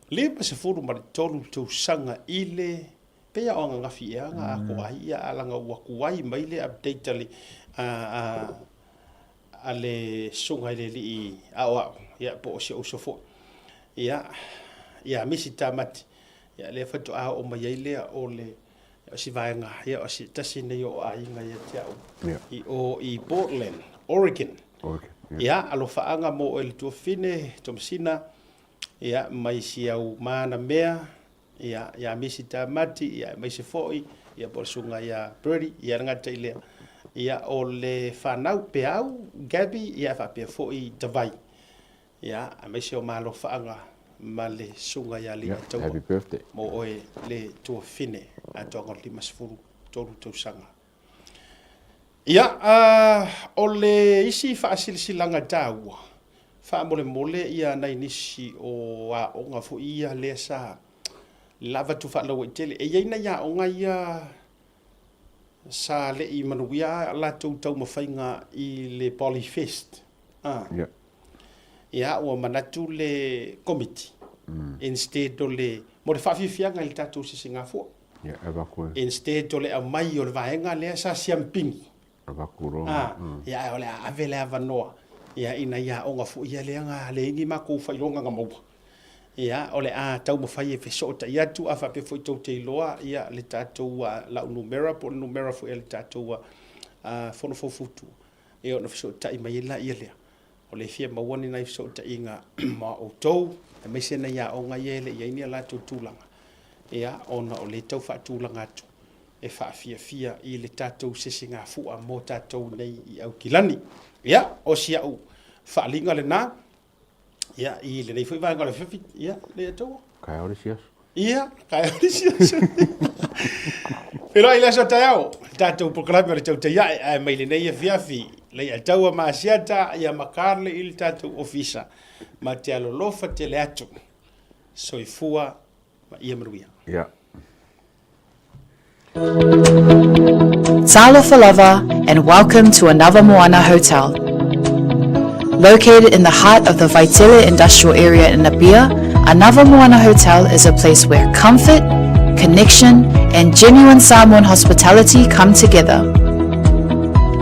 53 tausaga i le, pei a o ananafi ea na atoa ai, ia, a laga ua tuai mai le update a le, a, a, a le susuga i le alii aoao, ia, po o si ou uso foi, ia, ia Misi Tamati, ia, lea faatoa oo mai ai lea o le O si vaega, ia, o se tasi nei o aiga ia te au i o i Portland, Oregon. Oregon, yeah. Ia, alofaaga mo oe le tuafafine, Tomasina, ia, mai si au mana mea, ia, ia Misi Tamati, ia, aemaise foi, ia, po o le susuga ia Birdie, ia, le gata i lea. Ia, o le fanau, Peau, Gabby, ia, faapea foi Tavai. Ia, aemaise o malofaaga ma le susuga ia Alii-Ataua. Happy birthday. Mo oe le tuafafine, atoaga o le 53 tausaga. Ia, o le isi faasilasilaga taua, faamolemole ia nai nisi o aoga foi ia lea sa. Le la avatu faalauaitele. E i ai nai aoga ia sa le i manuia a latou taumafaiga i le Polyfest. A. Yeah. Ia, ua manatu le Komiti, instead o le, mo le faafiafiaga i le tatou sisigafua. Yeah, e avatu e. Instead o le aumai o le vaega lea sa siampini. Avatu loa. A, ia, ae o le a ave le avanoa, ia, i nai aoga foi ia lea na leai ni matou faailoga na maua. Ia, o le a taumafai e fesootai atu, a faapea foi tou te iloa, ia, le tatou lau numera po o le numera foi a le tatou Fono Faufautua, ia ona fesootai mai ai laia lea. O lea e fia maua ni nai fesootaiga ma outou, aemaise nai aoga ia e le i i ai ni a latou tulaga, ia, ona o lea e tau faatulaga atu e faafiafia i le tatou sesegafu'a mo tatou nei i Aukilani. Ia, o si a'u faaaliga lena. Ia, i lenei foi vaega o le afiafi, ia, Leiataua. Taeao le isi aso. Ia, taeao le isi aso. Feiloai i le aso taeao, le tatou polokalame o le tautai ae, ae mai lenei afiafi, Leiataua ma Asiata, ia ma Carly i le tatou ofisa, ma te alolofa tele atu. Soifua ma ia manuia. Ia. Talofa lava and welcome to another Moana Hotel. Located in the heart of the Vaitele industrial area in Apia, Another Moana Hotel is a place where comfort, connection, and genuine Samoan hospitality come together.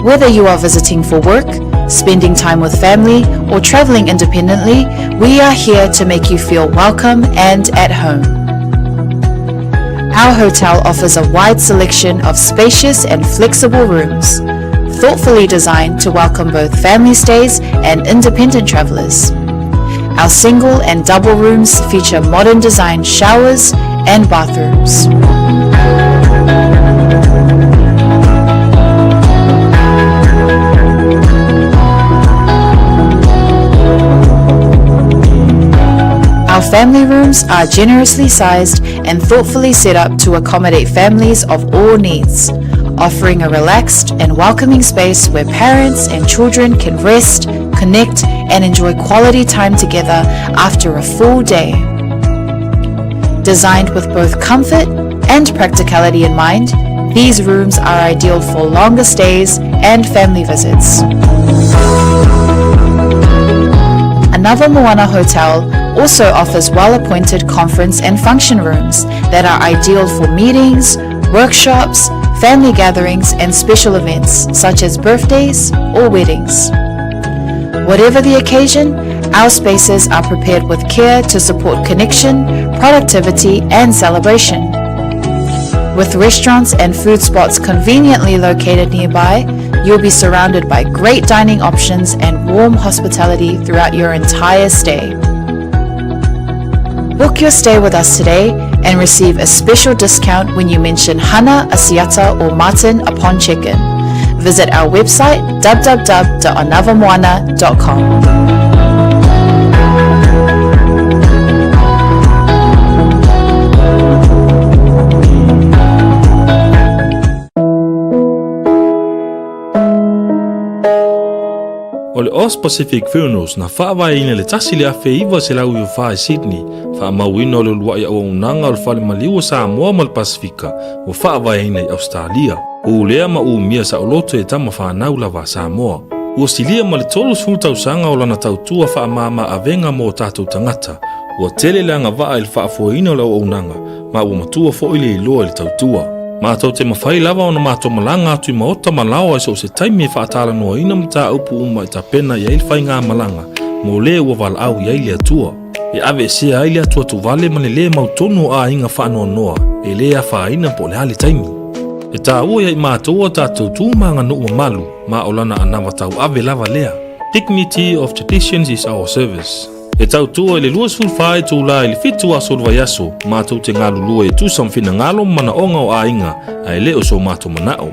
Whether you are visiting for work, spending time with family, or traveling independently, we are here to make you feel welcome and at home. Our hotel offers a wide selection of spacious and flexible rooms, thoughtfully designed to welcome both family stays and independent travelers. Our single and double rooms feature modern design showers and bathrooms. Our family rooms are generously sized and thoughtfully set up to accommodate families of all needs, offering a relaxed and welcoming space where parents and children can rest, connect, and enjoy quality time together after a full day. Designed with both comfort and practicality in mind, these rooms are ideal for longer stays and family visits. Another Moana Hotel also offers well-appointed conference and function rooms that are ideal for meetings, workshops, family gatherings and special events such as birthdays or weddings. Whatever the occasion, our spaces are prepared with care to support connection, productivity and celebration. With restaurants and food spots conveniently located nearby, you'll be surrounded by great dining options and warm hospitality throughout your entire stay. Book your stay with us today and receive a special discount when you mention Hana, Asiata or Martin upon check-in. Visit our website www.anavamoana.com. O le Aus Pacific Funerals na faavaeina i le 1994 i Sydney, faamauina o le uluai auaunaga o le Fale Maliu o Samoa ma le Pasefika ua faavaeina i Ausetalia. Ulea ma umia saoloto e tama fanau lava a Samoa. Ua silia ma le 30 tausaga o lana tautua faamama avega mo o tatou tagata. Ua tele le agavaa i le faafoeina o le auaunaga ma ua matua foi le iloa i le tautua. Matou te mafai lava ona matou malaga atu i maota ma laoa i so o se taimi e faatalanoaina mataupu uma e tapena i ai le faigamalaga mo le ua valaau i ai le Atua. E aveesea ai le atuatuvale ma le lē mautonu o aiga faanoanoa e lē afaina po o le a le taimi. E taua ia i matou a tatou tu ma aganuu mamalu ma o lana anava tauave lava lea. Dignity of traditions is our service. E tautua i le 24 itula i le 7 aso o le vaiaso, matou te galulue e tusa ma finagalo ma manaoga o aiga, ae le o so matou manao.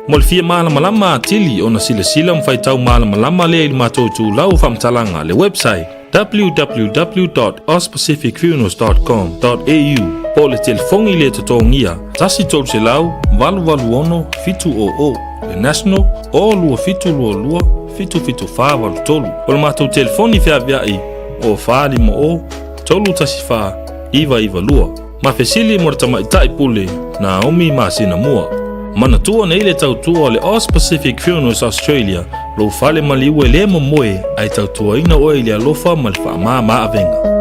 Mo le fia malamalama atili ona silasila ma faitau malamalama lea i le matou itulau o faamatalaga, le website www.auspacificfunerals.com.au po o le telefoni le totogia 1 300 886 700, le national o 2722 77483. O le matou telefoni feaveai o 450 314 992. Ma fesili mo le tamaitai pule Naomi masina mua. Manatua nei le tautua o le Aus Pacific Funerals Australia lou fale maliu e le momoe ae tautuaina oe i le alofa ma le faamama avega.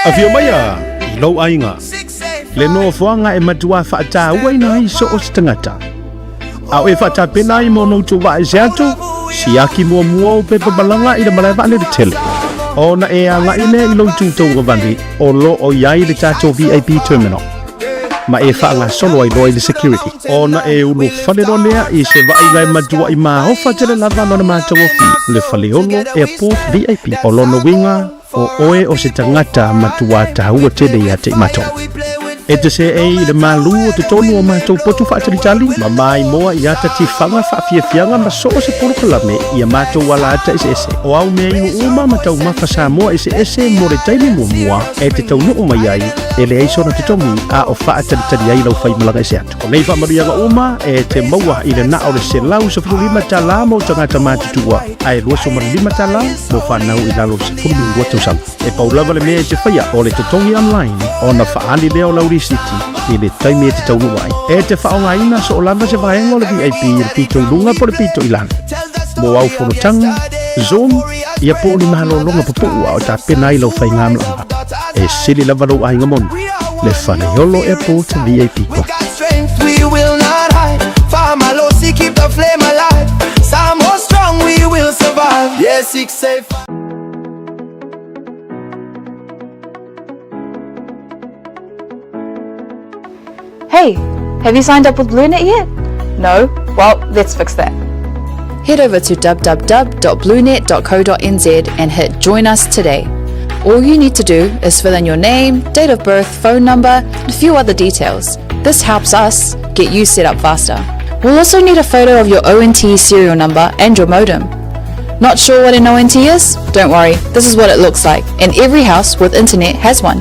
Afio mai a i lou aiga. Le nofoaga e matua faatauaina ai so o se tagata. A o e faatapena ai mo ona utu vaa ese atu, siaki muamua ou pepa malaga i le malae vaalele tele. Ona e agai lea i lou itu tauagavale o lo o i ai le tatou VIP terminal ma e faagasolo ai loa i le security. Ona e ulufale loa lea i se vaaiga e matuai maofa tele lava lona matagofie, le Faleolo Airport VIP. O lona uiga, O oe o se tagata matua taua tele ia te i matou. E te seei i le malu o totonu o matou potu faatalitali, ma maimoa i ata tifaga faafiafiaga ma so o se polokalame i a matou alaata eseese. O au mea inu uma ma taumafa Samoa eseese mo le taimi muamua e te taunuu mai ai, e leai sona totogi a o faatalitali ai lau faimalaga ese atu. O nei faamanuiaga uma e te maua i le na o le $115 mo tagata matutua ae $25 mo fanau i lalo o le 12 tausaga. E pau lava le mea e te faia o le totogi online ona faaali lea o lau risiti i le taimi e te taunuu ai. E te faaaogaina soo lava se vaega o le VIP i le pito i luga po o le pito i lalo. Mo au fonotaga, Zoom, ia po o ni malologa pupuu a o tapena ai lau faigamalaga. E sili lava lou aiga moni, le Faleolo Airport VIP Club. Strength we will not hide. Faamalosi keep the flame alive. Samoa strong we will survive. Yeah, 685. Hey, have you signed up with BlueNet yet? No? Well, let's fix that. Head over to www.bluenet.co.nz and hit Join Us today. All you need to do is fill in your name, date of birth, phone number, and a few other details. This helps us get you set up faster. We'll also need a photo of your ONT serial number and your modem. Not sure what an ONT is? Don't worry, this is what it looks like, and every house with internet has one.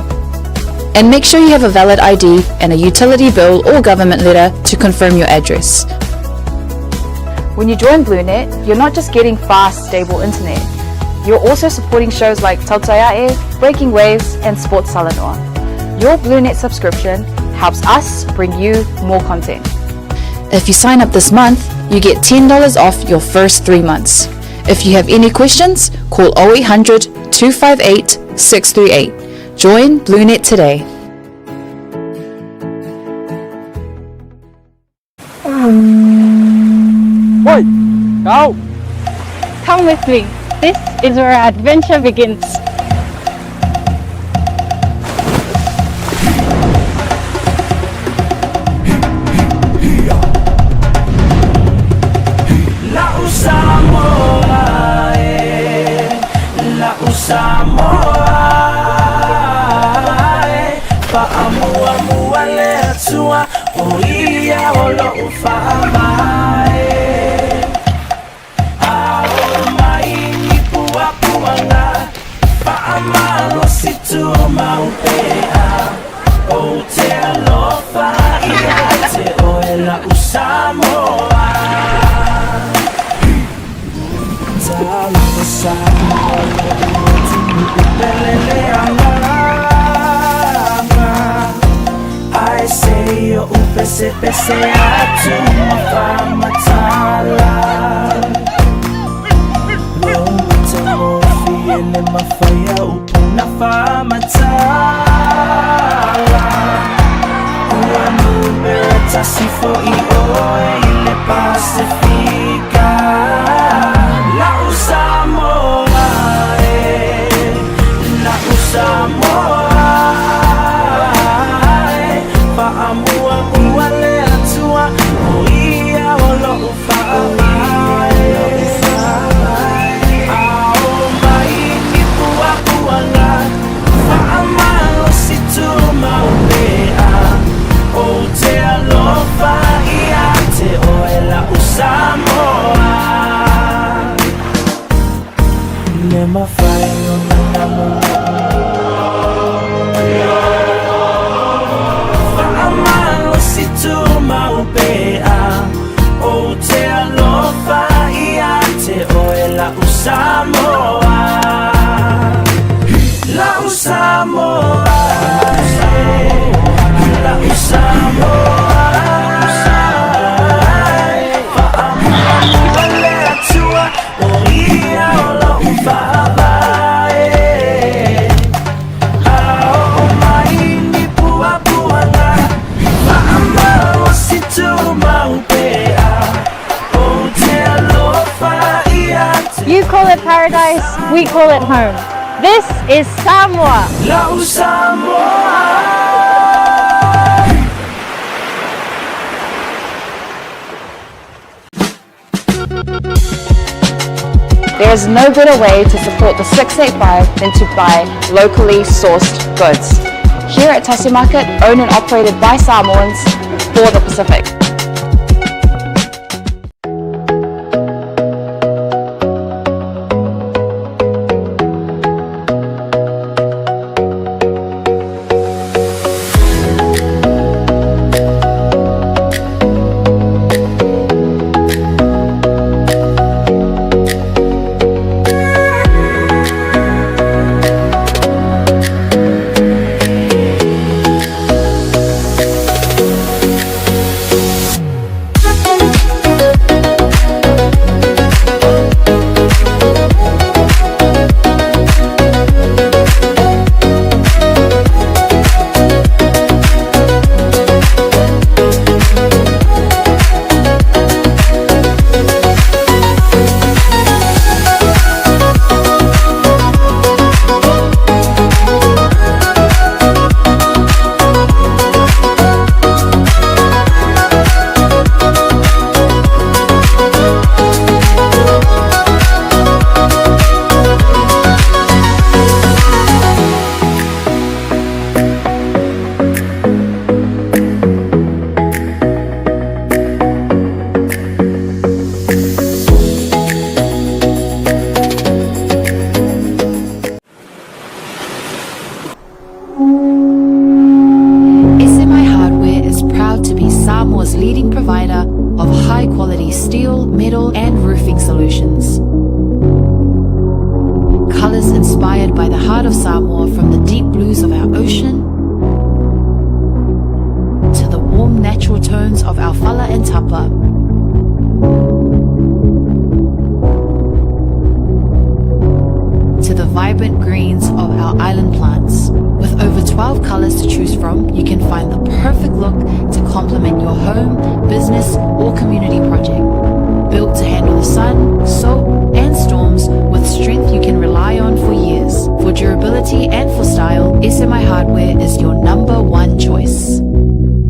And make sure you have a valid ID and a utility bill or government letter to confirm your address. When you join BlueNet, you're not just getting fast, stable internet. You're also supporting shows like Tautaiae, Breaking Waves, and Sports Talanoa. Your BlueNet subscription helps us bring you more content. If you sign up this month, you get $10 off your first three months. If you have any questions, call 0800 258 638. Join BlueNet today. Oi, go! Come with me. This is where our adventure begins. La'u Samoa e, la'u Samoa e, Faamuamua le Atua, o ia o lo'u faamae. A oo mai ni puapuaga. Pesepese atu ma faamatala Lou matagofie le mafai a upu na faamatala Ua numera tasi fo'i oe i le Pasefika La'u Samoa e La'u Samoa e Faamuamua le Atua O ia o lo'u faavae A oo mai i puapuaga Faamalosi tumau pea Ou te alofa ia te oe la'u Samoa Le mafai ona namu Faamalosi tumau pea Ou te alofa ia te oe la'u Samoa La'u Samoa La'u Samoa Faamuamua le Atua O ia o lo'u faavae A oo mai ni puapuaga Faamalosi tumau pea Ou te alofa ia te You call it paradise, we call it home. This is Samoa. La'u Samoa. There is no better way to support the 685 than to buy locally sourced goods. Here at Tasi Market, owned and operated by Samoans for the Pacific. SMI Hardware is proud to be Samoa's leading provider of high quality steel, metal, and roofing solutions. Colors inspired by the heart of Samoa from the deep blues of our ocean to the warm natural tones of our fala and tapa. To the vibrant greens of our island plants. With over 12 colors to choose from, you can find the perfect look to complement your home, business, or community project. Built to handle the sun, salt, and storms with strength you can rely on for years. For durability and for style, SMI Hardware is your number one choice.